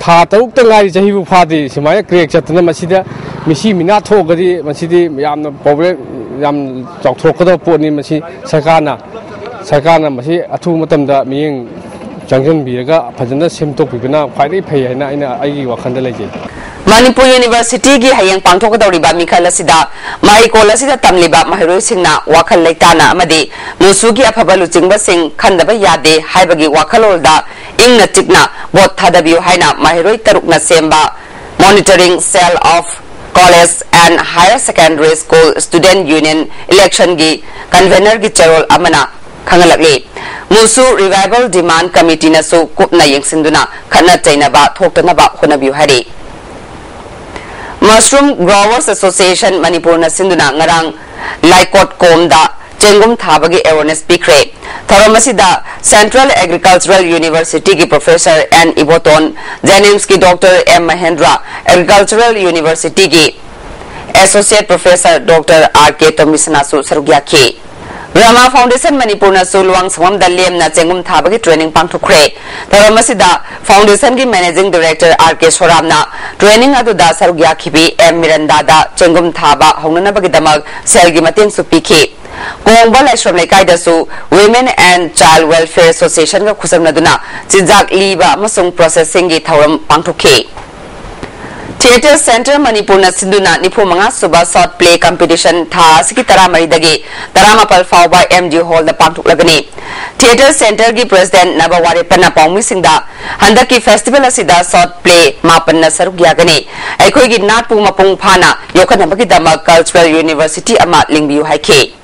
ꯊꯥ ꯇꯔꯨꯛꯇ ꯉꯥꯏꯔꯤ, ꯆꯍꯤꯕꯨ ꯐꯥꯗ꯭ꯔꯤ, ꯁꯨꯃꯥꯏꯅ ꯀ꯭ꯔꯦꯛ ꯆꯠꯇꯅ ꯃꯁꯤꯗ ꯃꯤꯁꯤ ꯃꯤꯅꯥ ꯊꯣꯛꯑꯒꯗꯤ ꯃꯁꯤꯗꯤ ꯌꯥꯝꯅ ꯄ꯭ꯔꯣꯕ꯭ꯂꯦꯝ ꯌꯥꯝ ꯆꯥꯎꯊꯣꯛꯀꯗꯕ ꯄꯣꯠꯅꯤ꯫ ꯃꯁꯤ ꯁꯔꯀꯥꯔꯅ ꯁꯔꯀꯥꯔꯅ ꯃꯁꯤ ꯑꯊꯨꯕ ꯃꯇꯝꯗ ꯃꯤꯠꯌꯦꯡ ꯆꯪꯁꯤꯟꯕꯤꯔꯒ ꯐꯖꯅ ꯁꯦꯝꯗꯣꯛꯄꯤꯕꯅ ꯈ꯭ꯋꯥꯏꯗꯒꯤ ꯐꯩ ꯍꯥꯏꯅ ꯑꯩꯅ ꯑꯩꯒꯤ ꯋꯥꯈꯜꯗ ꯂꯩꯖꯩ꯫ ꯃꯅꯤꯄꯨꯔ ꯌꯨꯅꯤꯚꯔꯁꯤꯇꯤꯒꯤ ꯍꯌꯦꯡ ꯄꯥꯡꯊꯣꯛꯀꯗꯧꯔꯤꯕ ꯃꯤꯈꯜ ꯑꯁꯤꯗ ꯃꯍꯩꯀꯣꯜ ꯑꯁꯤꯗ ꯇꯝꯂꯤꯕ ꯃꯍꯩꯔꯣꯏꯁꯤꯡꯅ ꯋꯥꯈꯜ ꯂꯩꯇꯥꯅ ꯑꯃꯗꯤ ꯃꯨꯁꯨꯒꯤ ꯑꯐꯕ ꯂꯨꯆꯤꯡꯕꯁꯤꯡ ꯈꯟꯗꯕ ꯌꯥꯗꯦ ꯍꯥꯏꯕꯒꯤ ꯋꯥꯈꯜꯂꯣꯟꯗ ꯏꯪꯅ ꯆꯤꯛꯅ ꯚꯣꯠ ꯊꯥꯗꯕꯤꯌꯨ ꯍꯥꯏꯅ ꯃꯍꯩꯔꯣꯏ ꯇꯔꯨꯛꯅ ꯁꯦꯝꯕ Monitoring Cell of College and Higher Secondary School Student Union election ꯒꯤ convener ꯒꯤ ꯆꯦꯔꯣꯜ ꯑꯃꯅ ꯈꯪꯍꯜꯂꯛꯂꯤ꯫ ꯃꯨꯁꯨ Revival Demand Committee ꯅꯁꯨ ꯀꯨꯞꯅ ꯌꯦꯡꯁꯤꯟꯗꯨꯅ ꯈꯠꯅ ꯆꯩꯅꯕ ꯊꯣꯛꯇꯅꯕ ꯍꯣꯠꯅꯕꯤꯌꯨ ꯍꯥꯏꯔꯤ꯫ Mushroom Growers Association ꯃꯅꯤꯄꯨꯔꯅ ꯁꯤꯟꯗꯨꯅ ꯉꯔꯥꯡ ꯂꯥꯏꯀꯣꯠ ꯀꯣꯝꯗ ꯆꯦꯡꯒꯨꯝ ꯊꯥꯕꯒꯤ awareness ꯄꯤꯈ꯭ꯔꯦ꯫ ꯊꯧꯔꯝ ꯑꯁꯤꯗ Central Agricultural University ꯒꯤ Professor N ꯏꯕꯣꯇꯣꯟ, JNIMS ꯀꯤ Doctor M Mahendra, Agricultural University ꯒꯤ Associate Professor Doctor R K ꯇꯣꯃꯤꯁꯅꯥꯁꯨ ꯁꯔꯨꯛ ꯌꯥꯈꯤ꯫ ꯔꯃꯥ Foundation ꯃꯅꯤꯄꯨꯔꯅꯁꯨ ꯂꯨꯋꯥꯡꯁꯪꯕꯝꯗ ꯂꯦꯝꯅ ꯆꯦꯡꯒꯨꯝ ꯊꯥꯕꯒꯤ training ꯄꯥꯡꯊꯣꯛꯈ꯭ꯔꯦ꯫ ꯊꯧꯔꯝ ꯑꯁꯤꯗ Foundation ꯒꯤ Managing Director R K ꯁꯣꯔꯥꯝꯅ training ꯑꯗꯨꯗ ꯁꯔꯨꯛ ꯌꯥꯈꯤꯕꯤ M ꯃꯤꯔꯟꯗꯥꯗ ꯆꯦꯡꯒꯨꯝ ꯊꯥꯕ ꯍꯧꯅꯅꯕꯒꯤꯗꯃꯛ ꯁꯦꯜꯒꯤ ꯃꯇꯦꯡꯁꯨ ꯄꯤꯈꯤ꯫ ꯀꯣꯡꯕ ꯂꯥꯏꯁ꯭ꯔꯝ ꯂꯩꯀꯥꯏꯗꯁꯨ Women and Child Welfare Association ꯒ ꯈꯨꯠꯁꯝꯅꯗꯨꯅ ꯆꯤꯟꯖꯥꯛ ꯂꯤꯕ ꯑꯃꯁꯨꯡ processing ꯒꯤ ꯊꯧꯔꯝ ꯄꯥꯡꯊꯣꯛꯈꯤ꯫ Theatre Centre ꯃꯅꯤꯄꯨꯔꯅ ꯁꯤꯟꯗꯨꯅ ꯅꯤꯐꯨ ꯃꯉꯥ ꯁꯨꯕ short play competition ꯊꯥ ꯑꯁꯤꯒꯤ ꯇꯔꯥꯃꯔꯤꯗꯒꯤ ꯇꯔꯥꯃꯥꯄꯜ ꯐꯥꯎꯕ M G Hall ꯗ ꯄꯥꯡꯊꯣꯛꯂꯒꯅꯤ꯫ Theatre Centre ꯒꯤ President ꯅꯕ ꯋꯥꯔꯦꯞꯄꯅ ꯄꯥꯎꯃꯤꯁꯤꯡꯗ ꯍꯟꯗꯛꯀꯤ festival ꯑꯁꯤꯗ short play ꯃꯥꯄꯟꯅ ꯁꯔꯨꯛ ꯌꯥꯒꯅꯤ꯫ ꯑꯩꯈꯣꯏꯒꯤ ꯅꯥꯠꯄꯨ ꯃꯄꯨꯡ ꯐꯥꯅ ꯌꯣꯛꯈꯠꯅꯕꯒꯤꯗꯃꯛ Cultural University ꯑꯃ ꯂꯤꯡꯕꯤꯌꯨ ꯍꯥꯏꯈꯤ꯫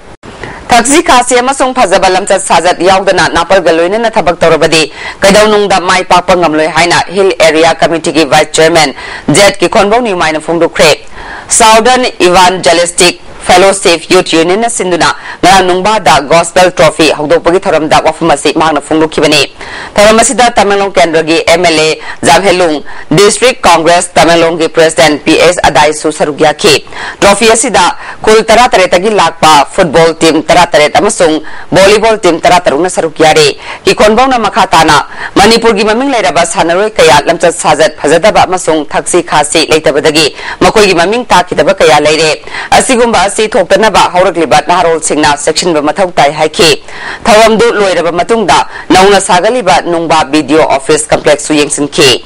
ꯊꯛꯁꯤ ꯈꯥꯁꯤ ꯑꯃꯁꯨꯡ ꯐꯖꯕ ꯂꯝꯆꯠ ꯁꯥꯖꯠ ꯌꯥꯎꯗꯅ ꯅꯥꯄꯜꯒ ꯂꯣꯏꯅꯅ ꯊꯕꯛ ꯇꯧꯔꯕꯗꯤ ꯀꯩꯗꯧꯅꯨꯡꯗ ꯃꯥꯏ ꯄꯥꯛꯄ ꯉꯝꯂꯣꯏ ꯍꯥꯏꯅ Hill Area Committee ꯒꯤ Vice Chairman Z ꯀꯤꯈꯣꯟꯕꯧ ꯅ꯭ꯌꯨꯃꯥꯏꯅ ꯐꯣꯡꯗꯣꯛꯈ꯭ꯔꯦ꯫ Southern Evangelistic Fellowship Youth Unionꯅ ꯁꯤꯟꯗꯨꯅ ꯉꯔꯥꯡ ꯅꯨꯡꯕꯥꯗ Gospel Trophy ꯍꯧꯗꯣꯛꯄꯒꯤ ꯊꯧꯔꯝꯗ ꯋꯥꯐꯝ ꯑꯁꯤ ꯃꯍꯥꯛꯅ ꯐꯣꯡꯗꯣꯛꯈꯤꯕꯅꯤ꯫ ꯊꯧꯔꯝ ꯑꯁꯤꯗ ꯇꯃꯦꯡꯂꯣꯡ ꯀꯦꯟꯗ꯭ꯔꯒꯤ M L A ꯖꯥꯝꯍꯦꯂꯨꯡ, District Congress ꯇꯃꯦꯡꯂꯣꯡꯒꯤ President P S ꯑꯗꯥꯏꯁꯨ ꯁꯔꯨꯛ ꯌꯥꯈꯤ꯫ Trophy ꯑꯁꯤꯗ ꯈꯨꯜ ꯇꯔꯥꯇꯔꯦꯠꯇꯒꯤ ꯂꯥꯛꯄ football team ꯇꯔꯥꯇꯔꯦꯠ ꯑꯃꯁꯨꯡ volleyball team ꯇꯔꯥꯇꯔꯨꯛꯅ ꯁꯔꯨꯛ ꯌꯥꯔꯤ꯫ ꯀꯤꯈꯣꯟꯕꯧꯅ ꯃꯈꯥ ꯇꯥꯅ ꯃꯅꯤꯄꯨꯔꯒꯤ ꯃꯃꯤꯡ ꯂꯩꯔꯕ ꯁꯥꯟꯅꯔꯣꯏ ꯀꯌꯥ ꯂꯝꯆꯠ ꯁꯥꯖꯠ ꯐꯖꯗꯕ ꯑꯃꯁꯨꯡ ꯊꯛꯁꯤ ꯈꯥꯁꯤ ꯂꯩꯇꯕꯗꯒꯤ ꯃꯈꯣꯏꯒꯤ ꯃꯃꯤꯡ ꯇꯥꯈꯤꯗꯕ ꯀꯌꯥ ꯂꯩꯔꯦ꯫ ꯑꯁꯤꯒꯨꯝꯕ ꯑꯁꯤ ꯊꯣꯛꯇꯅꯕ ꯍꯧꯔꯛꯂꯤꯕ ꯅꯍꯥꯔꯣꯜꯁꯤꯡꯅ ꯆꯦꯛꯁꯤꯟꯕ ꯃꯊꯧ ꯇꯥꯏ ꯍꯥꯏꯈꯤ꯫ ꯊꯧꯔꯝꯗꯨ ꯂꯣꯏꯔꯕ ꯃꯇꯨꯡꯗ ꯅꯧꯅ ꯁꯥꯒꯠꯂꯤꯕ ꯅꯨꯡꯕꯥ B D O office complexꯁꯨ ꯌꯦꯡꯁꯤꯟꯈꯤ꯫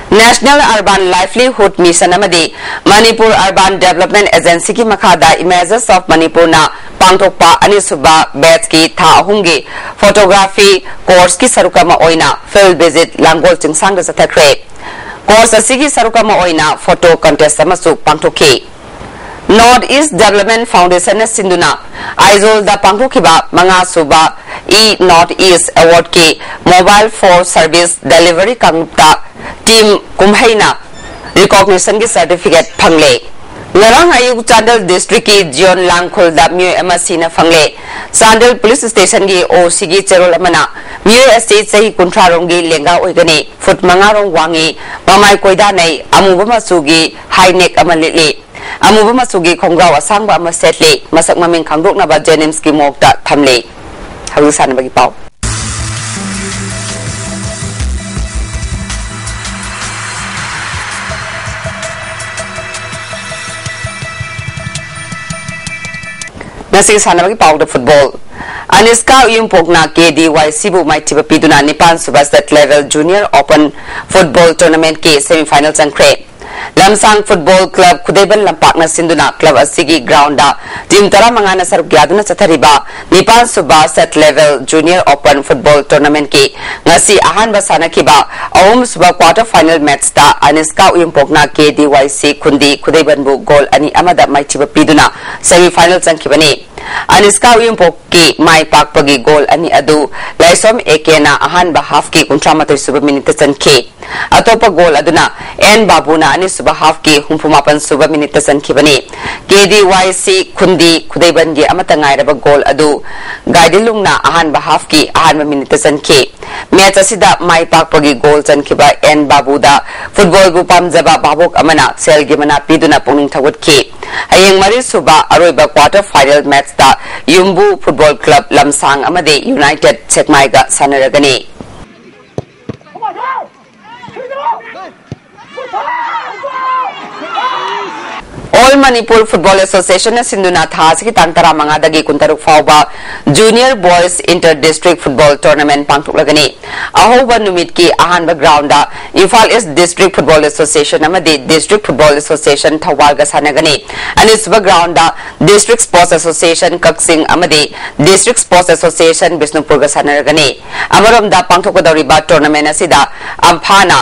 National Urban Livelihood Mission ꯑꯃꯗꯤ Manipur Urban Development Agencyꯒꯤ ꯃꯈꯥꯗ Images of Manipurꯅ ꯄꯥꯡꯊꯣꯛꯄ ꯑꯅꯤꯁꯨꯕ batchꯀꯤ ꯊꯥ ꯑꯍꯨꯝꯒꯤ photography courseꯀꯤ ꯁꯔꯨꯛ ꯑꯃ ꯑꯣꯏꯅ field visit ꯂꯥꯡꯒꯣꯜ ꯆꯤꯡꯁꯥꯡꯗ ꯆꯠꯊꯈ꯭ꯔꯦ꯫ Course ꯑꯁꯤꯒꯤ ꯁꯔꯨꯛ ꯑꯃ ꯑꯣꯏꯅ photo contest ꯑꯃꯁꯨ ꯄꯥꯡꯊꯣꯛꯈꯤ꯫ North East Development Foundationꯅ ꯁꯤꯟꯗꯨꯅ ꯑꯥꯏꯖꯣꯜꯗ ꯄꯥꯡꯊꯣꯛꯈꯤꯕ ꯃꯉꯥꯁꯨꯕ E North East Awardꯀꯤ Mobile for Service Delivery ꯀꯥꯡꯂꯨꯞꯇ team ꯀꯨꯝꯍꯩꯅ recognitionꯒꯤ certificate ꯐꯪꯂꯦ꯫ ꯉꯔꯥꯡ ꯑꯌꯨꯛ ꯆꯥꯟꯗꯦꯜ districtꯀꯤ ꯖꯤꯌꯣꯟ ꯂꯥꯡꯈꯨꯜꯗ ꯃꯤꯑꯣꯏ ꯑꯃ ꯁꯤꯅ ꯐꯪꯂꯦ꯫ ꯆꯥꯟꯗꯦꯜ police stationꯒꯤ OCꯒꯤ ꯆꯦꯔꯣꯜ ꯑꯃꯅ ꯃꯤꯑꯣꯏ ꯑꯁꯤ ꯆꯍꯤ ꯀꯨꯟꯊ꯭ꯔꯥ ꯔꯣꯝꯒꯤ ꯂꯦꯡꯒꯥ ꯑꯣꯏꯒꯅꯤ, foot ꯃꯉꯥ ꯔꯣꯝ ꯋꯥꯡꯉꯤ, ꯃꯃꯥꯏ ꯀꯣꯏꯗꯥꯅꯩ, ꯑꯃꯨꯕ ꯃꯆꯨꯒꯤ high neck ꯑꯃ ꯂꯤꯠꯂꯤ꯫ ꯑꯃꯨꯕ ꯃꯆꯨꯒꯤ ꯈꯣꯡꯒ꯭ꯔꯥꯎ ꯑꯁꯥꯡꯕ ꯑꯃ ꯁꯦꯠꯂꯤ꯫ ꯃꯁꯛ ꯃꯃꯤꯡ ꯈꯪꯗꯣꯛꯅꯕ JNIMSꯀꯤ morgueꯇ ꯊꯝꯂꯤ꯫ ꯍꯧꯖꯤꯛ ꯁꯥꯟꯅꯕꯒꯤ ꯄꯥꯎ꯫ ꯉꯁꯤ ꯁꯥꯟꯅꯕꯒꯤ ꯄꯥꯎꯗ football꯫ ꯑꯅꯤꯁꯀꯥ ꯎꯌꯨꯝꯄꯣꯛꯅ KDYCꯕꯨ ꯃꯥꯏꯊꯤꯕ ꯄꯤꯗꯨꯅ ꯅꯤꯄꯥꯟ ꯁꯨꯕ state level junior open football tournamentꯀꯤ semi final ꯆꯪꯈ꯭ꯔꯦ꯫ ꯂꯝꯁꯥꯡ Football Club ꯈꯨꯗꯩꯕꯟ ꯂꯝꯄꯥꯛꯅ ꯁꯤꯟꯗꯨꯅ club ꯑꯁꯤꯒꯤ groundꯗ team ꯇꯔꯥꯃꯉꯥꯅ ꯁꯔꯨꯛ ꯌꯥꯗꯨꯅ ꯆꯠꯊꯔꯤꯕ ꯅꯤꯄꯥꯟ ꯁꯨꯕ state level junior open football tournamentꯀꯤ ꯉꯁꯤ ꯑꯍꯥꯟꯕ ꯁꯥꯟꯅꯈꯤꯕ ꯑꯍꯨꯝ ꯁꯨꯕ quarter final matchꯇ ꯑꯅꯤꯁꯀꯥ ꯎꯌꯨꯝꯄꯣꯛꯅ KDYC ꯈꯨꯟꯗꯤ ꯈꯨꯗꯩꯕꯟꯕꯨ goal ꯑꯅꯤ ꯑꯃꯗ ꯃꯥꯏꯊꯤꯕ ꯄꯤꯗꯨꯅ semi final ꯆꯪꯈꯤꯕꯅꯤ꯫ ꯑꯅꯤꯁꯀꯥ ꯎꯌꯨꯝꯄꯣꯛꯀꯤ ꯃꯥꯏ ꯄꯥꯛꯄꯒꯤ goal ꯑꯅꯤ ꯑꯗꯨ ꯂꯥꯏꯁꯣꯝ AKꯅ ꯑꯍꯥꯟꯕ halfꯀꯤ ꯀꯨꯟꯊ꯭ꯔꯥ ꯃꯥꯊꯣꯏ ꯁꯨꯕ minuteꯇ ꯆꯟꯈꯤ꯫ ꯑꯇꯣꯞꯄ ꯒꯣꯜ ꯑꯗꯨꯅ ꯑꯦꯟ ꯕꯥꯕꯨꯅ ꯑꯅꯤꯁꯨꯕ ꯍꯥꯐꯀꯤ ꯍꯨꯝꯐꯨ ꯃꯥꯄꯟ ꯁꯨꯕ ꯃꯤꯅꯤꯠꯇ ꯆꯟꯈꯤꯕꯅꯤ꯫ ꯀꯦ ꯗꯤ ꯋꯥꯏ ꯁꯤ ꯈꯨꯟꯗꯤ ꯈꯨꯗꯩꯕꯟꯒꯤ ꯑꯃꯠꯇ ꯉꯥꯏꯔꯕ ꯒꯣꯜ ꯑꯗꯨ ꯒꯥꯏꯗꯤꯂꯨꯡꯅ ꯑꯍꯥꯟꯕ ꯍꯥꯐꯀꯤ ꯑꯍꯥꯟꯕ ꯃꯤꯅꯤꯠꯇ ꯆꯟꯈꯤ꯫ ꯃꯦꯆ ꯑꯁꯤꯗ ꯃꯥꯏ ꯄꯥꯛꯄꯒꯤ ꯒꯣꯜ ꯆꯟꯈꯤꯕ ꯑꯦꯟ ꯕꯥꯕꯨꯗ ꯐꯨꯠꯕꯣꯜꯕꯨ ꯄꯥꯝꯖꯕ ꯚꯥꯕꯣꯛ ꯑꯃꯅ ꯁꯦꯜꯒꯤ ꯃꯅꯥ ꯄꯤꯗꯨꯅ ꯄꯨꯛꯅꯤꯡ ꯊꯧꯒꯠꯈꯤ꯫ ꯍꯌꯦꯡ ꯃꯔꯤꯁꯨꯕ ꯑꯔꯣꯏꯕ ꯀ꯭ꯋꯥꯇꯔ ꯐꯥꯏꯅꯦꯜ ꯃꯦꯆꯇ ꯌꯨꯝꯕꯨ ꯐꯨꯠꯕꯣꯜ ꯀ꯭ꯂꯕ ꯂꯝꯁꯥꯡ ꯑꯃꯗꯤ United ꯁꯦꯛꯃꯥꯏꯒ ꯁꯥꯟꯅꯔꯒꯅꯤ꯫ All Manipur Football Association ꯅ ꯁꯤꯟꯗꯨꯅ ꯊꯥ ꯑꯁꯤꯒꯤ ꯇꯥꯡ ꯇꯔꯥꯃꯉꯥꯗꯒꯤ ꯀꯨꯟꯇꯔꯨꯛ ꯐꯥꯎꯕ Junior Boys Inter District Football Tournament ꯄꯥꯡꯊꯣꯛꯂꯒꯅꯤ꯫ ꯑꯍꯧꯕ ꯅꯨꯃꯤꯠꯀꯤ ꯑꯍꯥꯟꯕ ꯒ꯭ꯔꯥꯎꯟꯗ ꯏꯝꯐꯥꯜ ꯏꯁ ꯗꯤꯁꯇ꯭ꯔꯤꯛ ꯐꯨꯠꯕꯣꯜ ꯑꯦꯁꯣꯁꯤꯌꯦꯁꯟ ꯑꯃꯗꯤ ꯗꯤꯁꯇ꯭ꯔꯤꯛ ꯐꯨꯠꯕꯣꯜ ꯑꯦꯁꯣꯁꯤꯌꯦꯁꯟ ꯊꯧꯕꯥꯜꯒ ꯁꯥꯟꯅꯒꯅꯤ꯫ ꯑꯅꯤꯁꯨꯕ ꯒ꯭ꯔꯥꯎꯟꯗ ꯗꯤꯁꯇ꯭ꯔꯤꯛ ꯁ꯭ꯄꯣꯔꯠꯁ ꯑꯦꯁꯣꯁꯤꯌꯦꯁꯟ ꯀꯛꯆꯤꯡ ꯑꯃꯗꯤ ꯗꯤꯁꯇ꯭ꯔꯤꯛ ꯁ꯭ꯄꯣꯔꯠꯁ ꯑꯦꯁꯣꯁꯤꯌꯦꯁꯟ ꯕꯤꯁꯅꯨꯄꯨꯔꯒ ꯁꯥꯟꯅꯔꯒꯅꯤ꯫ ꯑꯃꯔꯣꯝꯗ ꯄꯥꯡꯊꯣꯛꯀꯗꯧꯔꯤꯕ ꯇꯣꯔꯅꯥꯃꯦꯟ ꯑꯁꯤꯗ ꯑꯝꯐꯥꯅ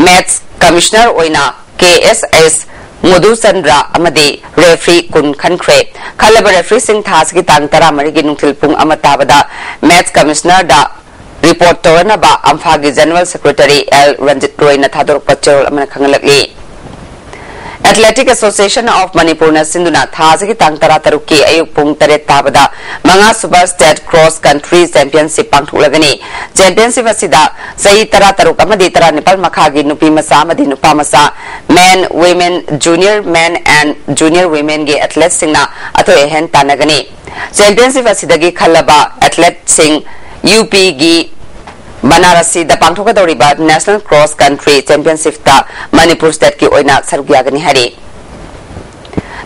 ꯃꯦꯠꯆ ꯀꯃꯤꯁꯅꯔ ꯑꯣꯏꯅ ꯀꯦ ꯑꯦꯁ ꯑꯦꯁ ꯃꯣꯗꯨꯆꯟꯗ꯭ꯔ ꯑꯃꯗꯤ ꯔꯦꯐ꯭ꯔꯤ ꯀꯨꯟ ꯈꯟꯈ꯭ꯔꯦ꯫ ꯈꯜꯂꯕ ꯔꯦꯐ꯭ꯔꯤꯁꯤꯡ ꯊꯥ ꯑꯁꯤꯒꯤ ꯇꯥꯡ ꯇꯔꯥꯃꯔꯤꯒꯤ ꯅꯨꯡꯊꯤꯜ ꯄꯨꯡ ꯑꯃ ꯇꯥꯕꯗ ꯃꯦꯠꯆ ꯀꯃꯤꯁꯅꯔꯗ ꯔꯤꯄꯣꯔꯠ ꯇꯧꯔꯅꯕ ꯑꯝꯐꯥꯒꯤ ꯖꯦꯅꯔꯦꯜ ꯁꯦꯀ꯭ꯔꯦꯇꯔꯤ ꯑꯦꯜ ꯔꯟꯖꯤꯠ ꯔꯣꯏꯅ ꯊꯥꯗꯣꯔꯛꯄ ꯆꯦꯔꯣꯜ ꯑꯃꯅ ꯈꯪꯍꯜꯂꯛꯂꯤ꯫ Athletic Association of Manipur ꯅ ꯁꯤꯟꯗꯨꯅ ꯊꯥ ꯑꯁꯤꯒꯤ ꯇꯥꯡ ꯇꯔꯥꯇꯔꯨꯛꯀꯤ ꯑꯌꯨꯛ ꯄꯨꯡ ꯇꯔꯦꯠ ꯇꯥꯕꯗ ꯃꯉꯥꯁꯨꯕ State Cross Country Championship ꯄꯥꯡꯊꯣꯛꯂꯒꯅꯤ꯫ Championship ꯑꯁꯤꯗ ꯆꯍꯤ ꯇꯔꯥꯇꯔꯨꯛ ꯑꯃꯗꯤ ꯇꯔꯥꯅꯤꯄꯥꯜ ꯃꯈꯥꯒꯤ ꯅꯨꯄꯤ ꯃꯆꯥ ꯑꯃꯗꯤ ꯅꯨꯄꯥ ꯃꯆꯥ, men, women, junior men and junior women ꯒꯤ athleteꯁꯤꯡꯅ ꯑꯊꯣꯏ ꯑꯍꯦꯟ ꯇꯥꯟꯅꯒꯅꯤ꯫ Championship ꯑꯁꯤꯗꯒꯤ ꯈꯜꯂꯕ athleteꯁꯤꯡ ꯌꯨ ꯄꯤꯒꯤ ꯕꯅꯥꯔꯁꯤꯗ ꯄꯥꯡꯊꯣꯛꯀꯗꯧꯔꯤꯕ National Cross Country Championshipꯇ ꯃꯅꯤꯄꯨꯔ stateꯀꯤ ꯑꯣꯏꯅ ꯁꯔꯨꯛ ꯌꯥꯒꯅꯤ ꯍꯥꯏꯔꯤ꯫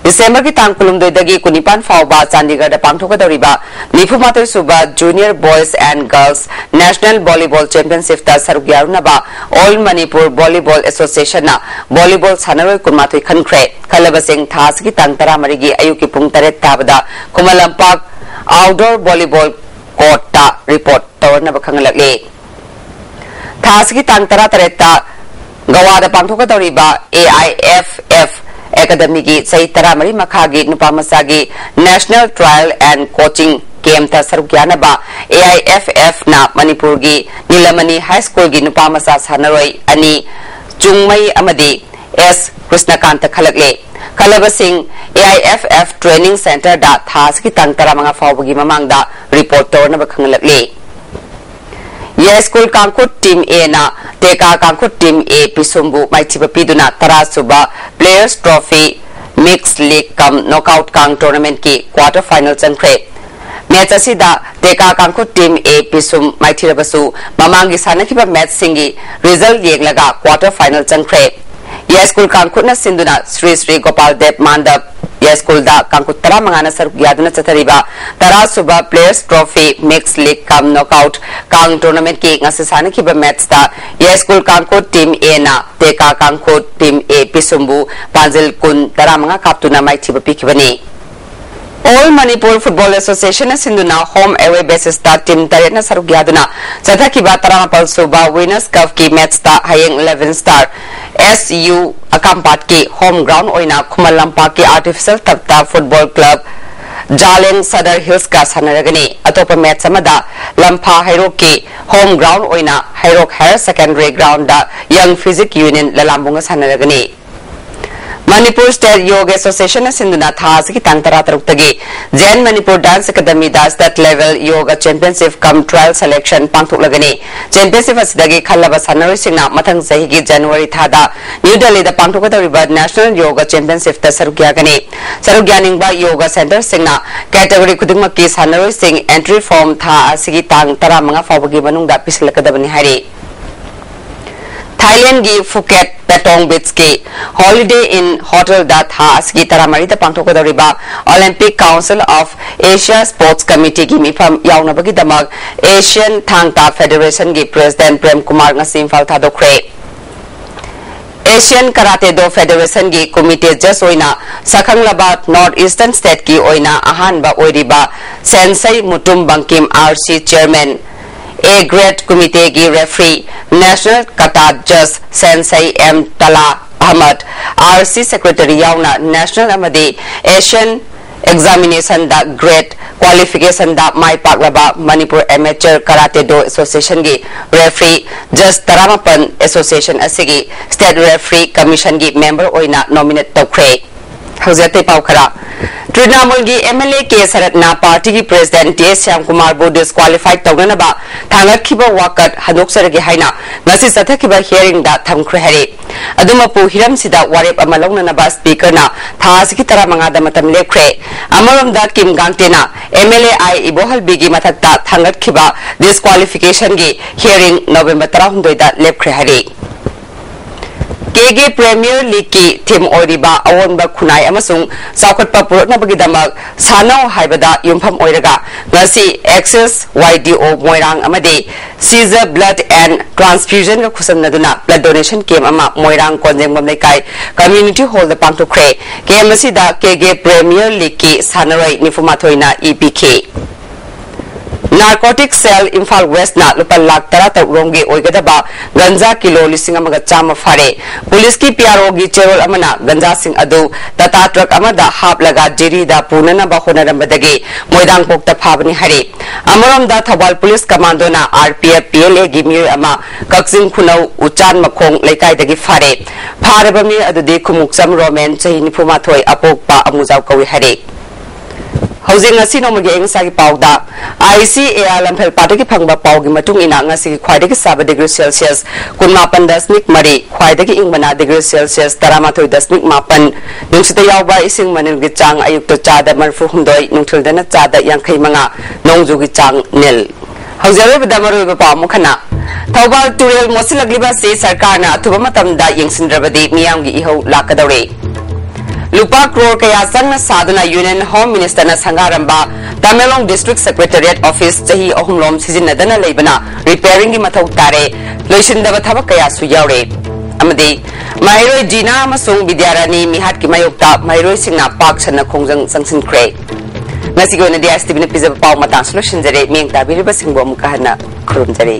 ꯗꯤꯁꯦꯝꯕꯔꯒꯤ ꯇꯥꯡ ꯀꯨꯟꯍꯨꯝꯗꯣꯏꯗꯒꯤ ꯀꯨꯟꯅꯤꯄꯥꯟ ꯐꯥꯎꯕ ꯆꯥꯟꯗꯤꯒꯔꯗ ꯄꯥꯡꯊꯣꯛꯀꯗꯧꯔꯤꯕ ꯅꯤꯐꯨꯃꯥꯊꯣꯏ ꯁꯨꯕ Junior Boys and Girls National Volleyball Championshipꯇ ꯁꯔꯨꯛ ꯌꯥꯔꯨꯅꯕ All Manipur Volleyball Associationꯅ volleyball ꯁꯥꯟꯅꯔꯣꯏ ꯀꯨꯟꯃꯥꯊꯣꯏ ꯈꯟꯈ꯭ꯔꯦ꯫ ꯈꯜꯂꯕꯁꯤꯡ ꯊꯥ ꯑꯁꯤꯒꯤ ꯇꯥꯡ ꯇꯔꯥꯃꯔꯤꯒꯤ ꯑꯌꯨꯛꯀꯤ ꯄꯨꯡ ꯇꯔꯦꯠ ꯇꯥꯕꯗ Khuman Lampak Outdoor Volleyball Courtꯇ report ꯇꯧꯔꯛꯅꯕ ꯈꯪꯍꯜꯂꯛꯂꯤ꯫ ꯊꯥ ꯑꯁꯤꯒꯤ ꯇꯥꯡ ꯇꯔꯥꯇꯔꯦꯠꯇ ꯒꯋꯥꯗ ꯄꯥꯡꯊꯣꯛꯀꯗꯧꯔꯤꯕ A I F F ꯑꯦꯀꯥꯗꯃꯤꯒꯤ ꯆꯍꯤ ꯇꯔꯥꯃꯔꯤ ꯃꯈꯥꯒꯤ ꯅꯨꯄꯥ ꯃꯆꯥꯒꯤ National Trial and Coaching Campꯇ ꯁꯔꯨꯛ ꯌꯥꯅꯕ ꯑꯦ ꯑꯥꯏ ꯑꯦꯐ ꯑꯦꯐꯅ ꯃꯅꯤꯄꯨꯔꯒꯤ ꯅꯤꯂꯃꯅꯤ ꯍꯥꯏ ꯁ꯭ꯀꯨꯜꯒꯤ ꯅꯨꯄꯥ ꯃꯆꯥ ꯁꯥꯟꯅꯔꯣꯏ ꯑꯅꯤ, ꯆꯨꯡꯃꯩ ꯑꯃꯗꯤ ꯑꯦꯁ ꯀ꯭ꯔꯤꯁꯅꯀꯥꯟꯇ ꯈꯜꯂꯛꯂꯦ꯫ ꯈꯜꯂꯕꯁꯤꯡ A I F F Training Centreꯗ ꯊꯥ ꯑꯁꯤꯒꯤ ꯇꯥꯡ ꯇꯔꯥꯃꯉꯥ ꯐꯥꯎꯕꯒꯤ ꯃꯃꯥꯡꯗ ꯔꯤꯄꯣꯔꯠ ꯇꯧꯔꯅꯕ ꯈꯪꯍꯜꯂꯛꯂꯤ꯫ ꯌꯥꯏꯁ꯭ꯀꯨꯜ ꯀꯥꯡꯈꯨꯠ Team Aꯅ ꯇꯦꯀꯥ ꯀꯥꯡꯈꯨꯠ Team A ꯄꯤꯁꯨꯝꯕꯨ ꯃꯥꯏꯊꯤꯕ ꯄꯤꯗꯨꯅ ꯇꯔꯥ ꯁꯨꯕ Players Trophy Mixed League cum Knockout Kang Tournamentꯀꯤ quarter final ꯆꯪꯈ꯭ꯔꯦ꯫ ꯃꯦꯆ ꯑꯁꯤꯗ ꯇꯦꯀꯥ ꯀꯥꯡꯈꯨꯠ Team A ꯄꯤꯁꯨꯝ ꯃꯥꯏꯊꯤꯔꯕꯁꯨ, ꯃꯃꯥꯡꯒꯤ ꯁꯥꯟꯅꯈꯤꯕ ꯃꯦꯆꯁꯤꯡꯒꯤ ꯔꯤꯖꯜ ꯌꯦꯡꯂꯒ quarter final ꯆꯪꯈ꯭ꯔꯦ꯫ ꯌꯥꯏꯁ꯭ꯀꯨꯜ ꯀꯥꯡꯈꯨꯠꯅ ꯁꯤꯟꯗꯨꯅ ꯁ꯭ꯔꯤ ꯁ꯭ꯔꯤ ꯒꯣꯄꯥꯜ ꯗꯦꯕ ꯃꯥꯟꯗꯞ ꯌꯥꯏꯁ꯭ꯀꯨꯜꯗ ꯀꯥꯡꯈꯨꯠ ꯇꯔꯥꯃꯉꯥꯅ ꯁꯔꯨꯛ ꯌꯥꯗꯨꯅ ꯆꯠꯊꯔꯤꯕ ꯇꯔꯥ ꯁꯨꯕ Players Trophy Mixed League cum Knockout Kang Tournamentꯀꯤ ꯉꯁꯤ ꯁꯥꯟꯅꯈꯤꯕ ꯃꯦꯆꯇ ꯌꯥꯏꯁ꯭ꯀꯨꯜ ꯀꯥꯡꯈꯨꯠ Team Aꯅ ꯇꯦꯀꯥ ꯀꯥꯡꯈꯨꯠ Team A ꯄꯤꯁꯨꯝꯕꯨ ꯄꯥꯟꯖꯤꯜ ꯀꯨꯟ, ꯇꯔꯥꯃꯉꯥ ꯀꯥꯞꯇꯨꯅ ꯃꯥꯏꯊꯤꯕ ꯄꯤꯈꯤꯕꯅꯤ꯫ All Manipur Football Associationꯅ ꯁꯤꯟꯗꯨꯅ home away basisꯇ team ꯇꯔꯦꯠꯅ ꯁꯔꯨꯛ ꯌꯥꯗꯨꯅ ꯆꯠꯊꯈꯤꯕ ꯇꯔꯥꯃꯥꯄꯜ ꯁꯨꯕ Winners Cupꯀꯤ ꯃꯦꯆꯇ ꯍꯌꯦꯡ eleven Star S U ꯑꯀꯥꯝꯄꯥꯠꯀꯤ home ground ꯑꯣꯏꯅ ꯈꯨꯃꯟ ꯂꯝꯄꯥꯛꯀꯤ Artificial Turfꯇ Football Club ꯖꯥꯂꯦꯡ Sadar Hillsꯀ ꯁꯥꯟꯅꯔꯒꯅꯤ꯫ ꯑꯇꯣꯞꯄ ꯃꯦꯆ ꯑꯃꯗ ꯂꯝꯐꯥ ꯍꯩꯔꯣꯛꯀꯤ home ground ꯑꯣꯏꯅ ꯍꯩꯔꯣꯛ Higher Secondary Groundꯗ Young Physic Union ꯂꯂꯥꯝꯕꯨꯡꯒ ꯁꯥꯟꯅꯔꯒꯅꯤ꯫ Manipur State Yoga Associationꯅ ꯁꯤꯟꯗꯨꯅ ꯊꯥ ꯑꯁꯤꯒꯤ ꯇꯥꯡ ꯇꯔꯥꯇꯔꯨꯛꯇꯒꯤ Zen Manipur Dance Academyꯗ State Level Yoga Championship cum Trial Selection ꯄꯥꯡꯊꯣꯛꯂꯒꯅꯤ꯫ Championship ꯑꯁꯤꯗꯒꯤ ꯈꯜꯂꯕ ꯁꯥꯟꯅꯔꯣꯏꯁꯤꯡꯅ ꯃꯊꯪ ꯆꯍꯤꯒꯤ January ꯊꯥꯗ New Delhiꯗ ꯄꯥꯡꯊꯣꯛꯀꯗꯧꯔꯤꯕ National Yoga Championshipꯇ ꯁꯔꯨꯛ ꯌꯥꯒꯅꯤ꯫ ꯁꯔꯨꯛ ꯌꯥꯅꯤꯡꯕ yoga centreꯁꯤꯡꯅ category ꯈꯨꯗꯤꯡꯃꯛꯀꯤ ꯁꯥꯟꯅꯔꯣꯏꯁꯤꯡ entry form ꯊꯥ ꯑꯁꯤꯒꯤ ꯇꯥꯡ ꯇꯔꯥꯃꯉꯥ ꯐꯥꯎꯕꯒꯤ ꯃꯅꯨꯡꯗ ꯄꯤꯁꯤꯜꯂꯛꯀꯗꯕꯅꯤ ꯍꯥꯏꯔꯤ꯫ ꯊꯥꯏꯂꯦꯟꯒꯤ ꯐꯨꯀꯦꯠ ꯄꯦꯇꯣꯡ ꯕꯤꯆꯀꯤ Holiday Inn Hotelꯗ ꯊꯥ ꯑꯁꯤꯒꯤ ꯇꯔꯥꯃꯔꯤꯗ ꯄꯥꯡꯊꯣꯛꯀꯗꯧꯔꯤꯕ Olympic Council of Asia Sports Committeeꯒꯤ ꯃꯤꯐꯝ ꯌꯥꯎꯅꯕꯒꯤꯗꯃꯛ Asian ꯊꯥꯡ ꯇꯥ Federationꯒꯤ President ꯄ꯭ꯔꯦꯝ ꯀꯨꯃꯥꯔ ꯉꯁꯤ Imphal ꯊꯥꯗꯣꯛꯈ꯭ꯔꯦ꯫ Asian Karate Do Federationꯒꯤ committee judge ꯑꯣꯏꯅ ꯁꯛꯈꯪꯂꯕ North Eastern Stateꯀꯤ ꯑꯣꯏꯅ ꯑꯍꯥꯟꯕ ꯑꯣꯏꯔꯤꯕ ꯁꯦꯟꯁꯩ Mutum Bangkim, R C Chairman, A Grade Committeeꯒꯤ referee, National Kata Judge Sensei M Tala Ahmed, R C Secretary ꯌꯥꯎꯅ National ꯑꯃꯗꯤ Asian Examinationꯗ Grade Qualificationꯗ ꯃꯥꯏ ꯄꯥꯛꯂꯕ Manipur Amateur Karate Do Associationꯒꯤ referee, Judge ꯇꯔꯥꯃꯥꯄꯟ, association ꯑꯁꯤꯒꯤ State Referee Commissionꯒꯤ member ꯑꯣꯏꯅ nominate ꯇꯧꯈ꯭ꯔꯦ꯫ ꯍꯧꯖꯤꯛ ꯑꯇꯩ ꯄꯥꯎ ꯈꯔ꯫ ꯇ꯭ꯔꯤꯅꯥꯃꯨꯜꯒꯤ M L A K ꯁꯔꯠꯅ partyꯒꯤ president T S Shyamkumarꯕꯨ disqualify ꯇꯧꯅꯅꯕ ꯊꯥꯡꯒꯠꯈꯤꯕ ꯋꯥꯀꯠ ꯍꯟꯗꯣꯛꯆꯔꯒꯦ ꯍꯥꯏꯅ ꯉꯁꯤ ꯆꯠꯊꯈꯤꯕ hearingꯗ ꯊꯝꯈ꯭ꯔꯦ ꯍꯥꯏꯔꯤ꯫ ꯑꯗꯨꯃꯛꯄꯨ ꯍꯤꯔꯝꯁꯤꯗ ꯋꯥꯔꯦꯞ ꯑꯃ ꯂꯧꯅꯅꯕ speakerꯅ ꯊꯥ ꯑꯁꯤꯒꯤ ꯇꯔꯥꯃꯉꯥꯗ ꯃꯇꯝ ꯂꯦꯞꯈ꯭ꯔꯦ꯫ ꯑꯃꯔꯣꯝꯗ ꯀꯤꯝ ꯒꯥꯡꯇꯦꯅ M L A I ꯏꯕꯣꯍꯜꯕꯤꯒꯤ ꯃꯊꯛꯇ ꯊꯥꯡꯒꯠꯈꯤꯕ disqualificationꯒꯤ hearing November ꯇꯔꯥꯍꯨꯝꯗꯣꯏꯗ ꯂꯦꯞꯈ꯭ꯔꯦ ꯍꯥꯏꯔꯤ꯫ ꯀꯦꯒꯦ Premier Leagueꯀꯤ theme ꯑꯣꯏꯔꯤꯕ ꯑꯑꯣꯟꯕ ꯈꯨꯟꯅꯥꯏ ꯑꯃꯁꯨꯡ ꯆꯥꯎꯈꯠꯄ ꯄꯨꯔꯛꯅꯕꯒꯤꯗꯃꯛ ꯁꯥꯟꯅꯧ ꯍꯥꯏꯕꯗ ꯌꯨꯝꯐꯝ ꯑꯣꯏꯔꯒ ꯉꯁꯤ Access Y D O ꯃꯣꯏꯔꯥꯡ ꯑꯃꯗꯤ Seizure Blood and Transfusionꯒ ꯈꯨꯠꯁꯝꯅꯗꯨꯅ blood donation camp ꯑꯃ ꯃꯣꯏꯔꯥꯡ ꯀꯣꯟꯖꯦꯡꯕꯝ ꯂꯩꯀꯥꯏ community hallꯗ ꯄꯥꯡꯊꯣꯛꯈ꯭ꯔꯦ꯫ Camp ꯑꯁꯤꯗ ꯀꯦꯒꯦ Premier Leagueꯀꯤ ꯁꯥꯟꯅꯔꯣꯏ ꯅꯤꯐꯨꯃꯥꯊꯣꯏꯅ ꯏ ꯄꯤꯈꯤ꯫ Narcotic Cell ꯏꯝꯐꯥꯜ Westꯅ ꯂꯨꯄꯥ ꯂꯥꯈ ꯇꯔꯥꯇꯔꯨꯛ ꯔꯣꯝꯒꯤ ꯑꯣꯏꯒꯗꯕ ꯒꯟꯖꯥ ꯀꯤꯂꯣ ꯂꯤꯁꯤꯡ ꯑꯃꯒ ꯆꯥꯝꯃ ꯐꯥꯔꯦ꯫ ꯄꯨꯂꯤꯁꯀꯤ P R Oꯒꯤ ꯆꯦꯔꯣꯜ ꯑꯃꯅ ꯒꯟꯖꯥꯁꯤꯡ ꯑꯗꯨ Tata truck ꯑꯃꯗ ꯍꯥꯞꯂꯒ ꯖꯤꯔꯤꯗ ꯄꯨꯅꯅꯕ ꯍꯣꯠꯅꯔꯝꯕꯗꯒꯤ ꯃꯣꯏꯔꯥꯡꯈꯣꯛꯇ ꯐꯥꯕꯅꯤ ꯍꯥꯏꯔꯤ꯫ ꯑꯃꯔꯣꯝꯗ ꯊꯧꯕꯥꯜ ꯄꯨꯂꯤꯁ ꯀꯃꯥꯟꯗꯣꯅ R P F P L Aꯒꯤ ꯃꯤꯑꯣꯏ ꯑꯃ ꯀꯛꯆꯤꯡ ꯈꯨꯅꯧ ꯎꯆꯥꯟ ꯃꯈꯣꯡ ꯂꯩꯀꯥꯏꯗꯒꯤ ꯐꯥꯔꯦ꯫ ꯐꯥꯔꯕ ꯃꯤꯑꯣꯏ ꯑꯗꯨꯗꯤ ꯈꯨꯃꯨꯛꯆꯝ ꯔꯣꯃꯦꯟ, ꯆꯍꯤ ꯅꯤꯐꯨꯃꯥꯊꯣꯏ, ꯑꯄꯣꯛꯄ ꯑꯃꯨꯖꯥꯎ ꯀꯧꯏ ꯍꯥꯏꯔꯤ꯫ ꯍꯧꯖꯤꯛ ꯉꯁꯤ ꯅꯣꯡꯃꯒꯤ ꯑꯏꯪ ꯑꯁꯥꯒꯤ ꯄꯥꯎꯗ, I C A R ꯂꯝꯐꯦꯜ ꯄꯥꯠꯇꯒꯤ ꯐꯪꯕ ꯄꯥꯎꯒꯤ ꯃꯇꯨꯡ ꯏꯟꯅ ꯉꯁꯤꯒꯤ ꯈ꯭ꯋꯥꯏꯗꯒꯤ ꯁꯥꯕ degree Celsius ꯀꯨꯟꯃꯥꯄꯟ ꯗꯁꯃꯤꯛ ꯃꯔꯤ, ꯈ꯭ꯋꯥꯏꯗꯒꯤ ꯏꯪꯕꯅ degree Celsius ꯇꯔꯥꯃꯥꯊꯣꯏ ꯗꯁꯃꯤꯛ ꯃꯥꯄꯟ, ꯅꯨꯡꯁꯤꯠꯇ ꯌꯥꯎꯕ ꯏꯁꯤꯡ ꯃꯅꯤꯜꯒꯤ ꯆꯥꯡ ꯑꯌꯨꯛꯇ ꯆꯥꯗ ꯃꯔꯤꯐꯨ ꯍꯨꯝꯗꯣꯏ, ꯅꯨꯡꯊꯤꯜꯗꯅ ꯆꯥꯗ ꯌꯥꯡꯈꯩ ꯃꯉꯥ, ꯅꯣꯡꯖꯨꯒꯤ ꯆꯥꯡ nil꯫ ꯍꯧꯖꯤꯛ ꯑꯔꯣꯏꯕꯗ ꯃꯔꯨꯑꯣꯏꯕ ꯄꯥꯎ ꯑꯃꯨꯛ ꯍꯟꯅ꯫ ꯊꯧꯕꯥꯜ ꯇꯨꯔꯦꯜ ꯃꯣꯠꯁꯤꯜꯂꯛꯂꯤꯕ ꯑꯁꯤ ꯁꯔꯀꯥꯔꯅ ꯑꯊꯨꯕ ꯃꯇꯝꯗ ꯌꯦꯡꯁꯤꯟꯗ꯭ꯔꯕꯗꯤ ꯃꯤꯌꯥꯝꯒꯤ ꯏꯍꯧ ꯂꯥꯛꯀꯗꯧꯔꯦ꯫ ꯂꯨꯄꯥ ꯀ꯭ꯔꯣꯔ ꯀꯌꯥ ꯆꯪꯅ ꯁꯥꯗꯨꯅ Union Home Ministerꯅ ꯁꯪꯒꯥꯔꯝꯕ Tamenglong District Secretariat Office ꯆꯍꯤ ꯑꯍꯨꯝꯂꯣꯝ ꯁꯤꯖꯤꯟꯅꯗꯅ ꯂꯩꯕꯅ repairingꯒꯤ ꯃꯊꯧ ꯇꯥꯔꯦ, ꯂꯣꯏꯁꯤꯟꯗꯕ ꯊꯕꯛ ꯀꯌꯥꯁꯨ ꯌꯥꯎꯔꯦ꯫ ꯑꯃꯗꯤ ꯃꯍꯩꯔꯣꯏ ꯖꯤꯅꯥ ꯑꯃꯁꯨꯡ ꯕꯤꯗ꯭ꯌꯥꯔꯥꯅꯤ ꯃꯤꯍꯥꯠꯀꯤ ꯃꯥꯌꯣꯛꯇ ꯃꯍꯩꯔꯣꯏꯁꯤꯡꯅ ꯄꯥꯛ ꯁꯟꯅ ꯈꯣꯡꯖꯪ ꯆꯪꯁꯤꯟꯈ꯭ꯔꯦ꯫ ꯉꯁꯤꯒꯤ ꯑꯣꯏꯅꯗꯤ ꯑꯥꯏ ꯑꯦꯁ ꯇꯤ ꯚꯤꯅ ꯄꯤꯖꯕ ꯄꯥꯎ ꯃꯇꯥꯡꯁꯨ ꯂꯣꯏꯁꯤꯟꯖꯔꯦ꯫ ꯃꯤꯠꯌꯦꯡ ꯇꯥꯕꯤꯔꯤꯕꯁꯤꯡꯕꯨ ꯑꯃꯨꯛꯀ ꯍꯟꯅ ꯈꯨꯔꯨꯝꯖꯔꯤ꯫